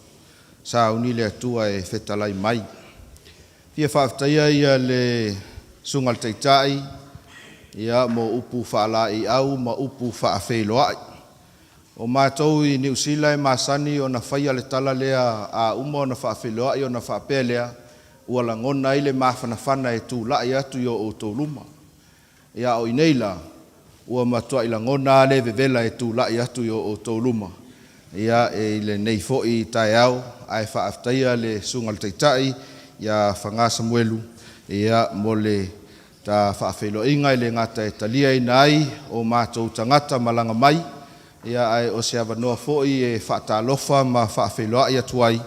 sauni le Atua e fetalai mai. Fia faafetaia ia le Susuga i le Taitai ia mo upu faalaeiau ma upu faafeiloai. O matou i Niu Sila e masani ona faia le tala lea a uma ona faafeiloai ona faapea lea, ua lagona ai le mafanafana e tulai atu i o outou luma. Ia a o inei la, ua matuai lagona a le vevela e tulai atu i o outou luma ia i lenei foi taeao, ae faafetaia le Susuga i le Taitai ia Faga Samuelu ia mo le ta faafeiloaiga e le gata e taliaina ai o matou tagata malaga mai, ia ae o se avanoa foi e faatalofa ma faafeiloai atu ai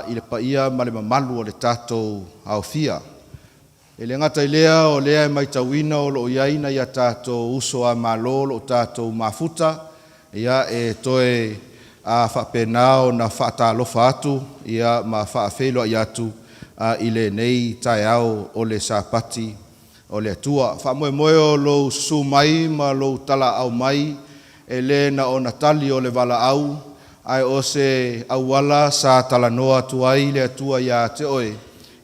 i le paia ma le mamalu o le tatou aofia. E le gata i lea, o lea e matauina o lo o i ai nai a tatou uso a Malo o lo o tatou mafuta, ia e toe faapena ona faatalofa atu ia ma faafeiloai atu i lenei taeao o le Sapati o le Atua. Faamoemoe o lou susu mai ma lou talaau mai e le na ona tali o le valaau, ae o se auala sa talanoa atu ai le Atua ia te oe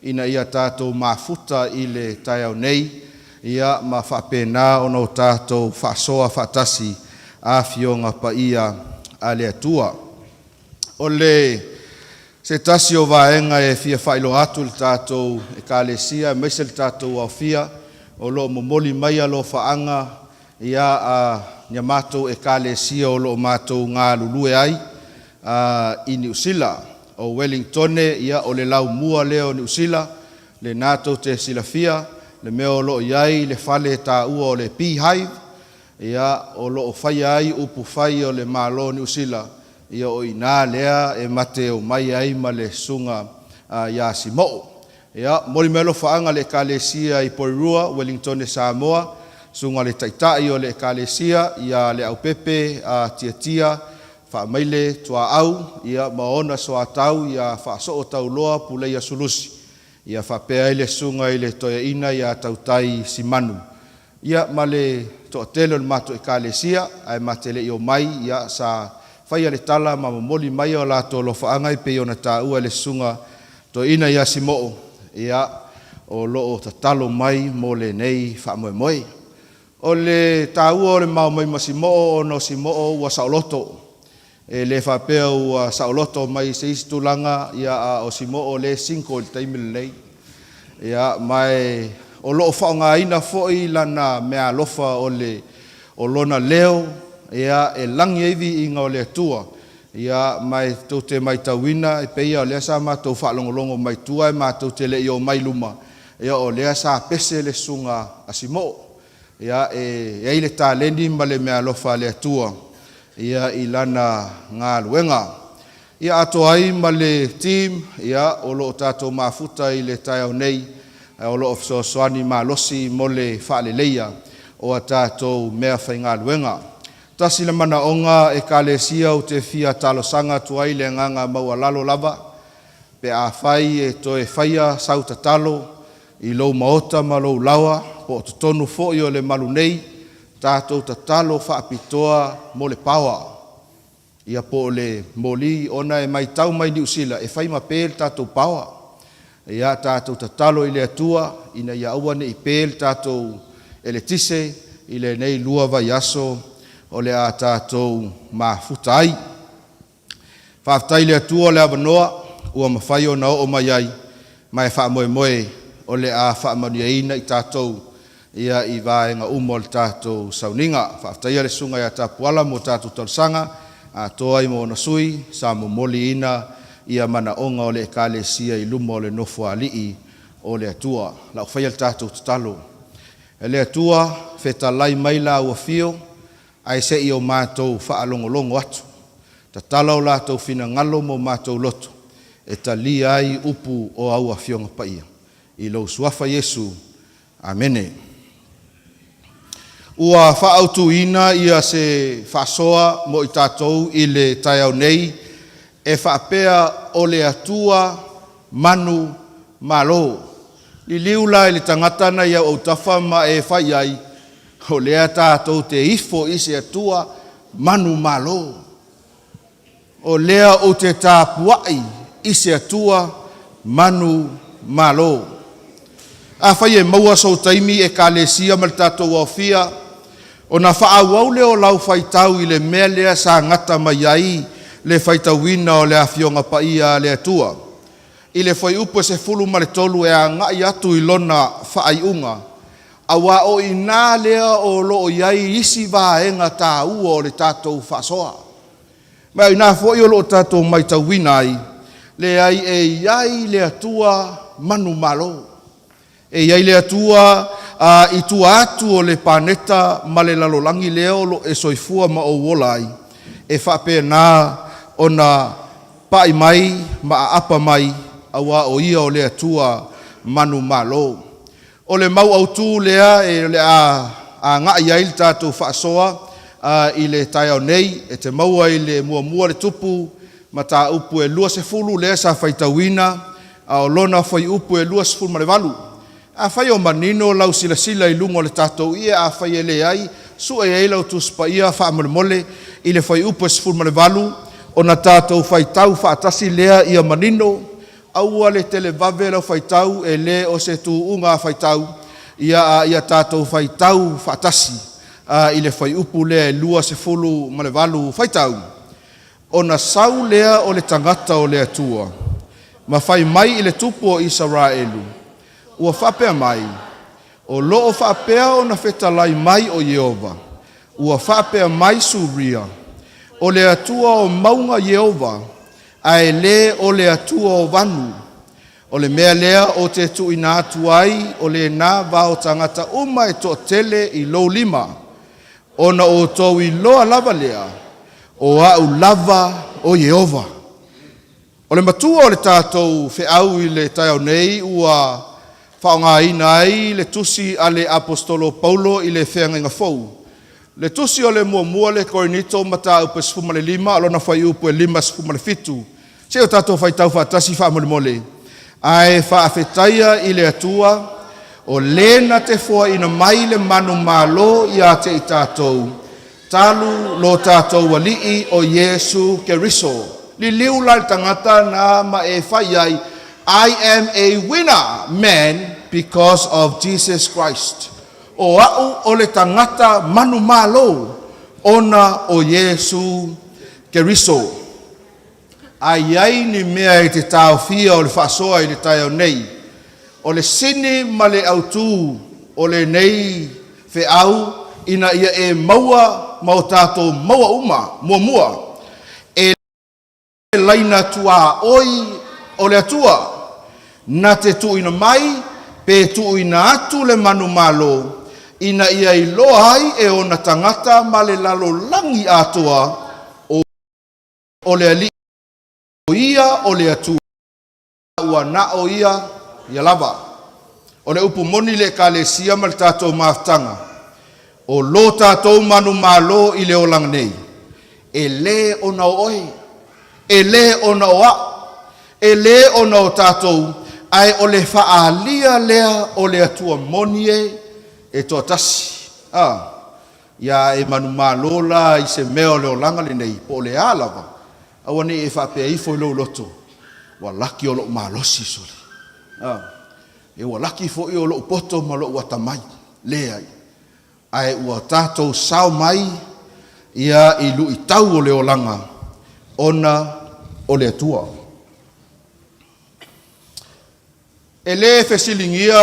ina ia tatou mafuta i le taeao nei, ia ma faapena ona o tatou faasoa faatasi Afioga Paia a le Atua. O le se tasi o vaega e fia faailoa atu i le tatou Ekalesia aemaise le tatou aofia, o lo o momoli mai alofaaga ia a ni a matou Ekalesia o lo o matou galulue ai i Niu Sila. O Wellingtone, ia o le laumua lea o Niu Sila, lena tou te silafia le mea o lo o i ai le fale taua o le Beehive, ia o lo o faia ai upu fai o le Malo o Niu Sila, ia o i ina lea e mate omai ai ma le Susuga ia Simo'o. Ia, momoli mai alofaaga a le Ekalesia i Porirua, Wellingtone Samoa, Susuga i le Taitai o le Ekalesia ia Leaupepe Tiatia Faamaile Tuaau ia ma ona soatau ia Faasootauloa Puleia Sulusi ia faapea ai le Susuga i le Toeaina ia Tautai Simanu ia ma le toatele o le matou Ekalesia. Ae ma te le i omai ia sa faia le tala ma momoli mai o latou alofaaga e pei ona taua e le Susuga Toeaina ia Simo'o ia o lo o tatalo mai mo lenei faamoemoe. O le taua o le ma omai ma Simo'o ona o Simo'o ua saoloto. E le faapea ua saoloto mai se isi tulaga ia a o Simo'o lea e single i le taimi lenei. Ia ma e o lo o faaaogaina foi lana meaalofa o le o lona leo ia e lagi ai viiga o le Atua. Ia ma e tou te maitauina e pei lava o lea sa matou faalogologo mai tua ae matou te le i omai i luma, ia o lea sa pese le susuga a Simo'o. Ia e i ai le taleni ma le meaalofa a le Atua ia i lana galuega. Ia atoa ai ma le team ia o lo o tatou mafuta i le taeao nei o lo o fesoasoani malosi mo le faaleleia o a tatou meafaigaluega. Tasi le manaoga Ekalesia ou te fia talosaga atu ai i le agaga maualalo lava, pe afai e toe faia sau tatalo i lou maota ma lou laoa po o totonu foi o le malu nei, tatou tatalo faapitoa mo le power ia po o le moli ona e maitau mai Niu Sila e fai ma pe le tatou power. Ia tatou tatalo i le Atua ina ia aua ne i pe le tatou eletise i lenei lua vaiaso o le a tatou mafuta ai. Faafetai i le Atua le avanoa ua mafai ona oo mai ai, ma e faamoemoe o le a faamanuiaina i tatou ia i vaega uma o le tatou sauniga. Faafetaia le Susuga ia Tapuala mo tatou talosaga atoa ai ma ona sui sa momoliina ia manaoga o le Ekalesia i luma o le Nofoalii o le Atua. Lau faia le tatou tatalo. E le Atua, fetalai mai la ua afio ae se i o matou faalogologo atu. Tatala o latou finagalo ma o matou loto e talia ai upu o au Afioga Paia. I lou Suafa Iesu. Amene. Ua faaautuina ia se faasoa mo i tatou i le taeao nei e faapea o le Atua manu malo. Liliu la i le tagata na i au autafa ma e fai ai, o lea tatou te ifo i se Atua manu malo. O lea ou te tapuai i se Atua manu malo. Afai e maua sou taimi Ekalesia ma le tatou aofia, ona faaauau lea o lau faitau i le mea lea sa gata mai ai le faitauina o le Afioga Paia a le Atua. I le fuaiupu e 13 e agai atu i lona faaiuga, auā o i ina lea o lo o i ai isi vaega taua o le tatou faasoa. Ma o i ina foi o lo o tatou maitauina ai, leai e i ai le Atua manumalo. E i ai le Atua a, i tua atu o le paneta ma le lalolagi lea o lo o e soifua ma ou ola ai, e faapena ona pa'i mai ma aapa mai, auā o Ia o le Atua manumalo. O le mau autū lea e o le a agai ai le tatou faasoa i le taeao nei, e te maua i le muamua le Tupu mataupu e 20 lea sa faitauina, a o lona fuaiupu e 28. Afai o manino lau silasila i luga o le tatou ie, afai e leai, sue ai lau Tusi Paia faamolemole i le fuaiupu e 18, ona tatou faitau faatasi lea ia manino. Aua le televave lau faitau, e le o se tuuga faitau, ia a ia tatou faitau faatasi i le fuaiupu lea e 28. Faitau. Ona sau lea o le tagata o le Atua, ma fai mai i le tupu o Isaraelu, ua faapea mai, o lo o faapea ona fetalai mai o Ieova, ua faapea mai Suria, o le Atua o mauga Ieova, ae lē o le Atua o vanu. O le mea lea ou te tuuina atu ai o lena vao tagata uma e toatele i lou lima, ona outou iloa lava lea, o au lava o Ieova. O le matua o le tatou feau i le taeao nei ua Faaaogaina ai le tusi a le Aposetolo Paulo i le Feagaiga Fou. Le tusi o le muamua le Korinito mataupu e 15 o lona fuaiupu e 57. Se i o tatou faitau faatasi faamolemole. Ae faafetaia i le Atua o le na te foaina mai le manumalo ia te i tatou, talu lo tatou Alii o Iesu Keriso. Liliu la i le tagata lena ma e fai ai, I am a winner man because of Jesus Christ. O au o le tagata manumalo ona o Iesu Keriso. A i ai ni mea e te taofia o le faasoa i le taeao nei, o le sini ma le autū o lenei feau ina ia e maua ma o tatou maua uma, muamua, e laina tuaoi o le Atua, na te tuuina mai pe tuuina atu le manumalo ina ia iloa ai e ona tagata ma le lalolagi atoa o le Alii o ia o le Atua ua na o ia ia lava. O le upu moni i le Ekalesia ma le tatou mafutaga, o lo tatou manumalo i le olaga nei, e lē ona o oe, e lē ona o a'u, e lē ona o tatou, ae o le faaalia lea o le Atua moni e, e toatasi. A, ia e manumalo la i se mea o le olaga lenei, po o le a lava, aua ne i e faapea ifo i lou loto, Ua laki o lo'u malosi, sole. A, e ua laki foi o lo'u poto ma lo'u atamai. Leai. Ae ua tatou sao mai ia i luitau o le olaga ona o le Atua. E lē fesiligia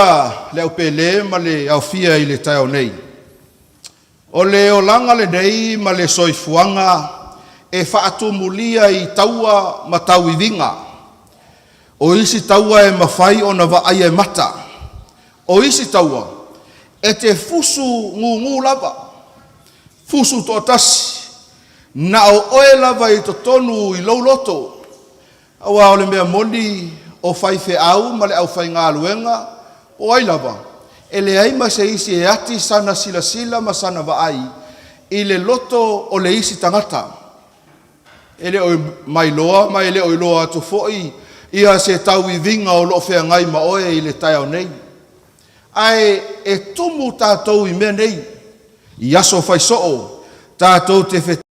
le aupēlē ma le aofia i le taeao nei. O le olaga lenei ma le soifuaga e faatumulia i taua ma tauiviga. O isi taua e mafai ona vaaia e mata. O isi taua, e te fusu gūgū lava, fusu toatasi, na o oe lava i totonu i lou loto, Aua o le mea moni, o faifeau ma le aufaigaluega, po o ai lava, e leai ma se isi e ati sana silasila ma sana vaai i le loto o le isi tagata. E le o mailoa ma e le o iloa atu foi ia se tauiviga o lo o feagai ma oe i le taeao nei. Ae e tumu tatou i mea nei, i aso fai soo, tatou te fetolaga.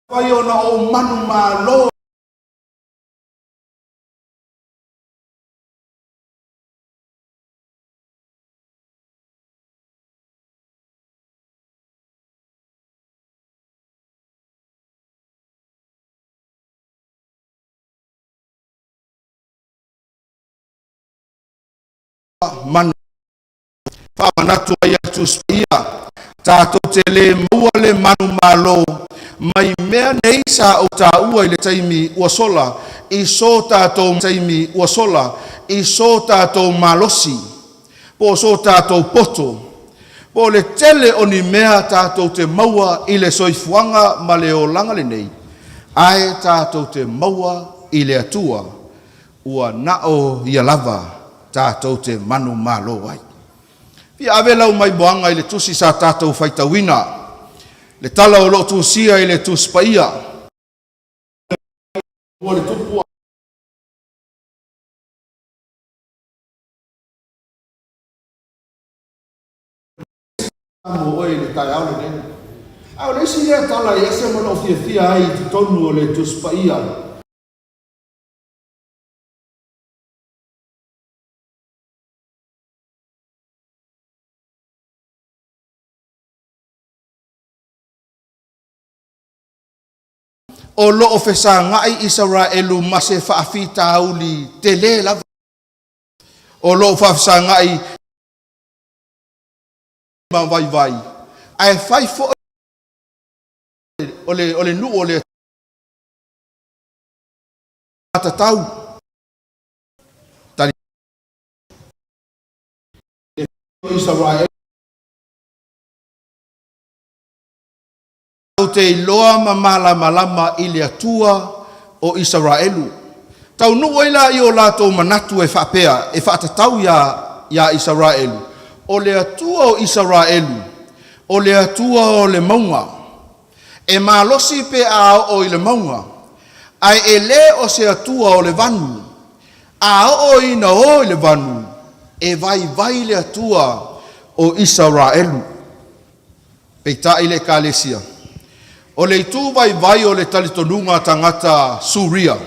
Mafai ona ou manumalo. Manu faamanatu ai atu ia tatou te lē maua le manumalo mai mea nei sa ou taua i le taimi ua sola i so tatou taimi ua sola i so tatou malosi po o so tatou poto po o le tele o ni mea tatou te maua i le soifuaga ma le olaga lenei ae tatou te maua i le Atua Ua na o ia lava tatou te manumalo ai. Fia ave lau maimoaga i le tusi sa tatou faitauina. Le tala o lo o tusia i le Tusi Paia. Ua le tupu mo oe i le taeao lenei. A o le isi lea tala e ese ma lou fiafia ai i totonu o le Tusi Paia. O lo o fesagai Isaraelu ma se faafitauli tele lava. O lo o faafesagai ma vaivai, ae fai foi o le, o le nuu o le tatau. Tali Isaraelu Ou te iloa ma malamalama i le Atua o Isaraelu. Taunuu ai la i o latou manatu e faapea, e faatatau iā, iā Isaraelu, O le Atua o Isaraelu, o le Atua o le mauga. E malosi pe a oo i le mauga, ae e le o se Atua o le vanu. A oo ina o i le vanu, e vaivai le Atua o Isaraelu. Peitai le Ekalesia, o le itu vaivai o le talitonuga tagata Suria,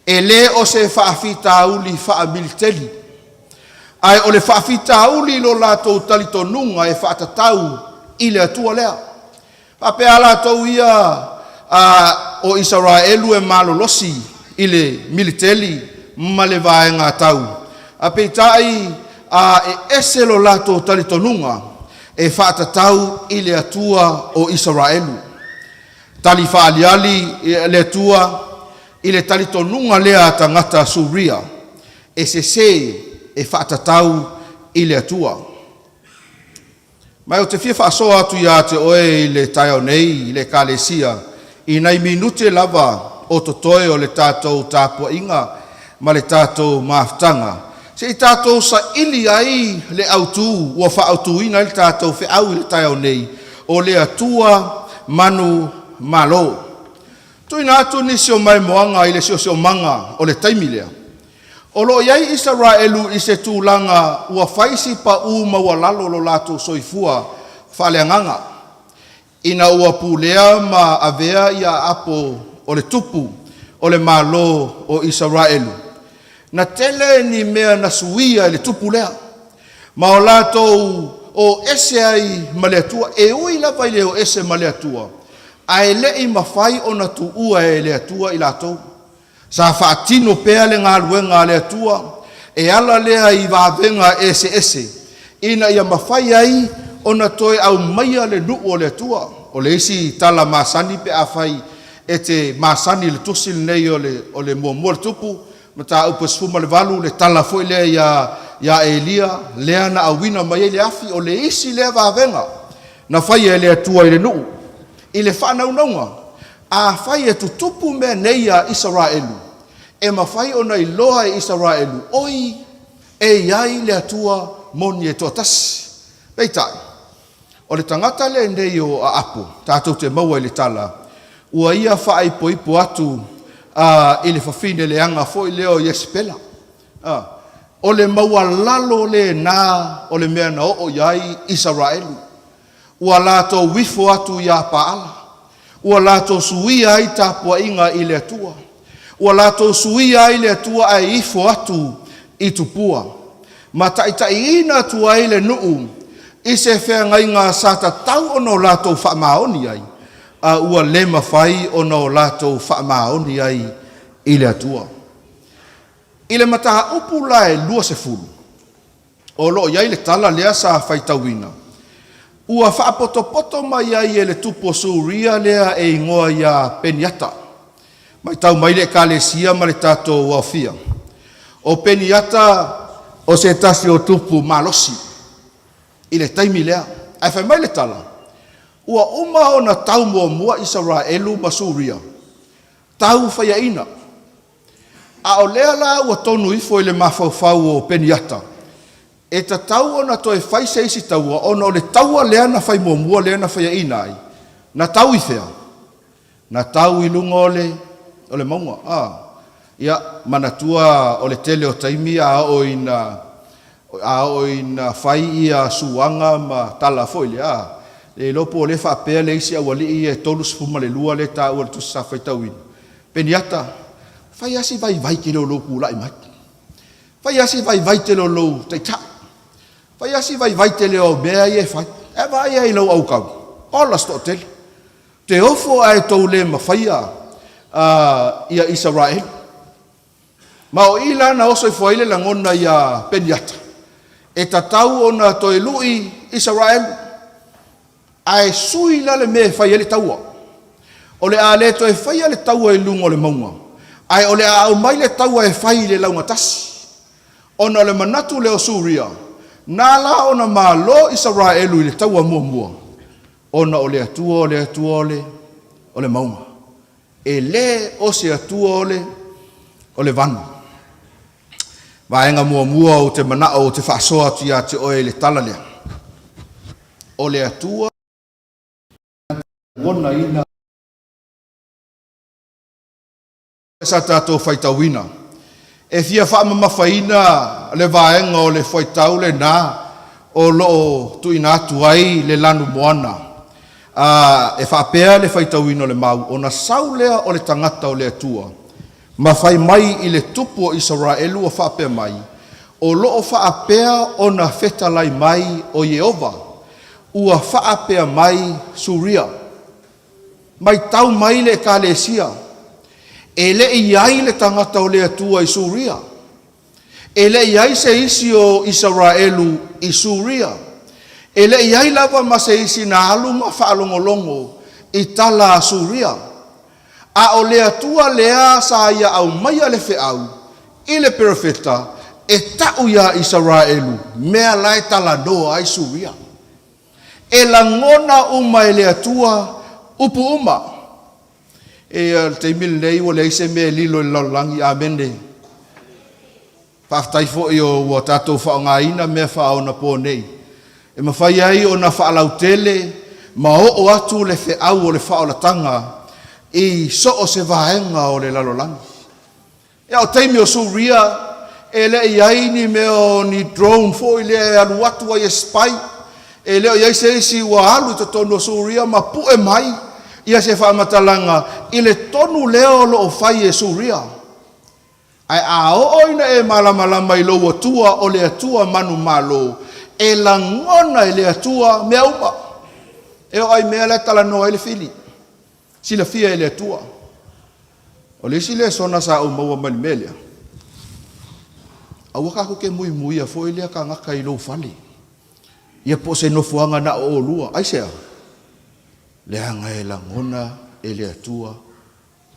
e le o se faafitauli faamiliteli, ae o le faafitauli i lo latou talitonuga e faatatau i le Atua lea. Faapea a latou ia a o Isaraelu e malolosi i le militeli ma le vaega tau, a peitai a e ese lo latou talitonuga e faatatau i le Atua o Isaraelu. Tali faaaliali le Atua i le talitonuga lea a tagata Suria e sese e faatatau i le Atua. Ma ou te fia faasoa atu ia te oe i le taeao nei i le Ekalesia i nai minute lava o totoe o le tatou tapuaiga ma le tatou mafutaga, se i tatou saili ai le autu ua faaautuina ai le tatou feau i le taeao nei, o le Atua manu malo. Tuuina atu nisi o maimoaga i le siosiomaga o le taimi lea. O lo o i ai Isaraelu i se tulaga ua fai si paū maualalo lo latou soifua faaleagaga, ina ua pulea ma avea ia apo o le tupu o le Malo o Isaraelu. Na tele ni mea na suia e le tupu lea, ma o latou o ese ai ma le Atua, e ui lava i le o ese ma le Atua, ae le i mafai ona tuua e le Atua i latou. Sa faatino pea le galuega a le Atua e ala lea i vavega eseese ina ia mafai ai ona toe aumaia le nuu o le Atua. O le isi tala masani pe afai e te masani i le tusi lenei o le, o le muamua le Tupu, mataupu e 18, le tala foi lea iā, iā Elia, lea na auina mai ai le afi, o le isi lea vavega na faia e le Atua i le nuu, i le faanaunauga, Afai e tutupu mea nei iā Isaraelu, e mafai ona iloa e Isaraelu, oi, e i ai le Atua moni e toatasi. Peitai, o le tagata lenei o Aapo, tatou te maua i le tala, ua ia faaipoipo atu a, i le fafine leaga foi lea o Iesepela. A, o le maualalo lena o le mea na oo i ai Isaraelu. Ua latou ifo atu iā Paala. Ua latou suia ai tapuaiga i le Atua. Ua latou suia ai le Atua ae ifo atu i tupua. Ma taitaiina atu ai le nuu i se feagaiga sa tatau ona o latou faamaoni ai, a ua le mafai ona o latou faamaoni ai i le Atua. I le mataupu la e 20, O lo o i ai le tala lea sa faitauina, ua faapotopoto mai ai e le tupu o Suria lea e igoa iā Peniata. Matau mai le Ekalesia ma le tatou aofia. O Peniata o se tasi o tupu malosi i le taimi lea. Ae fai mai le tala, ua uma ona tau muamua Isaraelu ma Suria, tau faiaina. A o lea la ua tonu ifo i le mafaufau o Peniata, e tatau ona toe fai se isi taua ona o le taua lea na fai muamua lea na faiaina ai, Na tau i fea? Na tau i luga o le, o le mauga. A. Ia, manatua o le tele o taimi a oo ina, a oo ina fai ia suaga ma tala foi lea, a, le iloa po o lea e faapea le isi aualii ia e 32 lea e taua i le Tusi Sa Faitauina. Peniata, fai lava si vaivai tele o lou tulai mai. Fai lava si vaivai tele o lou taitai. Fai lava si vaivai tele o au mea ia e fai. Ae vaai lava i lau aukau, ola se toatele. Te ofo ae tou le mafaia ia Isaraelu. Ma o i la na oso ifo ai le lagona iā Peniata, e tatau ona toe lu'i Isaraelu, ae sui la le mea e fai ai le taua. O le a le toe faia le taua i luga o le mauga, ae o le a aumai le taua e fai i le laugatasi. Ona o le manatu lea o Suria, na ala ona malo Isaraelu i le taua muamua, ona o le Atua o le Atua o le, o le mauga. E le o se Atua o le, o le vanu. Vaega muamua ou te manao ou te faasoa atu ia te oe i le tala lea. O le Atua lagonaina. Sa tatou faitauina. E fia faamamafaina le vaega o le fuaitau lena o lo o tuuina atu ai le lanu moana. A, e faapea le faitauina o le mau, ona sau lea o le tagata o le Atua, ma fai mai i le tupu o Isaraelu ua faapea mai, O lo o faapea ona fetalai mai o Ieova, ua faapea mai Suria. Matau mai le Ekalesia, e le i i ai le tagata o le Atua i Suria. E le i ai se isi o Isaraelu i Suria. E le i ai lava ma se isi na alu ma faalogologo i tala a Suria. A o le Atua lea sa ia aumaia le feau i le perofeta e ta'u iā Isaraelu mea la e talanoa ai Suria. E lagona uma e le Atua upu uma. E o le taimi lenei ua leai se mea e lilo i le lalolagi. Amene. Faafetai foi o ua tatou faaaogaina mea faaonapo nei e mafai ai ona faalautele ma oo atu le feau o le faaolataga i so o se vaega o le lalolagi. Ia o taimi o Suria e le i ai ni mea o ni drone foi lea e alu atu ai e spy, e le o i ai se isi ua alu i totonu o Suria ma pue mai ia se faamatalaga i le tonu lea o lo o fai e Suria. Ae a oo ina e malamalama i lou Atua o le Atua manumalo, e lagona e le Atua mea uma. E oo ai mea la e talanoa ai le fili. Silafia e le Atua. O le isi lesona sa ou maua mai le mea lea, aua tatou te muimuia foi lea tagata i lou fale, ia po o se nofoaga na o oulua. Aisea? Leaga e lagona e le Atua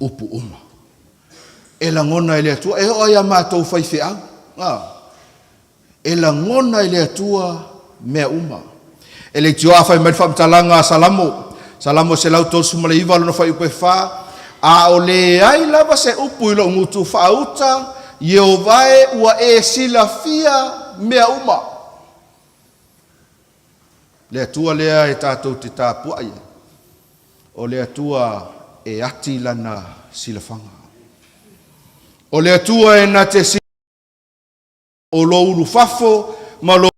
upu uma. E lagona e le Atua, e oo ai a matou faifeau. A. E lagona e le Atua mea uma. E leitioa a fai mai le faamatalaga a Salamo, Salamo 139 lona fuaiupu e fa, A o leai lava se upu i lou gutu faauta, Ieova e, ua e silafia mea uma. Le Atua lea e tatou te tapuai ai, o le Atua e ati lana silafaga. O le Atua e na te o lou ulufafo ma lou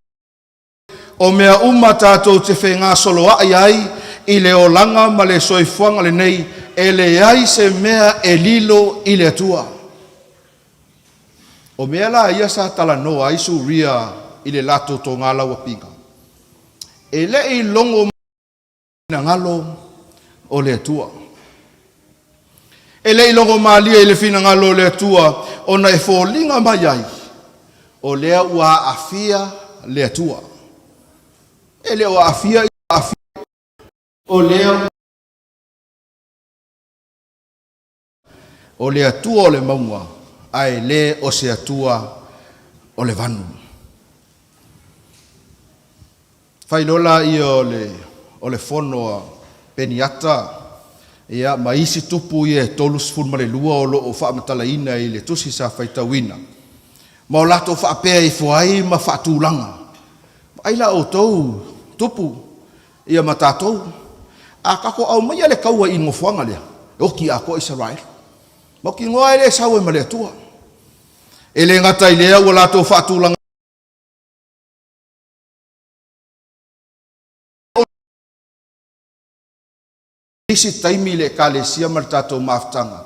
O mea uma tatou te fegasoloaʻi ai i le olaga ma le soifuaga lenei, e leai se mea e lilo i le Atua. O mea la ia sa talanoa ai Suria i le latou togalauapiga, e le i logo finagalo o le Atua. E le i logo malie i le finagalo o le Atua ona e foliga mai ai o lea ua aafia le Atua. E le o aafia i aafia o lea o le Atua o le mauga ae le o se Atua o le vanu. Fai loa laia o le, o le fono a Peniata, ia, ma isi tupu ia e 32 o lo o faamatalaina i le tusi sa faitauina, ma o latou faapea ifo ai ma faatulaga. Vaai la outou, tupu, ia ma tatou. A tatou aumaia le taua i nofoaga lea, e oti atoa Isaraelu. Mautinoa e le sau ai ma le Atua. E le gata i lea ua latou faatulaga. Isi taimi i le Ekalesia ma le tatou mafutaga,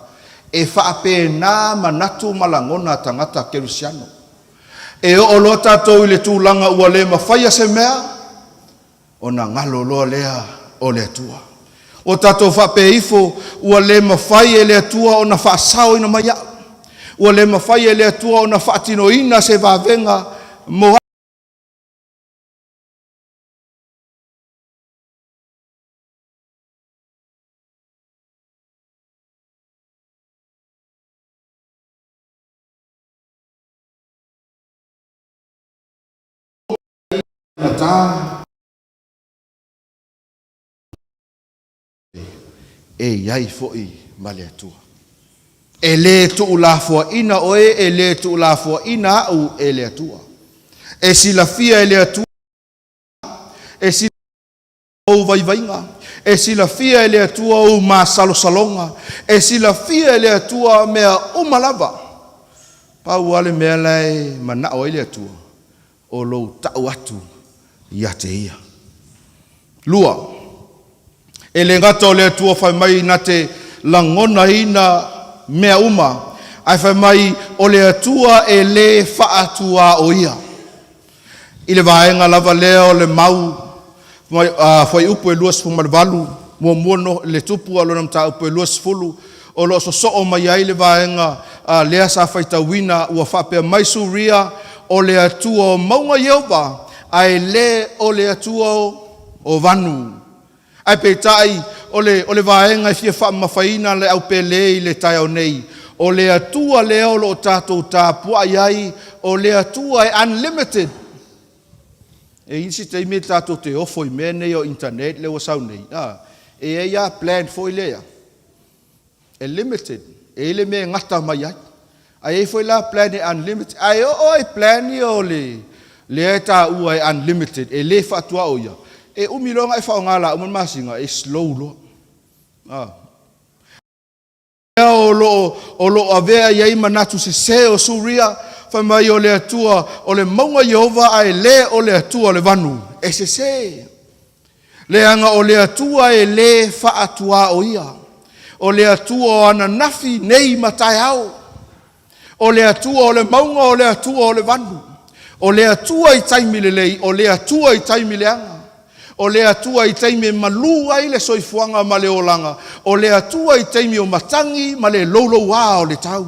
e faapena manatu ma lagona a tagata kerisiano. E oo loa tatou i le tulaga ua le mafaia se mea, ona galo loa lea o le Atua. Ua tatou faapea ifo, ua le mafai e le Atua ona faasaoina mai au. Ua le mafai e le Atua ona faatinoina se vavega mo Gata e i ai foi ma le Atua. E le tuulafoaina oe, e le tuulafoaina au e le Atua. E silafia e le Atua, e silafia ou vaivaiga, e silafia e le Atua ou masalosaloga, e silafia e le Atua mea uma lava. Pau lava le mea la e manao ai le Atua, o lou tau atu ia te Ia. Lua, e le gata o le Atua fai mai na te lagonaina mea uma, ae fai mai o le Atua e le faatuaoia. I le vaega lava lea o le mau fuaiupu e 28, muamua no, le tupu a lona mataupu e 20, o lo o sosoo mai ai le vaega lea sa faitauina ua faapea mai Suria, o le Atua o mauga Ieova, ae le o le Atua o vanu. Ae peitai, o le, o le vaega e fia faamamafaina le aupele i le taeao nei, o le Atua lea o lo o tatou tapuai ai, o le Atua e unlimited. E i ai isi taimi e tatou te ofo i mea nei o internet lea ua sau nei, a, e i ai lava plan foi lea e limited, e i ai le mea e gata mai ai. Ae i ai foi la plan e unlimited. Ae oo lava i plan ia o le lea e taua e unlimited, e le faatuaoia, e umi loa ona e faaaoga la uma le masina, e slow loa. A. O lo o lo o avea i ai manatu sese o Suria, fai mai o le Atua o le mauga Ieova ae le o le Atua o le vanu. E sese. Leaga o le Atua e le faatuaoia. O le Atua o ananafi, nei ma taeao. O le Atua o le mauga, o le Atua o le vanu. O le Atua i taimi lelei, o le Atua i taimi leaga. O le Atua i taimi e malū ai le soifuaga ma le olaga. O le Atua i taimi o matagi ma le loulouā o le tau.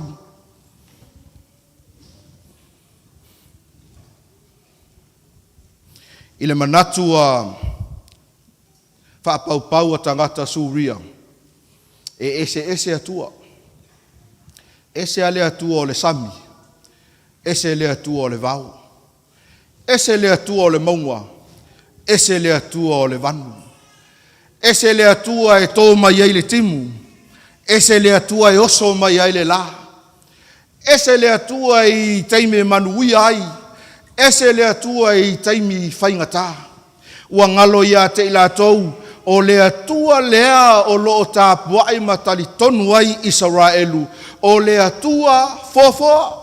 I le manatu a faapaupau a tagata Suria, e eseese Atua. Ese lava le Atua o le sami, ese le Atua o le vao, ese le Atua o le mauga, ese le Atua o le vanu. Ese le Atua e tō mai ai le timu, ese le Atua e oso mai ai le la. Ese le Atua i taimi e manuia ai, ese le Atua i taimi faigata. Ua galo ia te i latou, o le Atua lea o lo o tapuai ma talitonu ai Isaraelu, o le Atua foafoa,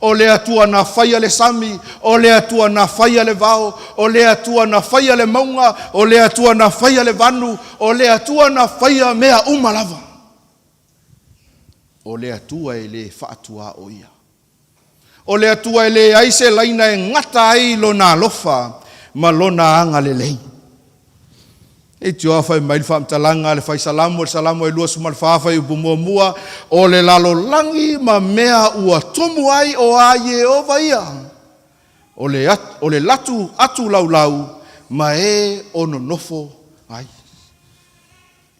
o le Atua na faia le sami, o le Atua na faia le vao, o le Atua na faia le mauga, o le Atua na faia le vanu, o le Atua na faia mea uma lava. O le Atua e le faatuaoia. O le Atua e leai se laina e gata ai Lona alofa ma Lona agalelei. E tioa fai mai le faamatalaga a le Fai Salamo i le Salamo e 24 fuaiupu muamua, O le lalolagi ma mea ua tumu ai o a Ieova ia, o le, o le latu atu laulau ma e o nonofo ai.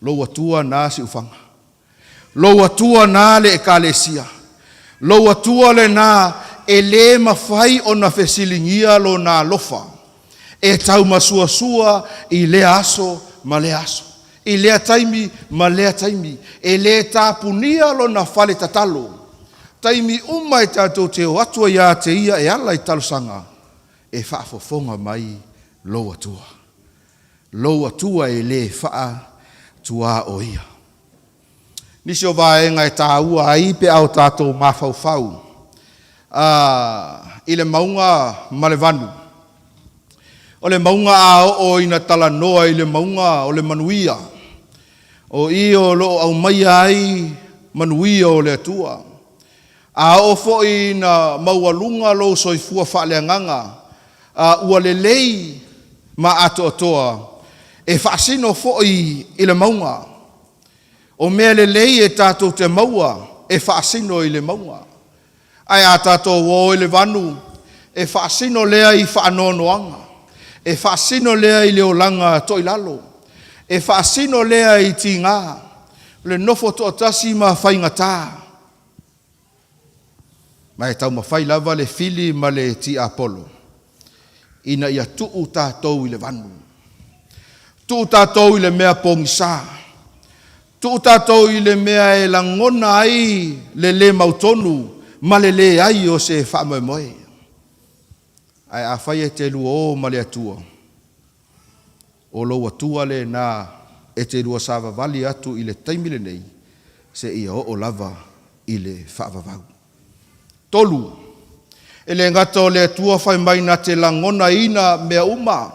Lou Atua na siufaga. Lou Atua na le Ekalesia. Lou Atua lena e le mafai ona fesiligia Lona alofa e taumasuasua i lea aso ma lea aso, i lea taimi ma lea taimi. E le tapunia Lona fale tatalo. Taimi uma e tatou te o atu ai ia te Ia e ala i talosaga, e faafofoga mai Lou Atua. Lou Atua e le faa. Tuaoia. Nisi o vaega e tāua ai pe a o tatou mafaufau i le mauga ma le vanu. O le mauga a oo ina talanoa i le mauga o le manuia, o i o lo o aumaia ai manuia o le Atua. A oo foi ina maualuga lou soifua faaleagaga, a ua lelei ma atoatoa, e faasino foi i le mauga. O mea lelei e tatou te maua e faasino i le mauga. Ae a tatou o i le vanu, e faasino lea i faanoanoaga, e faasino lea i le olaga toilalo, e faasino lea i tiga, le nofo toatasi ma faigata. Ma e taumafai lava le fili ma le tiapolo ina ia tuu tatou i le vanu, tuu tatou i le mea pogisa, tuu tatou i le mea e lagona ai le lē mautonu ma le leai o se faamoemoe. Ae afai e te lua o ma le Atua, o lou Atua lena e te lua savavali atu i le taimi lenei seia oo lava i le faavavau. 3, E le gata o le Atua fai mai na te lagonaina mea uma,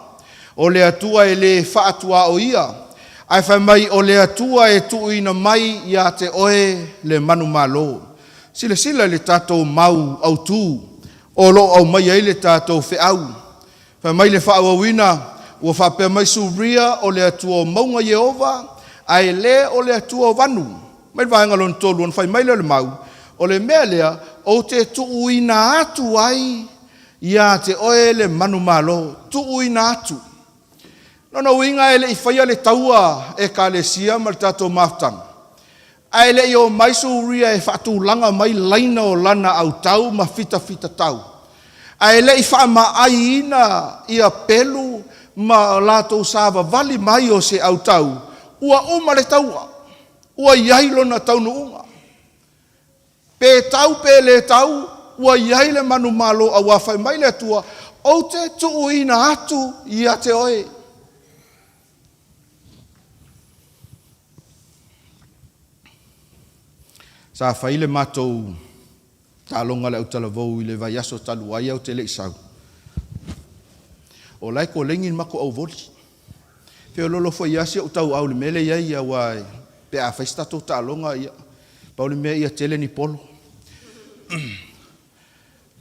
o le Atua e le faatuaoia, ae fai mai o le Atua e tuuina mai ia te oe le manumalo. Silasila i le tatou mau autu o lo o aumaia ai le tatou feau. Fai mai le faaauauina, Ua faapea mai Suria, o le Atua o mauga Ieova, ae le o le Atua o vanu. Mai le vaega lona tolu, ona fai mai lea o le mau, O le mea lea ou te tuuina atu ai ia te oe le manumalo. Tuuina atu. Lona uiga e le i faia le taua Ekalesia ma le tatou mafutaga, ae le i omai Suria e faatulaga mai laina o lana autau ma fitafitatau, ae le i faamaaiina ia pelu ma latou savavali mai o se autau, ua uma le taua, ua i ai lona taunuuga. Pe tau pe le tau, ua i ai le manumalo auā fai mai le Atua, Ou te tuuina atu ia te oe. Sa fai le matou taaloga a le autalavou i le vaiaso talu ai ae ou te le i sau. O la e koleni le matou auvoli. Feoloolo foi lava si ou tauau i le mea lea e i ai aua pe a fai se tatou taaloga, ia, pau le mea ia tele ni polo.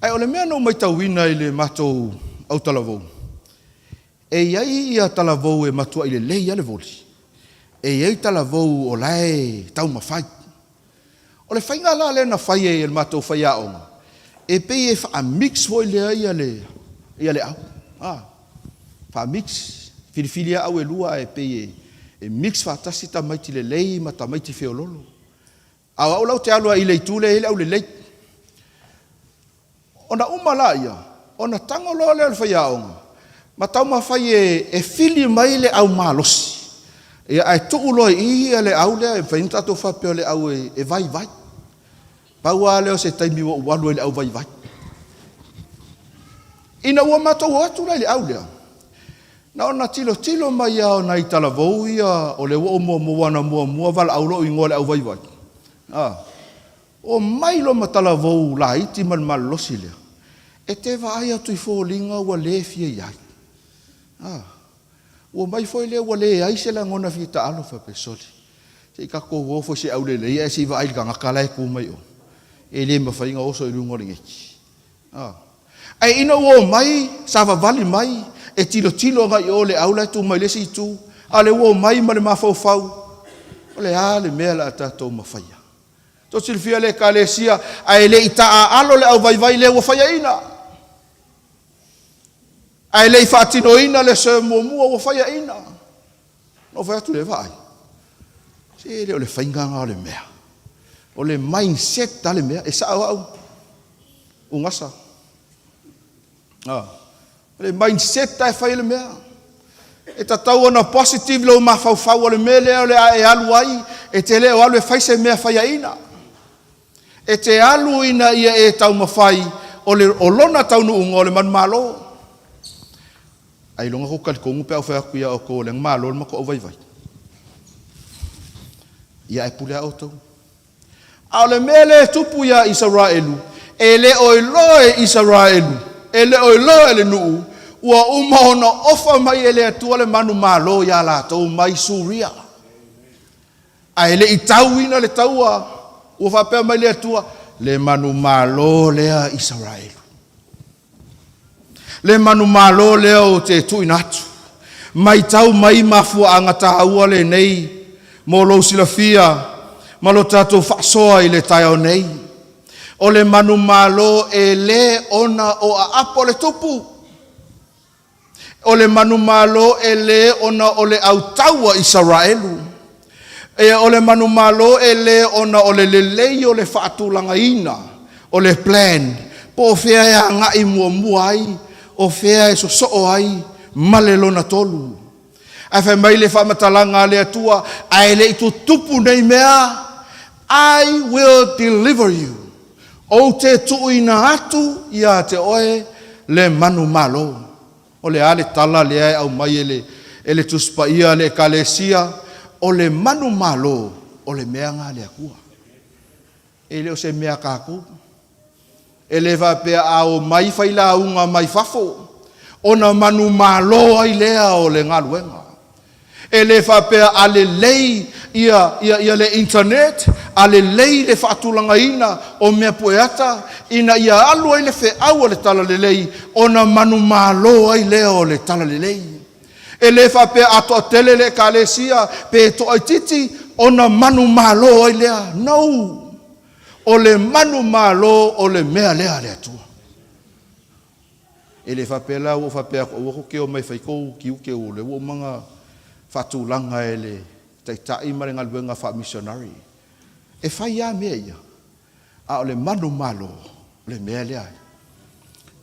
Ae o le mea na ou matauina i le matou autalavou, E i ai ia talavou e matuai lelei lava le voli, e i ai talavou o la e taumafai. O le faiga la lea na fai e le matou faiaoga, e pei e faa-mix foi lea ia le ia le au. A, faa-mix, filifili lava au e lua ae pei e mix faatasi tamaiti lelei ma tamaiti feoloolo. A o au la ou te alu lava i le itu lea e i ai le aulelei. Ona uma laia, ona tago loa lea o le faiaoga ma taumafai e fili mai le au malosi, ia ae tuu loa i i le au lea, e mafai ona tatou faapea o le au e vaivai. Pau lava lea o se taimi ua ou alu ai i le au vaivai. Ina ua matou o atu la i le au lea, na ona tilotilo mai lava o nai talavou ia o lea ua ou muamua, aua na muamua valaau lou igoa i le au vaivai. A. Omai loa ma talavou laiti ma le malolosi lea, e te vaai atu i foliga ua le fia i ai. A, ua omai foi lea ua leai se lagona fia taalo, faapea, Sole, se i tatou o foi i se aulelei ae se i vaai i le tagata la e tu mai o. E le mafai ona oso i luga o le neti. A. Ae ina ua omai, savavali mai, e tilotilo agai i o i le au la e tu mai i le isi itu, a o lea ua omai ma le mafaufau, o le a le mea o le a tatou mafaia? Tou silafia le Ekalesia, ae le i taaalo le auvaivai lea ua faiaina. Ae le i faatinoina le serve muamua ua faiaina. Na ou fai atu lea, vaai, se e le o le faiga lena o le mea. O le mindset a le mea, e sao au, ugasa. Ah. O le mindset e fai ai le mea. E tatau ona positive lou mafaufau o le mea lea o le a e alu ai, e te le o alu e fai se mea faiaina. E te alu ina ia e taumafai o, le, o lona taunuuga o le manumalo. Ailoga tou talitonu pe a ou fai atu ia outou o lea na malo le matou auvaivai. Ia ae pule lava outou. A o le mea lea e tupu iā Isaraelu, e le o iloa e Isaraelu, e le o iloa e le nuu, ua uma ona ofa mai e le Atua le manumalo iā latou mai Suria. Ae le i tauina le taua, ua faapea mai le Atua, Le manumalo lea Isaraelu. Le manumalo lea ou te tuuina atu. Matau mai mafuaaga taua lenei mo lou silafia ma lo tatou faasoa i le taeao nei. O le manumalo e le ona o aapo le tupu. O le manumalo e lē ona o le autau a Isaraelu. E, o le manumalo e lē ona o le lelei o le faatulagaina o le plan, po o fea e agai muamua ai, o fea e sosoo ai ma le lona tolu. Ae fai mai le faamatalaga a le Atua, ae le i tutupu nei mea, I will deliver you. Ou te tuuina atu ia te oe le manumalo. O le a le tala lea e aumai e le, e le Tusi Paia a le Ekalesia? O le manumalo o le mea na a le Atua. E le o se mea a tatou. E le faapea a omai failauga mai fafo ona manumalo ai lea o le galuega. E le faapea a lelei ia, ia, ia le internet, a lelei le faatulagaina o mea pueata ina ia alu ai le feau o le talalelei ona manumalo ai lea o le talalelei. E le faapea a toatele le Ekalesia pe toaitiiti ona manumalo ai lea. No! O le manumalo o le mea lea a le Atua. E le faapea la ua ou faapea atu aua tou te omai e fai tou tiute o lea ua uma ona faatulaga e le Taitai ma le galuega faa-missionary. E fai lava mea ia, a o le manumalo o le mea lea,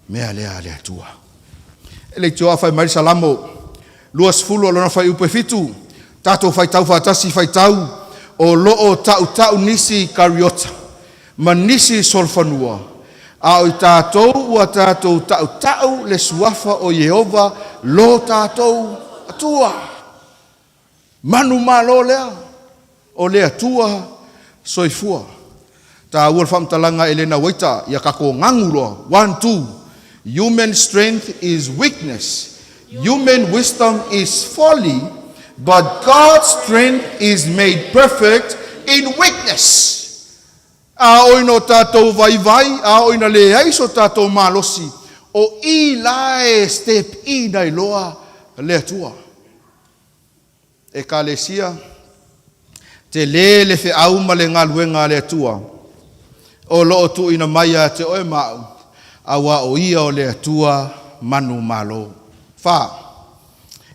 mea lea a le Atua. E leitioa fai mai le Salamo 20 o lona fuaiupu e 7, tatou faitau faatasi faitau, o lo o tautau nisi kariota ma nisi solofanua, a o i tatou ua tatou tautau le suafa o Ieova lo tatou Atua. Manumalo lea o le Atua soifua. Taua le faamatalaga a Elena Uaita ia tatou ganu loa, one, two, Human strength is weakness, human wisdom is folly, but God's strength is made perfect in weakness. A oo ina o tatou vaivai, a oo ina leai so tatou malosi, o i la e step in ai loa le Atua. Ekalesia, tele le feau ma le galuega a le Atua o lo o tuuina mai ia te oe ma au, auā o Ia o le Atua manumalo. Fa.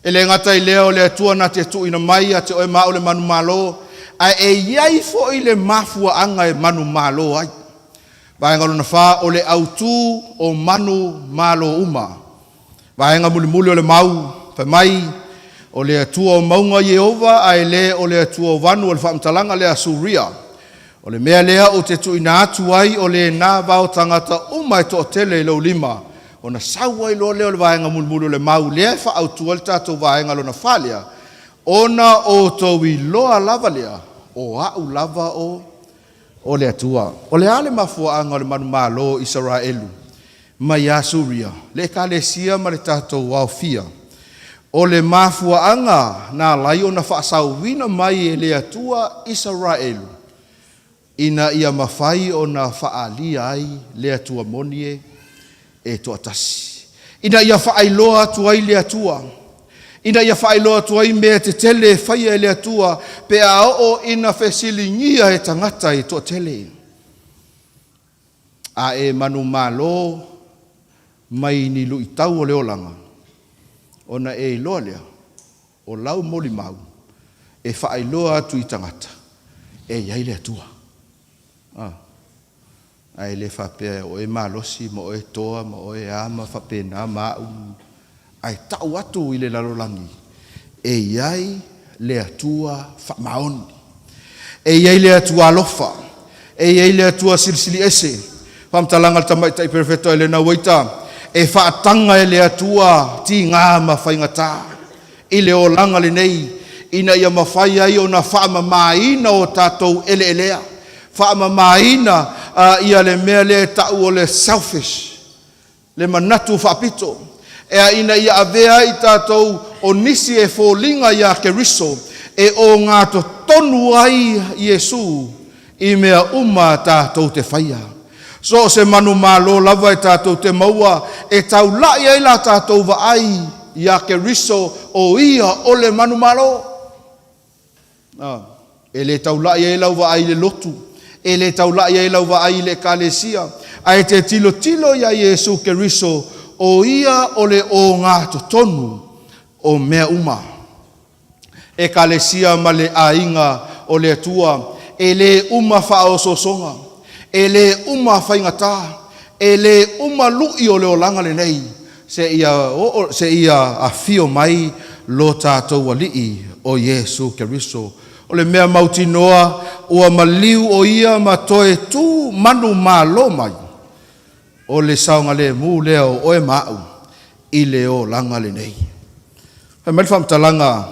E le gata i lea o le Atua na te tuuina mai ia te oe ma au le manumalo, ae e i ai foi le mafuaaga e manumalo ai. Vaega lona fa, o le autū o manumalo uma. Vaega mulimuli o le mau, fai mai, O le Atua o mauga Ieova, ae le o le Atua o vanu. O le faamatalaga lea a Suria. O le mea lea ou te tuuina atu ai o lena vao tagata uma e toatele i lou lima, ona sau ai loa lea o le vaega mulimuli o le mau lea e faaautu ai le tatou vaega lona fa lea, ona outou iloa lava lea, o a'u lava o o le Atua. O le a le mafuaaga o le manumalo o Isaraelu mai ia Suria, le Ekalesia ma le tatou aofia? O le mafuaaga na ala ai ona faasauina mai e le Atua Isaraelu, ina ia mafai ona faaalia ai le Atua moni e toatasi, ina ia faailoa atu ai le Atua, ina ia faailoa atu ai mea tetele e faia e le Atua pe a oo ina fesiligia e tagata e toatele. A e manumalo mai ni luitau o le olaga, ona e iloa lea, o lau molimau e faailoa atu i tagata e i ai le Atua. A. Ae le faapea o oe malosi ma oe toa ma oe a ma faapena ma au, ae tau atu i le lalolagi e i ai le Atua faamaoni, e i ai le Atua alofa, e i ai le Atua silisili ese. Faamatalaga a le Tamaitai Perofeta Elena Uaita, E faataga e le Atua tigā ma faigata i le olaga lenei, ina ia mafai ai ona faamamaina o tatou eleelea, faamamaina ia le mea lea e tau o le selfish, le manatu faapito, e ina ia avea ai tatou o nisi e foliga iā Keriso, e ogatotonu ai Iesu i mea uma tatou te faia. So o se manumalo lava e tatou te maua e taula'i ai la tatou vaai iā Keriso o ia o le manumalo. E lē taula'i ai lau vaai i le lotu, e lē taula'i ai lau vaai i le ekalesia, ae te tilotilo iā Iesu Keriso o ia o le ogatotonu o mea uma. Ekalesia ma le aiga o le Atua, e lē uma faaosoosoga, e lē uma faigata, e lē uma lu'i o le olaga lenei, seia oo seia afio mai lo tatou Alii o Iesu Keriso. O le mea mautinoa ua maliu o ia ma toe tu manumalo mai, o le saogalemu lea o oe ma a'u i le olaga lenei. Fai mai le faamatalaga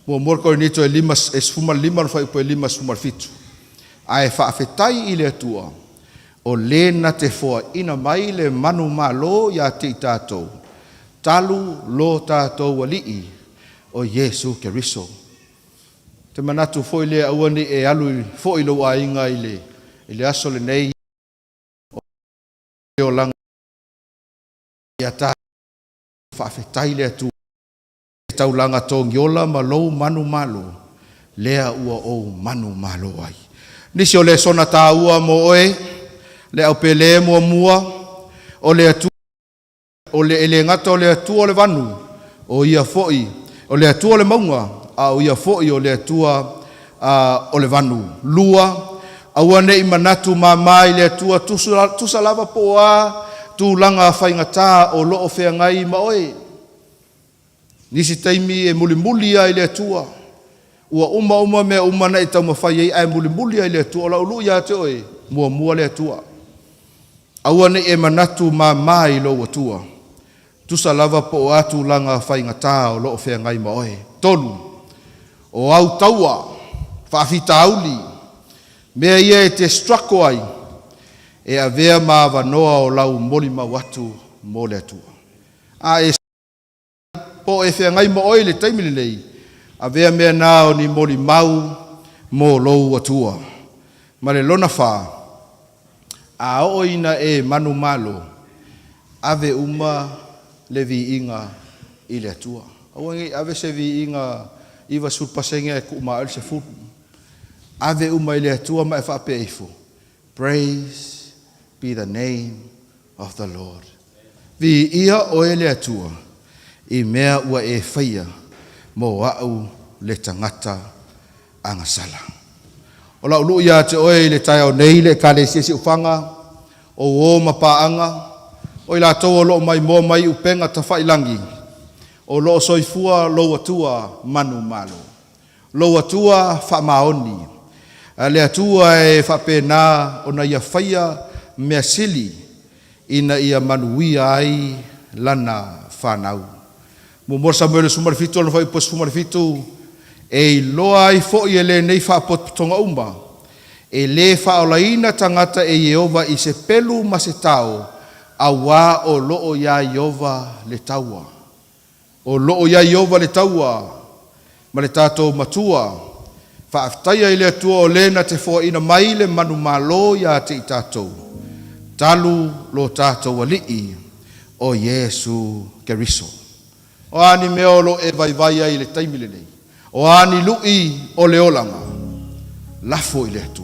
muamua Korinito e 5 e 15 le fuaiupu e 57, ae faafetai i le Atua o lē na te foaina mai le manumalo iā te i tatou talu lo tatou Alii o Iesu Keriso. Te manatu foi lea aua ne i e alu foi lou aiga i le aso lenei o le olaga ia tatou faafetai i le Atua i le taulaga togiola ma lou manumalo lea ua ou manumalo ai. Nisi o lesona taua mo oe, le aupele muamua, o le Atua o le e le gata o le Atua o le vanu, o ia foi o le Atua o le mauga, a o ia foi o le Atua o le vanu. Lua, aua ne i manatu māmā i le Atua tusa lava po o a tulaga faigata o lo o feagai ma oe. Nisi taimi e mulimuli lava i le Atua, ua uma uma mea uma na e taumafai ai ae mulimuli lava i le Atua. O lau lu'i ia te oe, muamua le Atua. Aua ne i e manatu māmā i lou Atua, tusa lava po o a tulaga faigata o lo o feagai ma oe. Tolu, o au taua, faafitauli, mea ia e te struggle ai, e avea ma avanoa o lau molimau atu mo le Atua. A e po o e feagai ma oe i le taimi lenei, avea mea na o ni molimau mo lou Atua. Ma le lona fa, a oo ina e manumalo, ave uma le viiga i le Atua. Aua ne i ave se viiga 90% ae tuu ma oe le 10. Ave uma i le Atua ma e faapea ifo, Praise be the name of the Lord. Viia oe le Atua i mea ua e faia mo a'u le tagata agasala. O lau lu'i ia te oe i le taeao nei le Ekalesia Siufaga, o uō ma paaga, o i latou o lo o maimoa mai i upega tafailangi, o lo o soifua lou Atua manumalo, lou Atua faamaoni, le Atua e faapena ona ia faia mea sili ina ia manuia ai lana fanau. Muamua Samuele 17 lona fuaiupu e 17, E iloa ai foi e lenei faapotopotoga uma, e lē faaolaina tagata e Ieova i se pelu ma se tao, auā o lo o iā Ieova le taua. O lo o iā Ieova le taua ma le tatou Matua. Faafetaia i le Atua o lē na te foaina mai le manumalo iā te i tatou, talu lo tatou Alii o Iesu Keriso. O a ni mea o lo o e vaivai ai i le taimi lenei? O a ni lu'i o le olaga? Lafo i le Atua.